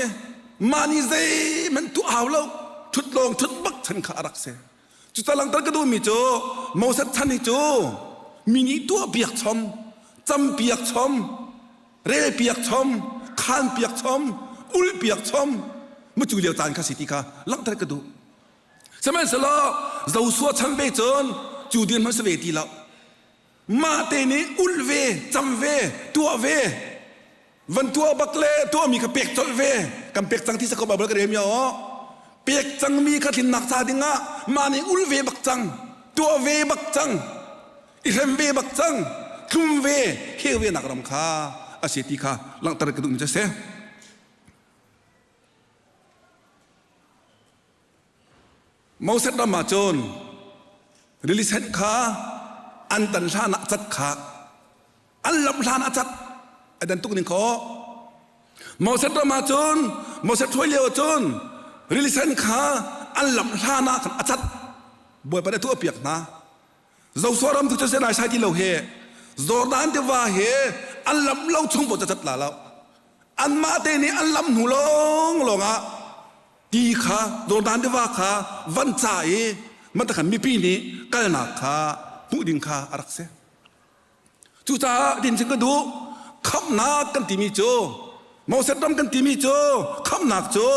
mah nih zeihmanh tuah hau lo ṭhut lawng ṭhut bak chan kha a rak si cuca langter ka duhmi cu Moses chan hi cu mi nih tuah piak chom cam piak chom relpiak chom khanpiak chom ulpiak chom mucu lio caan kha si ti kha langhter ka duh sihmanhsehlaw Joshua chan ve cun cu dirhmun si ve ti lo mah te nih ulh ve cam ve tuah ve van tuah bak le tuahmi kha pek colh ve kan pek cang ti sa ko Bible ka rel mi aw pek cangmi kha tlinnak ca dingah mah nih ul ve bak cang tuah ve bak cang i hrem ve bak cang tlum ve kheu ve nak ram kha a si ti kha langhter ka duhmi cu a si Moses ram ah cun rili sen kha an tan hlan ah cat kha an lamh hlan ah cat. A dan tuk ning kho. Moses ram ah cun Moses ṭhuai lio cun rili sen kha an lamh hlan ah khan a cat. Bawipa nih a tuahpiak hna. Joshua ram tu cu sai sai ti lo he Jordan tiva he an lamh lo chung paoh cat la lo. Anmah te nih an lamh hnu lawng lawng ah ti kha Jordan tiva kha van ca i matakhan mipi nih kalnak kha hmuh ding kha a rak si. Cucaah din cun ka duh khamhnak kan timi cu Moses ram kan timi cu khamhnak cu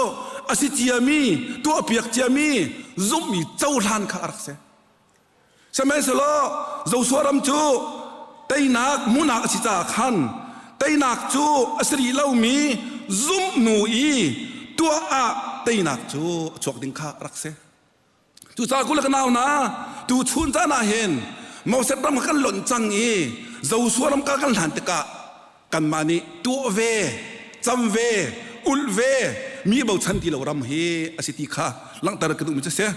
a si ciami tuahpiak ciami zumhmi cohlan kha a rak si. Sihmanhsehlaw Joshua ram cu teinak hmuhnak a si caah khan teinak cu a si rih lomi zumh hnu i tuah ah teinak cu a chuak ding kha a rak si. Cucaah kul le ka nau hna, tu chun caan ah hin Moses ram kha kan lonh cang i Joshua ram kal kan hlan tikah kanmah nih tuah ve, cam ve, ulh ve, mi bochan ti lo ram hi a si ti kha langhter ka duhmi cu a si.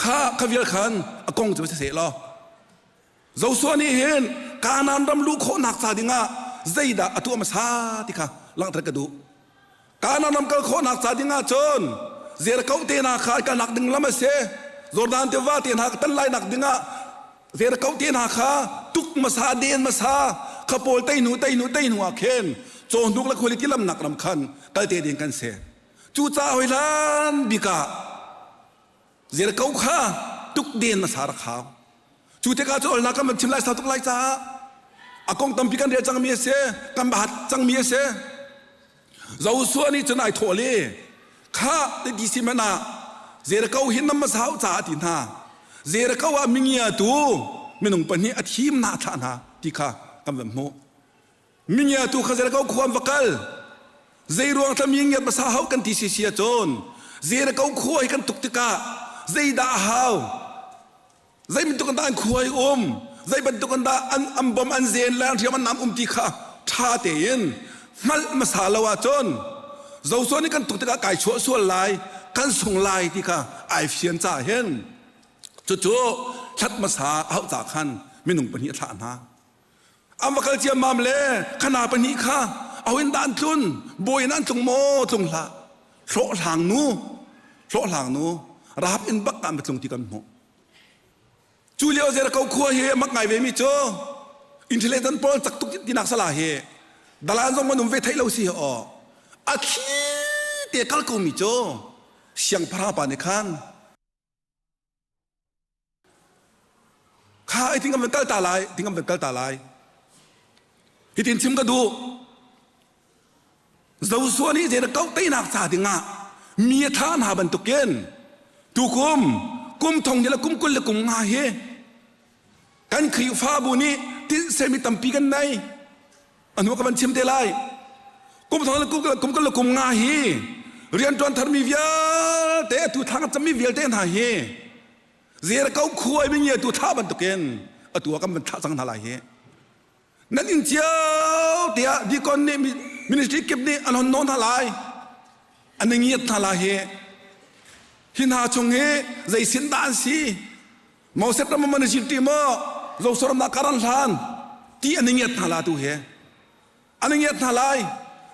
Kha kha vial khan a kong cu si seh law Joshua nih hin Kanaan ram luh khawhnak ca dingah zeidah a tuah hmasa ti kha langhter ka duh. Kanaan ram kal khawhnak ca dingah cun Jericho te hna kha kalnak ding lam a si. Jordan tiva te hna tan lainak dingah Jericho te hna kha tuk hmasa den hmasa kha pawl tei hnu tei hnu tei hnu ah khin cawhnuk le khuali tilamnak ram khan kal te ding kan si. Cucaah hoi hlan bik ah Jericho kha tuk den hmasa rak hau. Cu tikah cu olnak kan van chim lai sau tuk lai caah a kong tampi kan rel cangmi a si, kan bahat cangmi a si. Joshua nih cun ai thawh le kha te ti si hmanh ah Jericho hi nam hmasa hau caah ti hna. Jericho ah mingia tu minung pahnih a thim na thlah hna ti kha kan van hmuh. Mingiatu kha Jericho khua an va kal. Zei ruang thla mi ngiat hmasa hau kan ti si si ahcun Jericho khua hi kan tuk tikah zeidah a hau? Zei bantuk in dah an khua hi um? Zei bantuk in dah an, an bom an zen le an hriam an nam um ti kha ṭha tein hngalh hmasa lo ahcun Joshua nih kan tuk tikah kai chuah sual lai, kan sung lai ti kha ai fian caah hin cucu thlat hmasa a hauh ca khan minung pahnih a thlah hna. An va kal ciammam le khana pahnih kha ahoin dah an tlun bawi in an tlung maw tlung hlah hlawhhlang nu hlawhhlang nu Rahab inn bak ah an va tlung ti kan hmuh cu lio Jericho khua hi mak ngai ve mi cu intelligent pawl cak tuk tinak sala hi dalan zong man um ve theih lo si aw a thli te kal ko mi cu siangpahrang pa nih khan Kha ai ting kan van kal ta lai, ting kan van kal ta lai. Hitin chim ka duh. Joshua nih zei kau teinak ca dingah mi a thah hna bantukin tukum kum thong le kum 20 le kum nga hi kan Khrihfabu nih tinhsemi tampi kan nei. Anu ka van chim te lai. Kum thong le kum kul le kum nga hi rianṭuan tharmi vialte atu thlang a cammi vialte hna hi zer ko khuai mi ngia tu thlah bantukin atu ah kan van thlah cang hna lai hi. Nan inn cio tiah deacon nih ministry kip nih an hon nawn hna lai. An i ngiat hna lai hi. Hi hna chung hi zei sin dah an si? Moses ram man zil ti maw Joshua ram karan hlan ti an ngiat hna la tu he an ngiat hna lai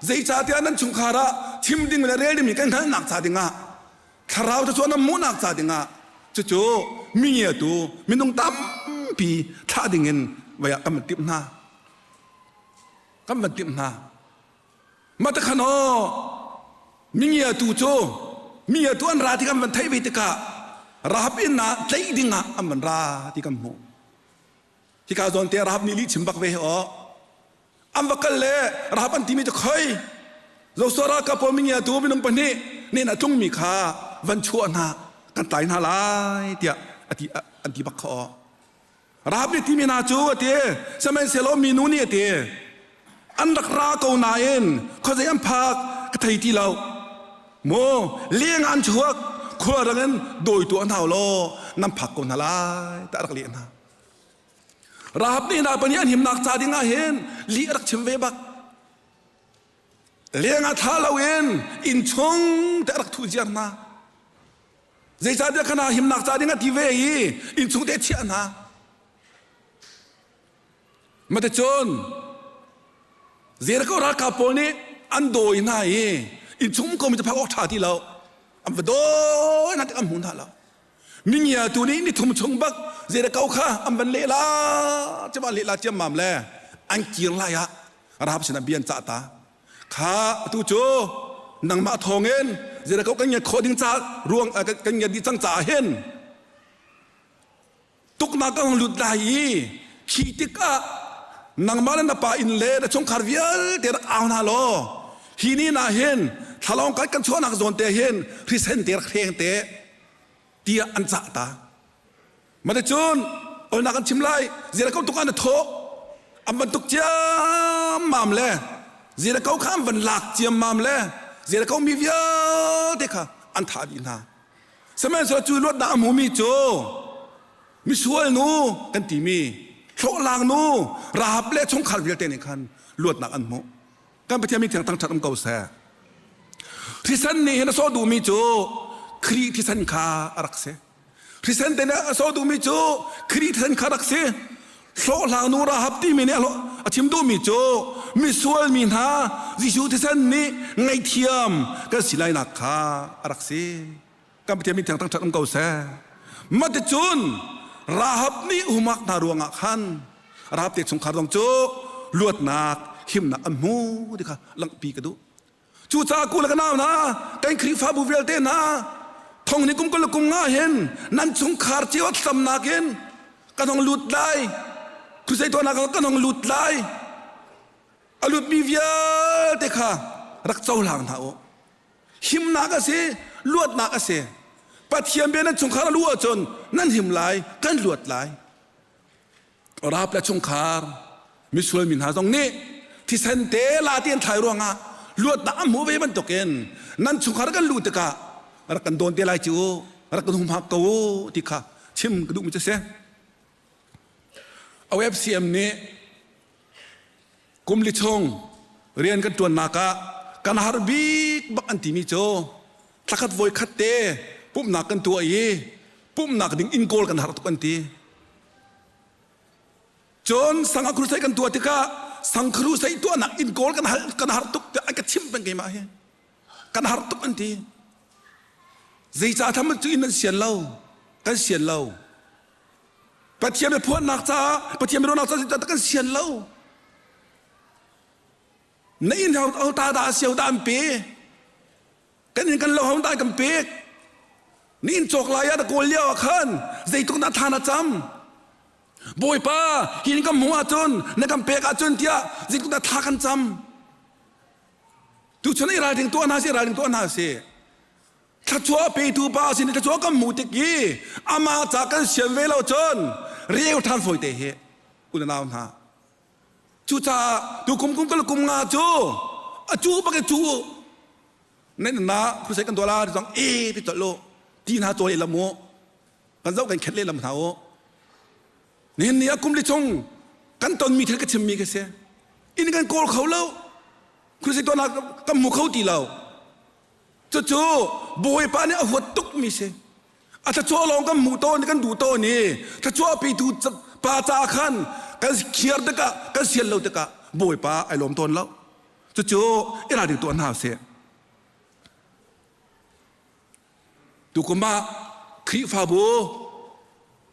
zeicahtiah nan chungkhar ah chim ding le rel ding kan hngalhnak ca dingah thlarau cu nan hmuhnak ca dingah cucu mi ngiatu minung tampi thlah dingin vai ah kan van timh hna kan van timh hna Mah te khan aw mingiatu cu mingiatu an ra ti kan van theih ve tikah Rahab inn ah tlaih ding ah an van ra ti kan hmuh. Hika zawn te Rahab nih lih chim bak ve hi aw. An va kal le Rahab an timi cu khoi Joshua ralkap pawl mingiatu minung pahnih nen a tlungmi kha van chuah hna kan tlai hna lai tiah ati an ti bak kha aw. Rahab nih timi hna cu a ti sihmanhsehlaw minu nih a ti an rak ra ko nain khuazei an phak ka thei ti lo mu leng an chuak khua rang in dawi tuah hna law nan phak ko hna lai tiah a rak leh hna Rahab nih hna pahnih an himnak ca ding ah hin lih a rak chim ve bak leng ah thla loin inn chung te a rak thuh ziar hna Zeicahtiah kana himnak ca ding a ti ve i innchung te chiah hna. Maticun. Jericho ralkap pawl nih an dawi hna i innchung um komi cu phak awk ṭha ti lo. An va dawi hna tik an hmu hna lo. Mingia tu nih ni thum chung bak Jericho kha an van lehla cema lehla ciammam le an kir lai ah Rahab sinah bia an cah ta. Kha atu cu nangmah thawngin Jericho kan ngiat khawh ding ca ruang kan ngiat dih cang caah hin tuknak ka hung lut lai i khi tikah nangmah le na pa inn le na chungkhar vialte rak au hna law hi ni na hin thlalawng kai kan chuahnak zawn te hin hrisen te rak hreng te tiah an cah ta. Maticun olnak an chim lai Jericho tuk ah na thawh an van tuk ciammam le Jericho kha an van lak ciammam le Jericho mi vialte kha an thah dih hna. Sihmanhsehlaw cu luatnak a hmumi cu misual nu kan timi hlawhlang nu Rahab le chungkhar vialte nih khan luatnak an hmuh. Kan Pathian min thiang thangṭhat um ko seh. Thisen nih hin a sawh duhmi cu Khrih thisen kha a rak si. Thisen te nih a sawh duhmi cu Khrih thisen kha rak si. Hlawhhlang nu Rahab timi nih a chim duhmi cu misual mi hna Jesuh thisen nih ngaihthiam kan si lainak kha a rak si. Kan Pathian min thiang thangṭhat um ko seh. Maticun Rahab nih humak hna ruangah khan Rahab te chungkhar zong cu luatnak himnak an hmu ti kha langhpi ka duh. Cucaah ku le ka nau hna, kan Khrihfabu vialte hna, thong ni kum kul le kum nga hin nan chungkhar cio thlacamnak in kan hong lut lai. Crusade tuahnak ah kan hong lut lai. A lutmi vialte kha rak cohlang hna u. Himnak a si, luatnak a si. Pathian bia nan chungkhar a luh ahcun nan him lai, kan luat lai. Rap le chungkhar misual mi hna zong nih thisen te la ti an thlai ruangah luatnak an hmuh ve bantukin nan chungkhar kan luh tikah rak kan dawn te lai cu rak kan humhak ko u ti kha chim ka duhmi cu si. OFCM nih kum li chung rian kan ṭuannak ah kan har bik bak an timi cu thlakhat voi khat te pumhnak kan tuah i pumhnak ding inn kawl kan har tuk an ti. Cun sang a crusade kan tuah tikah sang crusade tuahnak inn kawl kan hal kan har tuk tiah an ka chimh peng keimah hi. Kan har tuk an ti. Zeicah tham cu inn an sian lo? Kan sian lo. Pathian biaphuannak caah Pathian biaruahnak caah kan sian lo. Na inn ho ta dah a si ho dah an pe? Kan inn kan lo ho dah kan pek? Na inn cawk lai ah na kawl lio ah khan zeitluk dah thla na cam? Bawipa, hi inn kan hmuh ahcun na kan pek ahcun tiah zeitluk dah thla kan cam? Tuchun i ralring tuah hna sih, ralring tuah hna sih. Thluachuah petu pa sin i thluachuah kan hmuh tik i amah ca kan sian ve lo cun reu ṭhan fawi te hi unau hna. Cucaah tu kum kum kal kum nga cu a cu bak i cu nan na crusade kan tuah la ti zong e ti colh lu ti hna cawl lam u kan zoh kan khet lehlam hna u nihin ni ah kum li chung kan tonmi thil ka chimmi ka si inn kan kawl kho lo crusade tuahnak kan hmu kho ti lo Cucu Bawipa nih a huat tukmi si. A thluachuah lawng kan hmuh tawn kan duh tawn i thluachuah petu pa caah khan kan khiar tikah kan sial lo tikah Bawipa ai lawm tawn lo. Cucu i ralring tuah hna usih. Tukum ah Khrihfabu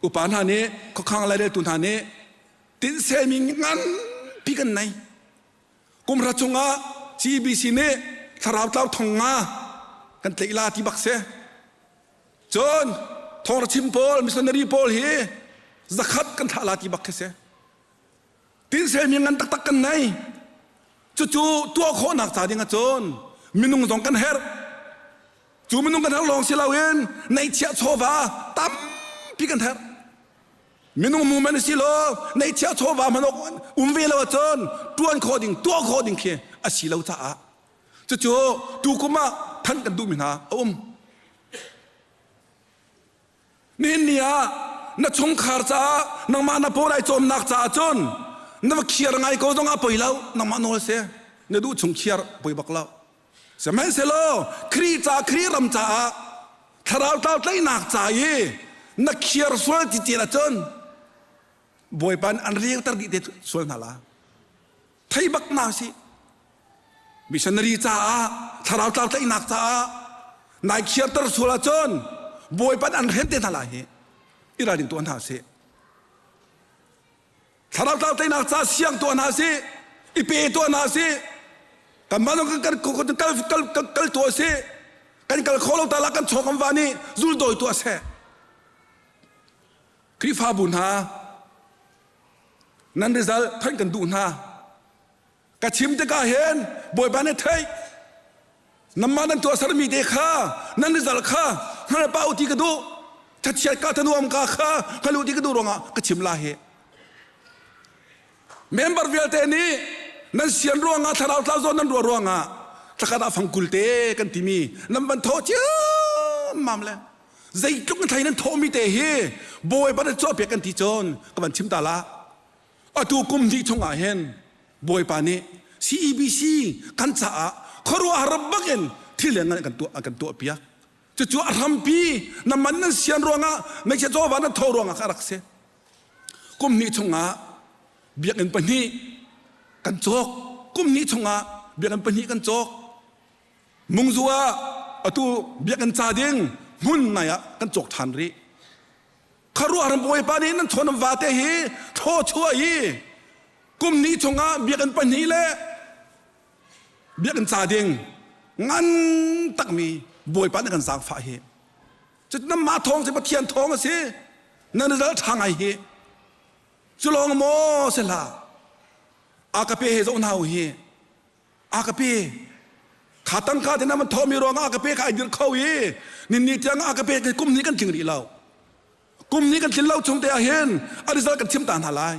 upa hna nih khuakhang laireltu hna nih tinhsemi nganpi kan nei. Kumhra chungah CBC nih thlarau tlau thong nga kan tlaih la ti bak si. Cun thawngra chim pawl missionary pawl hi zakhat kan thlah la ti bak khi si. Tinselmi ngan taktak kan nei. Cucu tuah khawhnak ca ding ahcun minung zong kan herh. Cu minung kan herh lawng si loin neihchiah chawva tampi kan herh. Minung movement si lo neihchiah chawva hman awk um ve lo ahcun tuan khawh ding tuah khawh ding khi a si lo caah cucu tukum ah than kan duhmi hna a um. Nihin ni ah na chungkhar caah nangmah na paw lai cawmnak caah cun na va khiar ngai ko zong ah poi lo nangmah nawl si na duh chung khiar poi bak lo. Sihmanhsehlaw Khrih ca Khrih ram caah thlarau tlau tlaihnak ca i na khiar sual ti cel ahcun Bawipa nih an riangter dih te sual hna la. Thei bak hna si. Missionary caah thlarau tlau tlaihnak caah nai khiarter sual ahcun Bawipa an hren te hna lai hi i ralring tuah hna sih. Thlarau tlau tlaihnak caah siang tuah hna sih, i pe tuah hna sih. Kanmah zong kan kal kal kal kal tuah sih. Kan kal kho lo ta la kan chaw kan va nih zuldawi tuah seh. Khrihfabu hna nan result thanh kan duh hna. Ka chim tikah hin Bawipa nih theih nanmah nan tuahsermi te kha nan result kha hngal pah u ti ka duh thachiat ka thanuam ka kha hngal u ti ka duh ruangah ka chim la hi member vialte nih nan sian ruangah thlarau tlau zawn nan ruah ruangah thlakhat ah fangkul te kan timi nan van thawh ciammam le zeitluk na thlai nan thawhmi te hi Bawipa na cawhpiak kan ti cun ka van chim ta la Atu kum hnih chungah hin Bawipa nih CEBC kan caah khuaruahhar bakin thil lianngan kan tuah kan tuah piak. Cucu a hrampi na man nan sian ruangah meichia chawva nan tho ruangah kha rak si. Kum hnih chungah biakinn pahnih kan cawk. Kum hnih chungah biakinn pahnih kan cawk. Mungzu ah atu biakinn ca ding hmun nai ah kan cawk ṭhan rih. Khuaruahhar Bawipa nih nan chawn vate hi thaw chuah hi kum ni chungah biakinn pahnih le biakinn ca ding ngan takmi Bawipa nih kan zaangfah hi cu nanmah thawng si Pathian thawng a si nan result ṭha ngai hi cu lawng maw si hlah a ka pe he zoh hna u hi a ka pe kha tangka te na man thawmi ruangah a ka pe kha ai dirh kho i ninni tiang a ka pe kum ni kan tling rih lo kum ni kan tlin lo chung te ah hin a result kan chim ta hna lai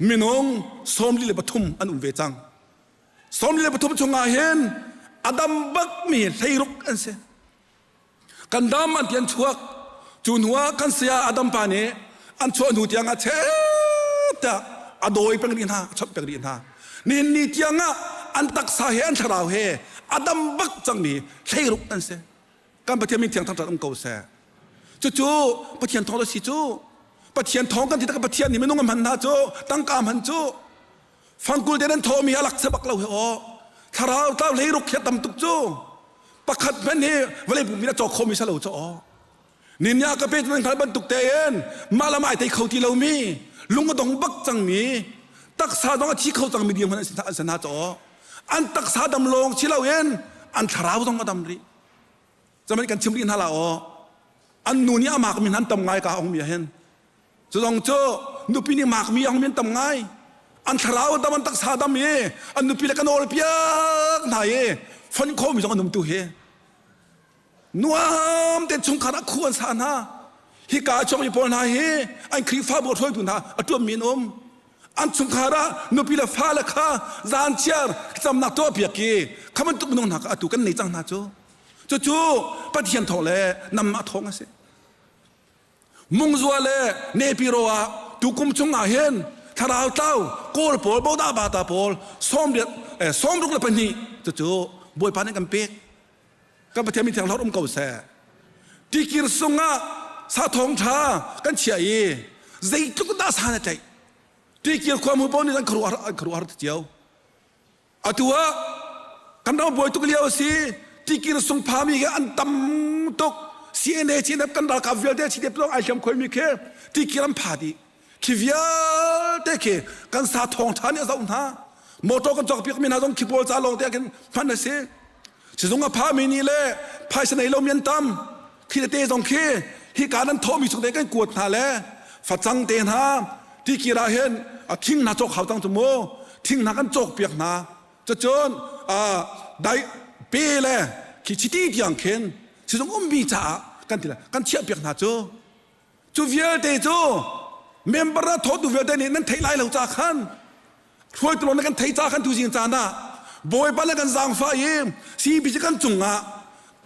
minung 43 an um ve cang 43 chungah hin a dam bakmi hleiruk an si Kan dam an ti an chuak. Cu hnu ah kan saya Adam pa nih an chuah hnu tiang ah chet tiah a dawi peng rih hna, a chawnh peng rih hna. Nihin ni tiang ah an taksa he an thlarau he a dam bak cangmi hleiruk an si. Kan Pathian min thiang thangṭhat um ko seh. Cucu Pathian thawng a si cu. Pathian thawng kan ti tak Pathian nih minung a hman hna cu tangka hman cu fangkul te nan thawmi a lak bak lo he aw thlarau tlau hleiruk khi a tam tuk cu pakhat hmanh hi vawlei pumpi na cawk khomi sa lo cu aw ninya ka pe nan hngal bantuk tein mah lam ai tei kho ti lomi lung a dong bak cangmi taksa dong a thi kho cangmi dirhmun an si hna caw an taksa dam lawng si loin an thlarau zong a dam rih zaman kan chim rih hna la aw an nu nih a mak mi an tam ngai ka ong mi hin cu zong cu nupi nih mak mi ong mi an tam ngai an thlarau dam an taksa dam i an nupi le kan awl piak hna i fon kho mi zong an um tu hi nuam te chungkhar ah khu an sa hna hika chuak mi pawl hna hi an Khrihfabu hruaitu hna a tuan mi an um an chungkhar ah nupi le fale kha zan chiar camnak tuah piak i kha bantuk minung hna kha atu kan nei cang hna cu cucu Pathian thawng le namah thawng a si Mungzua le Nepiro ah tukum chung ah hin thlarau tlau kawl pawl bodah bata pawl sawmriat eh, 62 cucu Bawipa nih kan pek kan Pathian min thiang hlawt um ko seh tikir sungah sa thawng tha kan chia i zeitluk dah sa na tlaih tikir khua mu pawl nih an khuaruah an khuaruah har cio Atu ah kan ram buai tuk lio a si. Tikir sungphami hi an tam tuk. CNA CNF kan ralkap vialte CDF zong ai hliam khoimi khi tikir an pha dih. Khi vialte khi kan sa thawng ṭha nih a zoh hna. Motor kan cawk piakmi hna zong khi pawl ca lawng te ah khin hman a si. Sizung a phami nih le phaisa nei lomi an tam. Khi tete zong khi hika nan thawhmi chung te kan kuat hna le facang te hna tikir ah hin a thing hna cawk hau cang cu mu thing hna kan cawk piak hna cucun dai pe le khi chiti tiang khin sizung ummi caah kan ti kan chiah piak hna cu cu vialte cu member a thawtu vialte nih nan theih lai lo ca khan hruaitu lawng na kan thei ca khan tu zing caan ah Bawipa le kan zaangfah i CBC kan cungah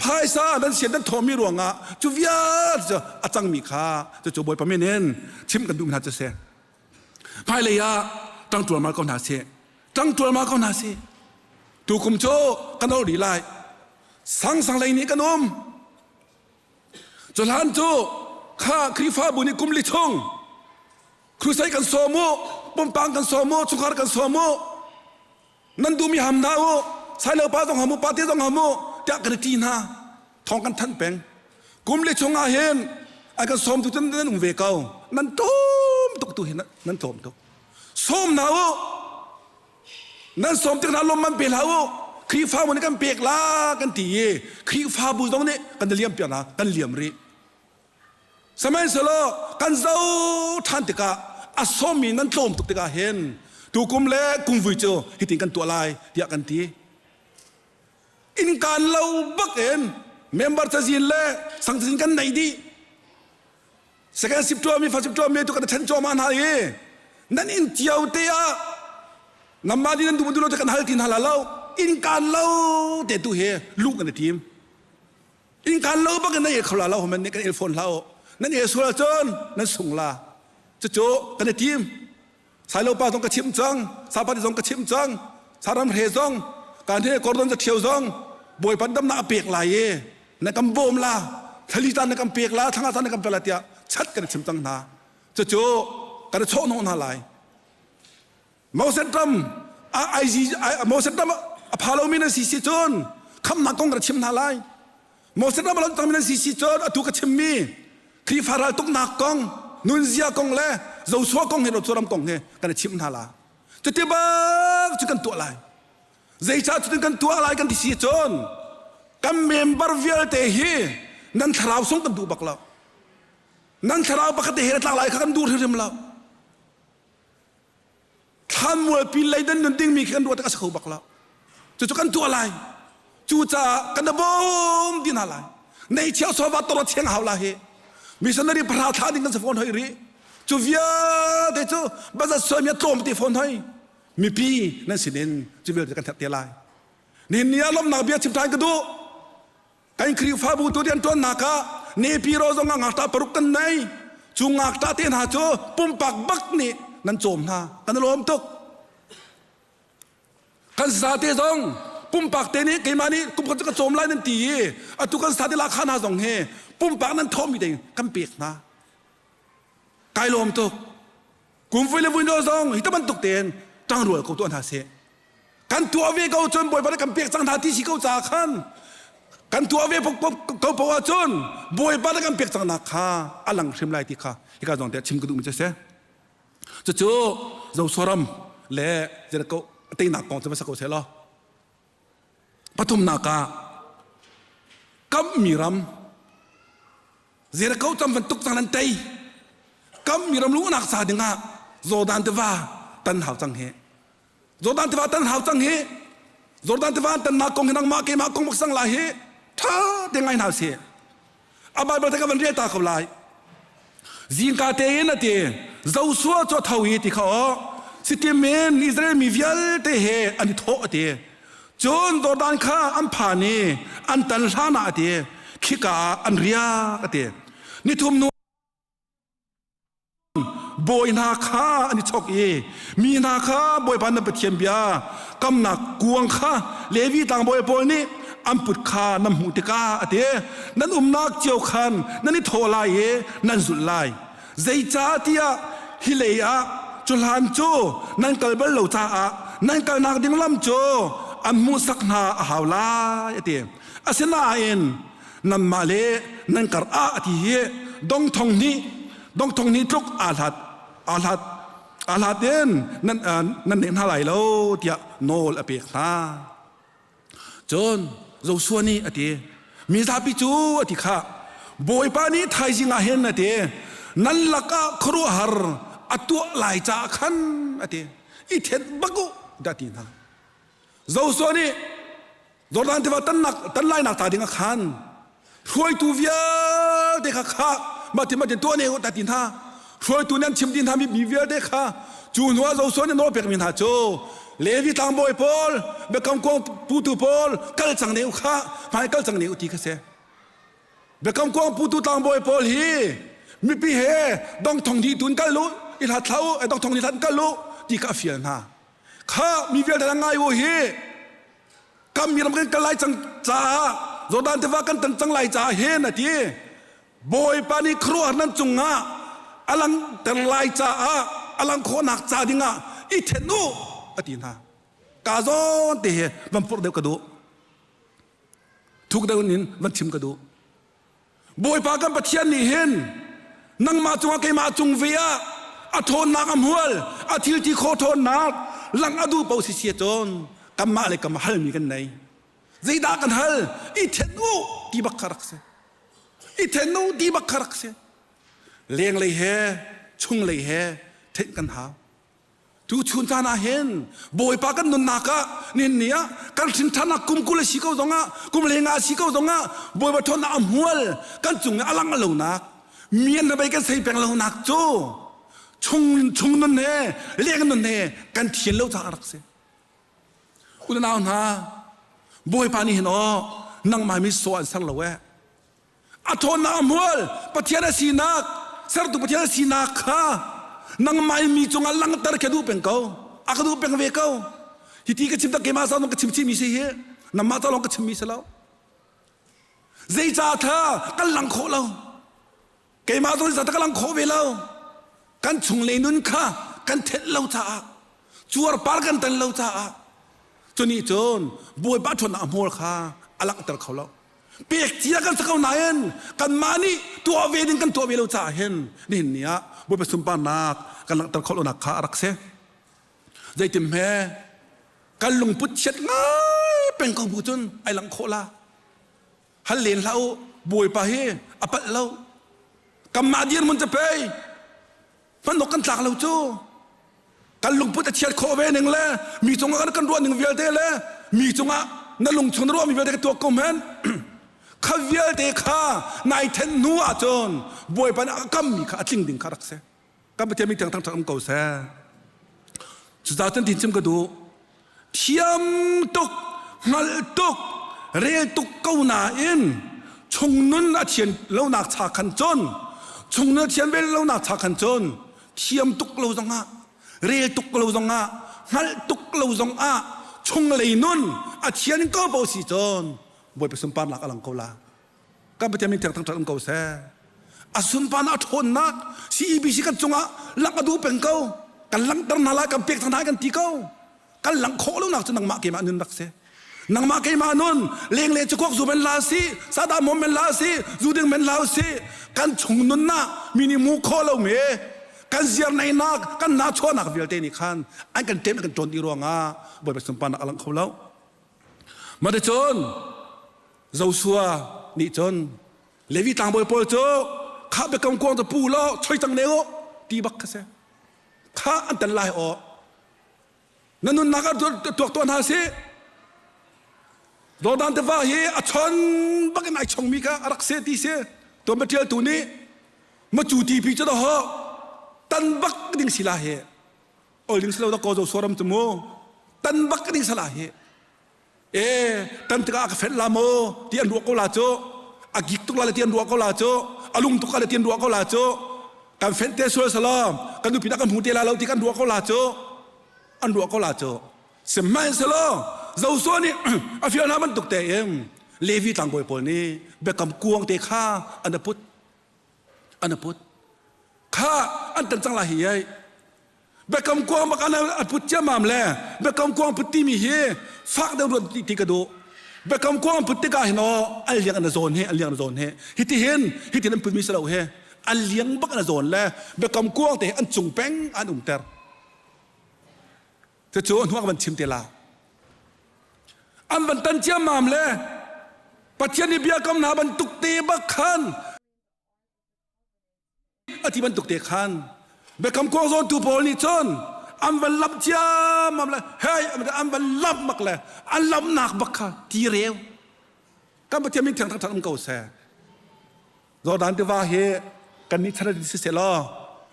phaisa nan sian nan thawhmi ruangah cu vialte cu a cangmi kha cucu Bawipa min in chim kan duh hna cu si hmailei ah ṭang ṭualmal ko hna sih ṭang ṭualmal ko hna sih tukum cu kan ol rih lai sang sang lei nih kan um cu hlan cu kha Khrihfabu nih kum li chung Crusade kan sawm u, pumpang kan sawm u, chungkhar kan sawm u. Nan duhmi ham hna u. Sailo pa zong ham u, pate zong ham u tiah kan i ti hna. Thawng kan thanh peng. Kum li chung ah hin an kan sawm tu nan um ve ko. Nan tlawm tuk tu hi nan tlawm tuk. Sawm hna u. Nan sawm tik hna lawm man pe hlah u. Khrihfabu nih kan pek la kan ti i Khrihfabu zong nih kan liam piak hna, kan liam rih. Sihmanhsehlaw kan zoh ṭhan tikah a sawmmi nan tlawm tuk tikah hin tukum le kumvui cu hitin kan tuah lai tiah kan ti. Innkaan lo bak in member cazin le sang cazin kan neih dih. Second ship tuahmi, first ship tuahmi tu kan ṭhen cuahmah hna i nan inn cio te ah nanmah nih nan duh duh lo te kan hal ti hna la lo. Innkaan lo te tu hi luh kan i tim. Innkaan lo bak in nan el kho la lo man nih kan el fawn hlah u. Nan el sual ahcun nan sung la. Cucu kan i tim. Sailo pa zong ka chimh cang, Sapati zong ka chimh cang, Saram hre zong, kan he Gordon Zathiau zong Bawipa damnak a pek lai i na kan bawm la, thlali caan na kan pek la, thlanga caan na kan pek la tiah chat kan i chim cang hna. Cucu kan i chawhhnawh hna lai. Moses ram Moses ram a pha lomi nan si si cun khamnak kong ka chim hna lai. Moses ram a lon cangmi nan si si cun atu ka chimmi Khrihfa raltuknak kong, nunzia kong le Joshua kong he Joshua ram kong he kan i chimh hna la. Cuti bak cu kan tuah lai. Zeicah cutin kan tuah lai kan ti si cun kan member vialte hi nan thlarau sung kan duh bak lo. Nan thlarau pakhat te he na tlak lai kha kan duh hrimhrim lo. Thlanmualpi lei nan nun dingmi khi kan ruah tik a si kho bak lo. Cucu kan tuah lai. Cucaah kan bawm ti hna lai. Nei chia sofa toro cheng hau la hi. Missionary pahra thla ding kan si fawn hoi rih. Cu vialte cu bazat suai mi tlawm ti fawn hoi. Mipi nan sinin cu vialte kan that te lai. Nihin ni ah lawmhnak bia chim ṭhan ka duh. Kan Khrihfabu tu rianṭuannak ah Nepiro zong ah ngakṭah paruk kan nei. Cu ngakṭah te hna cu pumpak bak nih nan cawm hna. Kan i lawm tuk. Kan sate zong pumpak te nih keimah nih kum khat cu ka cawm lai nan ti i atu kan sate lakha hna zong hi pumpak nan thawhmi te kan pek hna. Kai lawm tuk. Kum vui le vui zong hi bantuk tein ṭangrual ko tuah hna sih. Kan tuah ve ko cun Bawipa nih kan pek cang hna ti si ko caah khan kan tuah ve ko poah ahcun Bawipa nih kan pek cang nak kha a lang hrim lai ti kha hika zong te chim ka duhmi cu a si. Cucu Zosoram le Jericho teinak kong cu va sa ko seh law. Pathumnak ah kammi ram Jericho cam bantuk cang nan tei. Kammi ram luhnak ca dingah Jordan tiva tan hau cang hi. Jordan tiva tan hau cang hi. Jordan tiva tannak kong hi nangmah keimah kong bak sang lai hi tha te ngai hna sih. A Bible te ka van rel ta ko lai. Zingka tein a ti Joshua cu a tho i ti kha aw Sittim in Israel mi vialte he an i thawh a ti. Cun Jordan kha an phan i an tan hlan ah a ti khika ah an riak a ti. Nithum hnu bawi hna kha an i chok i mi hna kha Bawipa na Pathian bia kamnak kuang kha Levi tlangbawi pawl nih an put kha nan hmuh tikah a ti nan umnak cio khan nan i thawh lai i nan zulh lai zeicahtiah hi lei ah cu hlan cu nan kal bal lo caah nan kalnak ding lam cu an hmuhsak hna a hau lai a ti asinain nanmah le nan kar ah a ti hi dongthong hnih dongthong hnih tluk aa hlat aa hlat aa hlat in nan nan nek hna lai lo tiah nawl a pek hna cun Joshua nih a ti mi zapi cu a ti kha Bawipa nih thaizing ah hin a ti nan lakah khuaruahhar a tuah lai caah khan a ti i thenh bak u dah ti hna Joshua nih Jordan tiva tannak tan lainak ta ding ah khan hruaitu vialte kha kha mah ti mah tin tuah ne u ta ti hna hruaitu nih an chim ding hna mi mi vialte kha cu hnu ah Joshua nih nawl pekmi hna cu Levi tlangbawi pawl biakam kuang putu pawl kal cang ne u kha hmai kal cang ne u ti kha si biakam kuang putu tlangbawi pawl hi mipi he dong thong di tun kal u i hlat thla u dong thong di hlat kal u ti kha a fial hna kha mi vialte ngai u hi Kam mi ram kan kal lai cang caah Jordan tiva kan tan cang lai caah hin a ti. Bawipa nih khuaruahhar nan cungah a langhter lai caah a langh khawhnak ca dingah i then u a ti hna. Ka zawn te he van purh deuh ka duh. Thuk deuh in van chim ka duh. Bawipa kan Pathian nih hin nangmah cungah keimah cung ve ah a ṭhawnnak a hmual a thil ti khaw ṭhawnnak lang a duh paoh si si cun kanmah le kam halmi kan nei. Zeidah kan hal? I then u ti bak kha rak si. I then u ti bak kha rak si. Lenglei he chunglei he theih kan hau. Tu chun caan ah hin Bawipa kan nunnak ah nihin ni ah kan hrinṭhannak kum 20 a si ko zongah kum lenga a si ko zongah Bawipa ṭhawnnak a hmual kan cung i a lang lonak mian na bei kan sei peng lonak cu chung chung nun he leng nun he kan thian lo caah a rak si. Unau hna Bawipa nih hin aw nangmah mi saw an ser lo eh a ṭhawnnak a hmual Pathian a sinak sertu Pathian a sinak kha nangmah in mi cungah langhter ka duh peng ko a ka duh peng ve ko hi ti ka chim tak keimah sa ka chim chihmi si hi nangmah ca lawng ka chimmi si lo zeicah tha kan lang khawh lo keimah zong zeicah ka lang khawh ve lo kan chunglei nun kha kan thenh lo caah cuarpar kan tan lo caah cuni cun bawipa ṭhawnnak a hmual kha a langhter kho lo pek cia kan si ko nain kanmah nih tuah ve ding kan tuah ve lo caah hin nihin ni ah Bawipa sunparnak kan langhter khawh lonak kha a rak si zeitim he kan lungput chiat ngai peng ko bu cun ai langh khawh la hal len hlah u Bawipa hi a palh lo kanmah dirhmun cu pei hmanok kan tlak lo cu kan lungput a chiat khawh ve ning le mi cungah kan kan ruah ning vialte le mi cungah na lungchung na ruahmi vialte ka tuak ko men kha vialte kha nai then hnu ahcun bawipa nih a kammi kha a tling ding kha rak si kan Pathian min thiang thangṭhat um ko seh cucaah cun tin chim ka duh thiam tuk hngalh tuk rel tuk ko nain chungnun a thian lonak cha khan cun chungnun a thian ve lonak cha khan cun thiam tuk lo zongah rel tuk lo zongah hngalh tuk lo zongah chunglei nun a thian ko bo si cun bawipa sunparnak a lang ko la kan Pathian min thiang thangṭhat um ko seh a sunparnak a ṭhawnnak CEBC kan cungah langh a duh peng ko kan langhter hna lai kan pek hna lai kan ti ko kan langh khawh lonak cu nangmah keimah nun rak si nangmah keimah nun lengle cakuak zu men la si sada mom men la si zu ding men la si kan chung nun na mi nih mu khawh lo me kan ziar neinak kan na chuahnak vialte nih khan an kan ṭem kan ṭawn dih ruangah bawipa sunparnak a lang kho lo Maticun Joshua nih cun Levi tlangbawi pawl cu kha biakam kuang cu pu law choi cang ne u ti bak kha si. Kha an tel lai aw. Na nunnak ah tuak tuah hna sih. Jordan tiva hi a chon bak in ai chongmi kha a rak se ti si. Tuan ṭial tu nih macu tipi cu dah tan bak ding si la hi. Ol ding si lo da ko Joshua ram cu mu. Tan bak ding sala hi. E tan tikah a ka fenh la maw ti an ruah ko la cu a gik tuk la le ti an ruah ko la cu a lung tuk la le ti an ruah ko la cu kan fenh te sual salam kan nupi dah kan hmu te la lo ti kan ruah ko la cu an ruah ko la cu sihmanhsehlaw Joshua nih a fial hna bantuk tein Levi tlangbawi pawl nih biakam kuang te kha an put an put kha an tan cang lai hi ai Biakam kuang bak an a put ciammam le biakam kuang put timi hi fak deuh ruat ti, ti ka duh. Biakam kuang put tikah hin aw an liang an zawn he an liang an zawn he hiti hin hitin an putmi si lo he an liang bak an zawn le biakam kuang te an cung peng an umter. Cucu hnuak van chim te la. An van tan ciammam le Pathian nih biakam hna bantuk te bak khan a ti bantuk te khan biakam kuang zawntu pawl nih cun an van lamh ciammam le hei an van lamh bak le an lamhnak bak kha ti reu kan Pathian min thiang thangthat um ko seh Jordan tiva hi kan nih chan si seh law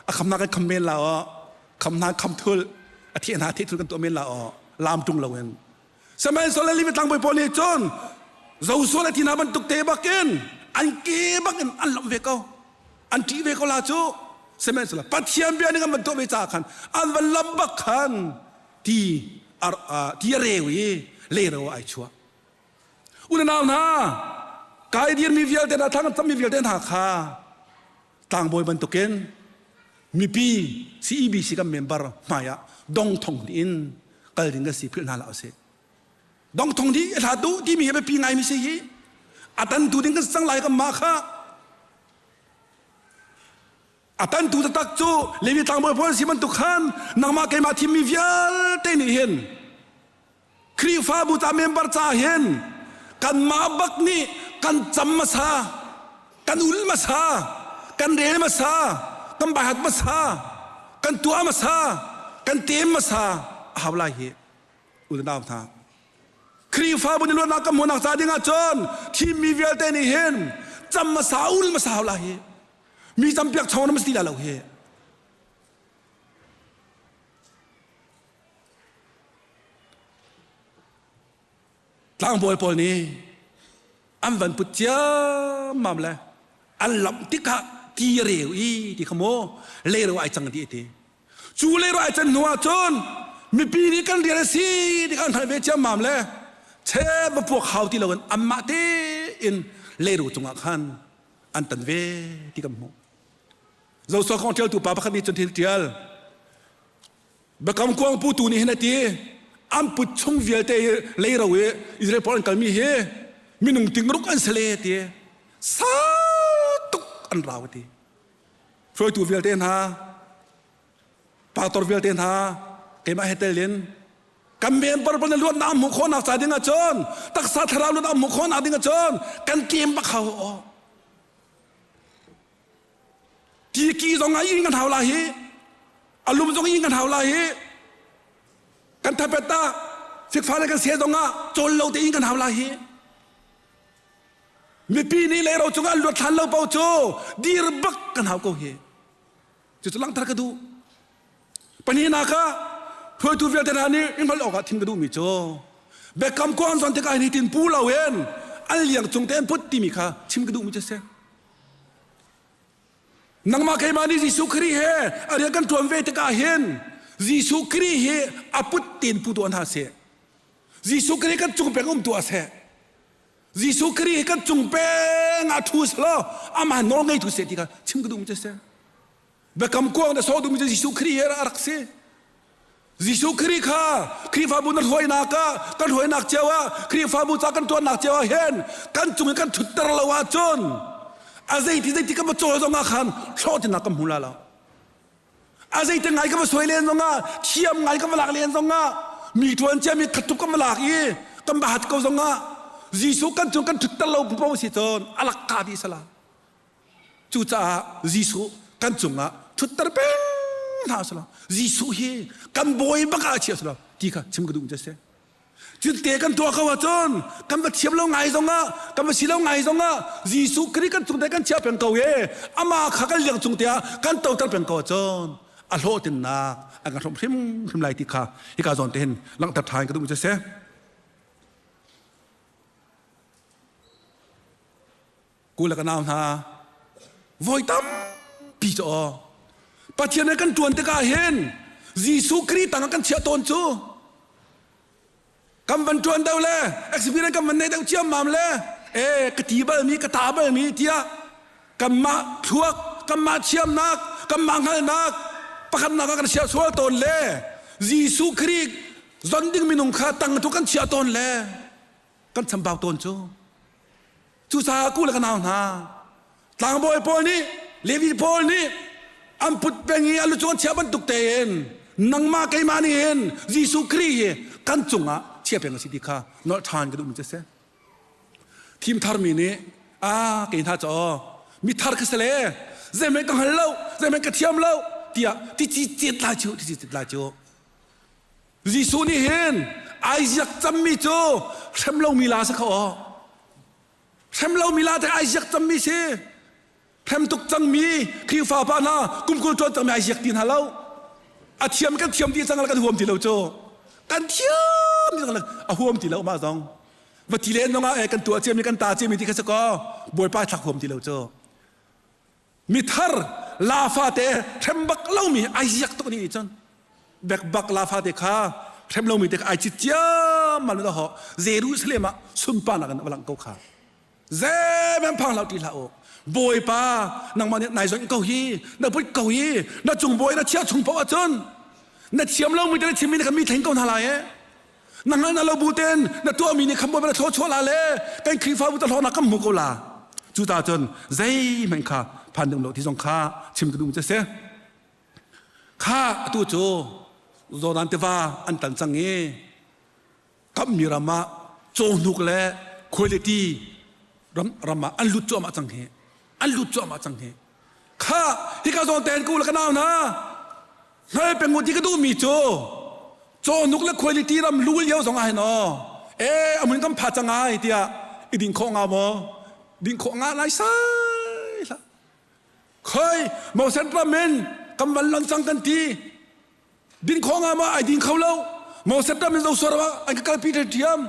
a khamnak kan kham men la aw kham hna kham thul a thih hna thih thul kan tuah men la aw lam tung lo in Sihmanhsehlaw Levi tlangbawi pawl nih cun Joshua le Tina bantuk te bakin an ke bakin an lamh ve ko an ṭih ve ko la cu sihmanhsehlaw Pathian bia ning an van tuah ve caah khan an van lam bak khan ti ti a reu i leiro ai chuah unau hna kai dirmi vialte hna thlang cammi vialte hna kha tlangbawi bantukin mipi CEBC kan member hmai ah dong thong in. Kal ding kan si philh hna hlah usih. Dongthong di a hla tu timi hi biapi ngaimi si hi. A tantu ding kan si cang lai kan mah kha. A tantu taktak cu Levi tlangbawi pawl si bantuk khan nangmah keimah thimmi vialte nih hin Khrihfabu ca member ca hin kanmah bak nih kan cam hmasa, kan ul hmasa, kan rel hmasa, kan baihat hmasa, kan tuah hmasa, kan tem hmasa a hau lai hi unau hna. Khrihfabu nih luatnak kan hmuhnak ca ding ahcun thimmi vialte nih hin cam hmasa, ul hmasa hau lai hi. Mi campiak chong na si ti lai lo hi. Tlangbawi pawl nih an van put ciammam le an lamh tikah ti a reu i ti kha maw leiro ai cang dih ti. Cu leiro ai can hnu ah cun mipi nih kan rian a si ti kha an hngalh ve ciammam le chep va puak hau ti loin anmah tein leiro cungah khan an tan ve ti kan hmuh. Joshua kong ṭialtu pa pakhat nih cun thil ṭial. Biakam kuang putu nih hin a ti, an put chung vialte hi leiro i Israel pawl an kalmi hi minung tingruk an si le ti. Sau tuk an rau a ti. Hruaitu vialte hna, pastor vialte hna, keimah he tel in kan member pawl na luatnak an hmuh khawhnak ca ding ahcun taksa thlarau luatnak an hmuh khawhnak ding ahcun kan kem bak hau aw. Tiki zong ah inn kan hau lai hi a lum zong inn kan hau lai hi kan thapet ah fikfa le kan se zong ah cawl lo te inn kan hau lai hi mipi nih leiro cungah luat hlan lo pau cu dir bak kan hau ko hi cucu langhter ka duh pahnihnak ah hruaitu vialte hna nih i hngalh awkah thim ka duhmi cu biakam kuang zon tikah hi tin pu lo in an liang cung te an put timi kha chim ka duhmi cu a si Nangmah keimah nih Jesuh Khrih he a rian kan ṭuan ve tikah hin Jesuh Khrih hi a put tein pu tuah hna seh. Jesuh Khrih kan cung peng um tuah seh. Jesuh Khrih hi kan cung peng ah ṭhu selaw amah nawl ngei tu seh ti kha chim ka duhmi cu si. Biakam kuang na sawh duhmi cu Jesuh Khrih hi a rak si. Jesuh Khrih kha Khrihfabu na hruainak ah kan hruainak cio ah Khrihfabu ca kan ṭuannak cio ah hin kan cung i kan ṭhutter lo ahcun a zeiti zeiti kan va cawl zong ah khan hlawhtlinnak kan hmu la lo. A zeiti ngai kan va suai len zong ah thiam ngai kan va lak len zong ah mi ṭuan cia mi khat tuk kan va lak i kan va hat ko zong ah Jesuh kan cung kan ṭhutter lo paoh si cun a lakka dih sala. Cucaah Jesuh kan cungah ṭhutter peng hna selaw Jesuh hi kan bawi bak ah chia selaw ti kha chim ka duh mi si. Cutte kan tuah ko ahcun kan va thiam lo ngai zongah kan va si lo ngai zongah Jesuh Khrih kan cung te kan chia peng ko e amah kha kan liang cung te ah kan toter peng ko ahcun a hlawhtinnak an kan hrawmh hrimhrim lai ti kha hika zawn te hin langhter ṭhan ka duh mi cu si. Ku le ka nau hna voi tampi cu aw Pathian he kan ṭuan tikah hin Jesuh Khrih tangah kan chiah tawn cu kan van ṭuan deuh le experience kan van nei deuh ciammam le e ka ti balmi ka ta balmi tiah kanmah thluak kanmah thiamnak kanmah hngalhnak pakhatnak ah kan chiah sual tawn le Jesuh Khrih zon ding minung kha tang tu kan chiah tawn le kan chambau tawn cu cucaah ku le ka nau hna tlangbawi pawl nih Levi pawl nih an put peng i an lu cung an chiah bantuk tein nangmah keimah nih hin Jesuh Khrih hi kan cungah chia peng a si ti kha nolh ṭhan ka duhmi cu a si thim tharmi nih a kei hna cu mi thar ka si le zeihmanh ka hngal lo zeihmanh ka thiam lo tiah ti ci cet lai cu ti ci cet lai cu Jesuh nih hin ai ziak cammi cu hrem lomi la si kho aw. Hrem lomi la te ai ziak cammi si. Hrem tuk cangmi Khrihfa pa hna kum 20 ṭuan cangmi ai ziak ti hna lo. A thiam kan thiam ti cang kan huam ti lo cu. Kan thiam ti cang a huam ti lo mah zong. Va ti len zongah eh kan tuah ciami kan ta ciami ti kha si kaw Bawipa thlak huam ti lo cu. Mithar la fate hrem bak lomi ai ziak tuk ni cun bek bak la fate kha hrem lomi te kha ai cit ciammal na ho Jerusalem ah sunparnak in va lang ko kha zemen phang lo ti hlah u Bawipa nangmah nih nai zonh ko hi na put ko hi na cung bawi na chia chung paoh ahcun. Na thiam lo mi te na chim mi na kan mi thleng ko hna lai e. Na hngal na lo bu ten na tuah mi nih khan bawi na thlaw chuah la le kan Khrihfabu ta hlawknak kan hmu ko la. Cu ta cun zeihmanh kha phan ding lo ti zong kha chim ka duh mi cu si. Kha atu cu Jordan tiva an tan cang i kammi ram ah cawhnuk le khuailiti ram, ram ah an lut cuahmah cang hi an lut cuahmah cang hi kha hika zawn ten ku le ka nau hna hngal peng u ti ka duhmi cu cawhnuk le khuailiti ram lu lio zong ah hin aw e amun kan pha cang ai tiah i ding khawh nga maw ding khawh nga lai sai hlah khoi Moses ram in kan van lon cang kan ti Din kho nga ma ai din kho lo. Moses ram in Joshua ram ah an ka kalpi ṭhiam.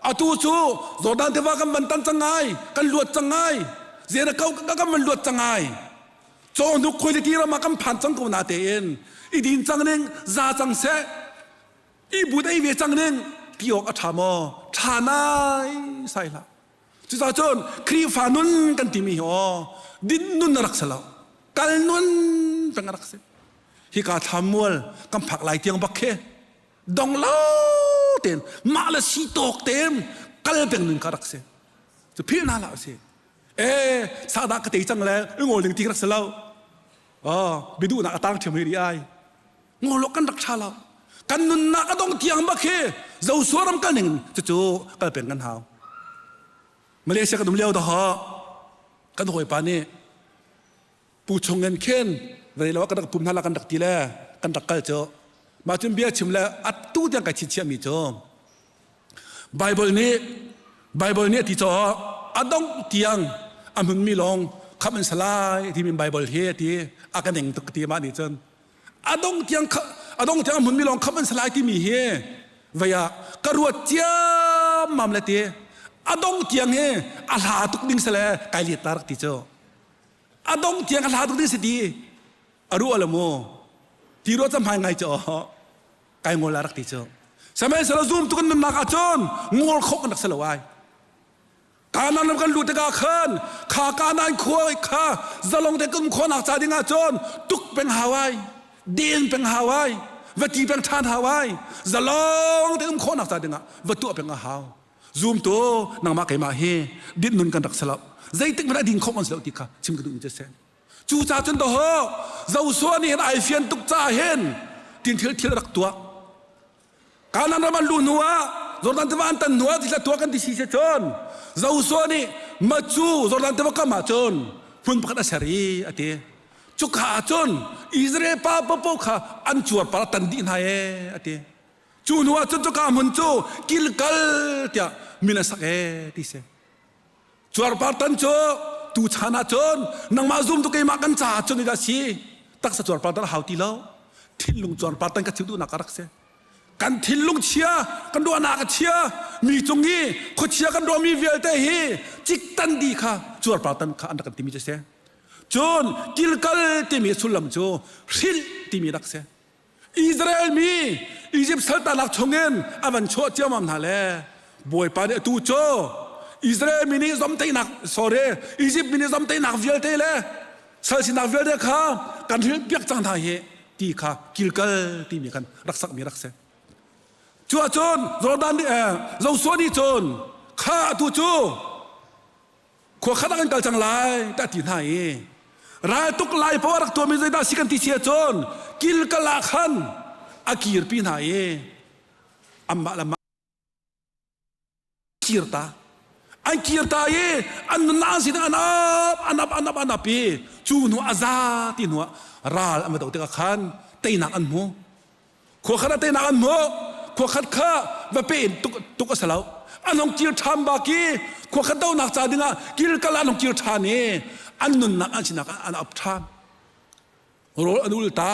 Atu cu Jordan tiva kan van tan cang ngai, kan luat cang ngai. Zena ko kan van luat cang ngai. Cawhnuk khuailiti ram ah kan phan cang ko na tein i din cang ning za cang seh i but ei ve cang ning ti awk a ṭha maw ṭha nai sai hlah cucaah cun Khrihfa nun kan timi hi aw din nun a rak si lo kal nun peng a rak si hika thlamual kan phak lai tiang bak khi dong lo tein mah le si tawk tein kal peng nun kha rak si cu phil na la si e sadah ka tei cang le ngol ding ti rak si lo oh bidu nak atang thiam hi ri ai ngol kan rak tha lo kan nunnak a dong tiang bak khi Joshua ram kal ning cucu kal peng kan hau Malaysia kan um lio dah kan hawipa nih pu chung in khin vei lo kan rak pum hna la kan rak ti le kan rak kal cu mah cun bia chim le atu tiang kai chinchiah mi cu Bible nih Bible nih a ti caw a dongh tiang a hmunmi lawng kham an salai timi Bible hi a ti a ka ning tuk ti mah nih cun a dong tiang a dong tiang a hmunmi lawng kham an salai timi hi vei ah ka ruat ciammam le ti a dong tiang hi a hla tuk ding sale kai liat ta rak ti cu a dong tiang a hla tuk ding si ti a ruah lo mu ti ruah cam hai ngai cu kai ngol a rak ti cu sihmanhsehlaw zum tuk in nunnak ah cun ngol khawh kan rak si lo ai Kanaan ram kan luh tikah khan kha Kanaan khua kha zalong te kum khawnak ca ding ah cun tuk peng hau ai den peng hau ai va ti peng ṭhan hau ai zalong te um khawhnak ca ding ah va tuah peng a hau zumtu nangmah keimah hi din nun kan rak si lo zeitik hmanh a din khawh kan si lo ti kha chim ka duh mi cu si cu ca cun doho Joshua nih hin ai fian tuk ca hin tin thil thil rak tuah Kanaan ram an luh hnu ah Jordan tiva an tan hnu ah titla tuah kan ti si se cun Joshua nih macu Jordan tiva kam ah cun hmun pakhat a ser i a ti cuka ah cun Israel pa popo kha an cuarpar a tan dih hna e a ti cu hnu ah cun cuka hmun cu Gilgal tiah min a sak e ti si Cuarpar tan cu tu chan ah cun nangmah zum tu keimah kan caah cun dah si taksa cuarpar tan a hau ti lo thinlung cuarpar tan ka chim duhnak ka rak si kan thinlung chia kan ruahnak a chia mi cung i khuachia kan ruahmi vialte hi ciktan di kha cuarpar tan kha an rak kan timi cu si cun kilkal timi sullam cu hrilh timi rak si Israel mi Egypt saltanak chungin a van chuah ciammam hna le Bawipa nih atu cu Israel mi nih zomteihnak sorry Egypt mi nih zomteihnak vialte le sal sinak vialte kha kan hrilh piak cang hna hi ti kha kilkal timi khan rak sakmi rak si. Cu ahcun Jordan nih Joshua nih cun kha atu cu khua khat ah kan kal cang lai tiah ti hna i raltuk lai poah rak tuahmi zeidah si kan ti si ahcun kilkal ah khan a kirpi hna i anmah le mah kir ta an kir ta i an nunnak an sin an ap an ap an ap an ap i cu hnu a za ti hnu ah ral an va doh tikah khan teinak an hmu Khua khat ah teinak an hmuh. Khua khat kha va pe in tuk, tuk a si lo. An hong kir ṭhan bak i khua khat donak ca dingah kilkal an hong kir ṭhan i an nunnak an sinak an ap ṭhan. Rawl an ul ta,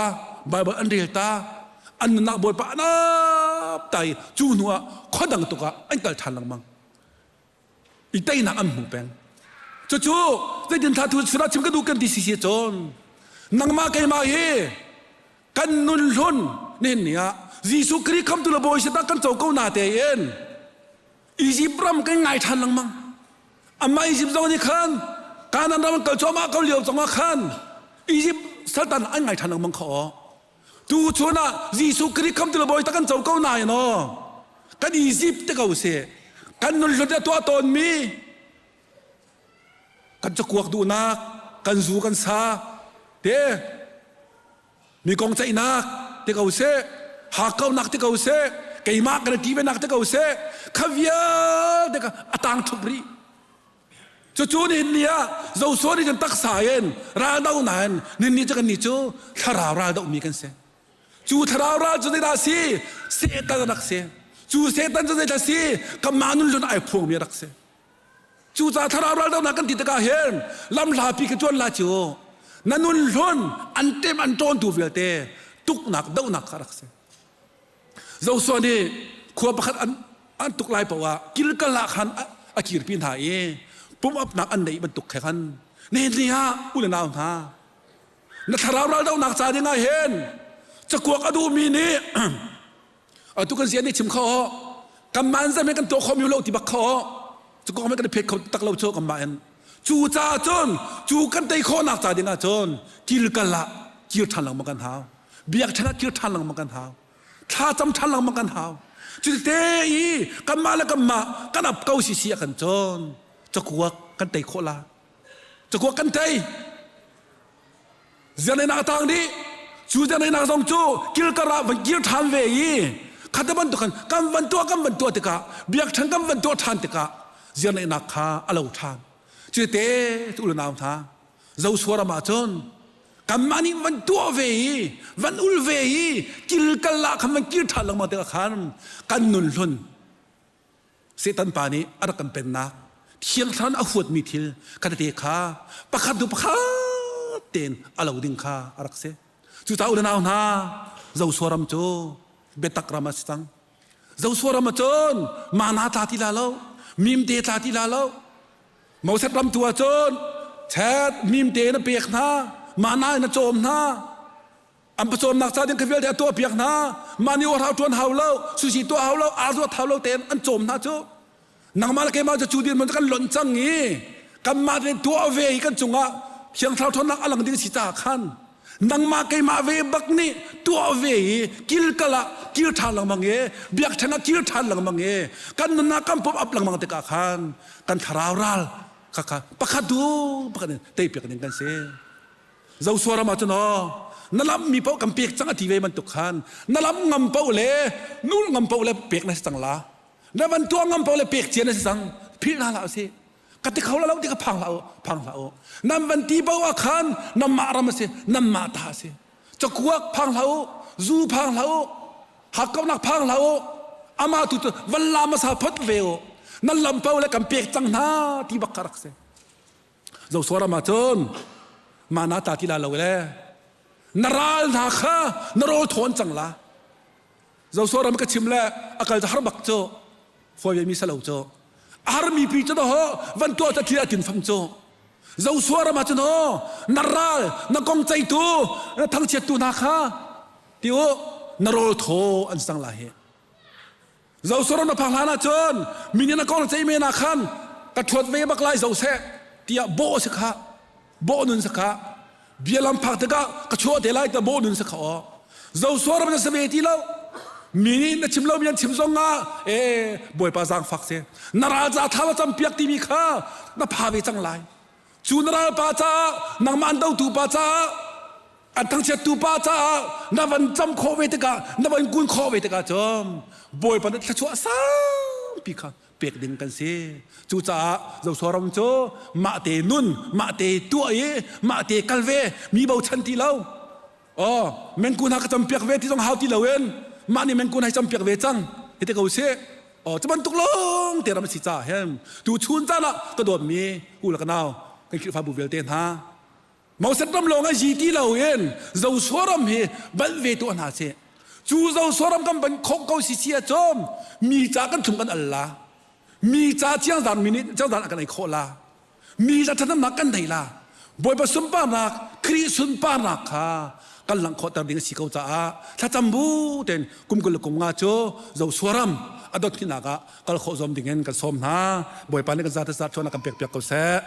Bible an rel ta, an nunnak Bawipa an ap ta i cu hnu ah khua dang tuk ah an kal ṭhan lengmang. I teinak an hmu peng. Cucu zeitin thla thu sura chim ka duh kan ti si si cun nangmah keimah hi kan nun hlun nihin ni ah Jesuh Khrih khamtu le bawi sitak kan co ko na tein Egypt ram kan ngai ṭhan lengmang amah Egypt zong nih khan Kanaan ram an kal cuahmah ko lio zongah khan Egypt saltan an ngai ṭhan lengmang kho aw. Tu chun ah Jesuh Khrih khamtu le Bawi tak kan co ko nain aw kan Egypt te ko si. Kan nun hlut a tuah tawnmi kan cakuak duhnak, kan zu kan sa te mi kong ceihnak te ko seh, hakkaunak te ko seh, keimah kan i ti venak te ko seh, kha vialte kha a tang ṭhup rih. Cucu nihin ni ah Joshua nih cun taksa in raldo nain nihin ni cu kannih cu thlarau raldohmi kan si. Cu thlarau ral cu zeidah a si? Satan a rak si. Cu Satan cu zeidah a si? Kanmah nun lun ai phuangmi a rak si. Cucaah thlarau raldohnak kan ti tikah hin lamhlapi ka tuan la cu na nun hlun an tem an ṭawntu vialte tuknak dohnak kha rak si. Joshua nih khua pakhat an an tuk lai paoh ah kilkal ah khan a kirpi hna i pum upnak an neih bantuk khe khan nihin ni ah u le nau hna na thlarau raldohnak ca ding ah hin cakuak a duhmi nih atu kan zia nih chim kho kanmah an zam kan tuah khomi lo ti bak kho cu kong kan phet kho tak lo cu kanmah in cu caah cun cu kan tei khawhnak ca ding ah cun kilkal ah kir ṭhan lengmang kan hau biakṭhen ah kir ṭhan lengmang kan hau thla cam ṭhan lengmang kan hau cuti i kanmah le kanmah kan ap ko si si a kan cawn cakuak kan tei khawh la cakuak kan tei Ziarneinak a tang dih. Cu ziarneinak zong cu kilkar ah van kir ṭhan ve i khata bantuk khan kan van tuah kan van tuah tikah biakṭhen kan van tuah ṭhan tikah ziarneinak kha a lo ṭhan. Cu te u le nau hna Joshua ram ah cun kanmah nih van tuah ve i van ul ve i kilkal ah khan van kir ṭhan lengmang tikah khan kan nun hlun Satan pa nih a rak kan pennak thiang thlarau a huatmi thil kha tete kha pakhat hnu pakhat tein a lo ding kha a rak si. Cucaah u le nau hna Joshua ram cu biatak ram a si cang. Joshua ram ah cun mana tla ti la lo, mimte tla ti la lo. Moses ram tu ah cun chet mimte na pek hna, mana in na cawm hna, An pawcawmnak ca ding kha vialte a tuahpiak hna. Mah nih hau ṭuan hau lo, sushi tuah hau lo, ar zuat hau lo tein an cawm hna cu. Nangmah le keimah cu cu dirhmun cu kan lonh cang i kanmah te tuah ve i kan cungah Thiang Thlarau ṭhawnnak a lang ding si caah khan nangmah keimah ve bak nih tuah ve i kilkal ah kir ṭhan lengmang i biakṭheng ah kir ṭhan lengmang i kan nunnak kan pop up lengmang tikah khan kan thlarau ral kha kha pakhat du pakhat in teipiak ding kan si. Joshua ram ah cun aw na lam mi paoh kan pek cang a ti ve bantuk khan na lam ngam paoh le nul ngam paoh le pek na si cang la na van tuah ngam paoh le pek cia na si cang philh hna hlah usih ka ti kho la lo ti ka phang hlah u phang hlah u nan van ti paoh ah khan nanmah ram a si nanmah ta a si cakuak phang hlah u zu phang hlah u hakkauhnak phang hlah u amah tu cu van la hmasa phot ve u nan lam paoh le kan pek cang hna ti bak kha rak si Joshua ram ah cun mana ta ti la lo le na ral hna kha na rawl thawn cang la Joshua ram ka chim le a kal har bak cu fawi ve mi salo cu a har mi pi cu ho van tuah ta thil a tin fam cu Joshua ram ah cun ho na ral na kong ceitu na thangchiattu hna kha ti u na rawl thaw an sang la hi Zosoron a phak hlan ahcun minin a kong ceih men ah khan ka ṭhuat ve bak lai zo seh tiah bawh si kha bawh nun si kha bialam phak tikah ka chuah te lai tiah bawh nun si kha aw Zosoram na si ve ti lo mi nih na chim lo mi an chim zong ah e bawipa zaangfak si na ral ca thla va cam piak timi kha na pha ve cang lai cu na ral pa caah nangmah an dotu pa caah an thangchiattu pa caah na van cam khawh ve tikah na van kun khawh ve tikah cun bawipa nih thluachuah saupi kha pek ding kan si cucaah Joshua ram cu mah te nun mah te tuah i mah te kal ve mi bochan ti lo oh mengkun ha ka campiak ve ti zong hau ti loin mah nih mengkun hai campiak ve cang hi te ko si oh cu bantuk lawng te ram si ca hen tu chun caan ah ka dawtmi u le ka nau kan Khrihfabu vialte hna Moses ram lawng ah yi ti loin Joshua ram hi banh ve tuah hna sih. Cu Joshua ram kan ban khawh ko si si ahcun mi ca kan thlum kan al la. Mi ca chiangzan mi nih chiangzan a kan ei khawh la. Mi ca ṭhatnak kan nei la. Bawipa sunparnak, Khrih sunparnak kha kan langh khawhter ding a si ko caah thlacam bu tein kum 20 le kum nga cu Joshua ram a dot hnihnak ah kal khawh zuam ding in kan sawm hna. Bawipa nih kan zat zat chuan a kan pek piak ko seh.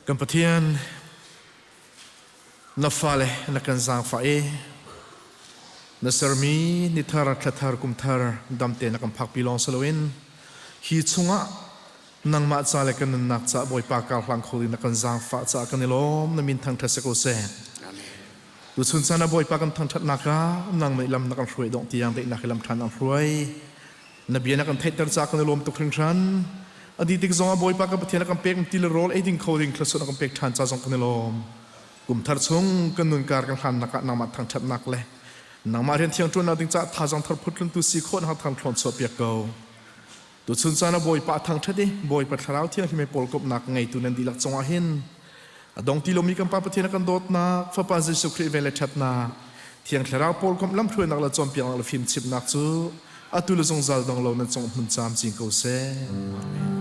Kan Pathian, na fale na kan zaangfah i na sermi ni thar, thla thar, kum thar damte na kan phakpi lawng si loin hi chungah nangmah ca le kan nunnak ca Bawipa kar hlang kho ding na kan zaangfah caah kan i lawm. Na min thangṭhat si ko seh. Tuchun caan ah Bawipa kan thangṭhatnak ah nangmah lam na kan hruai dongh tiang daihnak i lam ṭhan an hruai. Na bia na kan theihter caah kan i lawm tuk hringhran. A dih tik zongah Bawipa kan Pathian a kan pek ti le rawl ei ding kho ding thluachuah na kan pek ṭhan ca zong kan i lawm. Kum thar chung kan nunkar kan hlannak ah nangmah thangṭhatnak le nangmah rian thiang ṭuannak ding caah thazaang thar phuthluntu si khawh nak thang thlawn chuah piak ko. Tuchun caan ah Bawipa a thangṭhat i Bawipa Thlarau Thianghlim he pawlkomhnak ngeitu nan dihlak cungah hin a dong ti lomi kan Pa Pathian a kan dawtnak, Fapa Jesuh Khrih vel le ṭhatnak, Thiang Thlarau pawlkomh lamhruainak le cawnpiaknak le fimchimhnak cu atu le zungzal dong lo nan cung hmun camcin ko seh. Amen.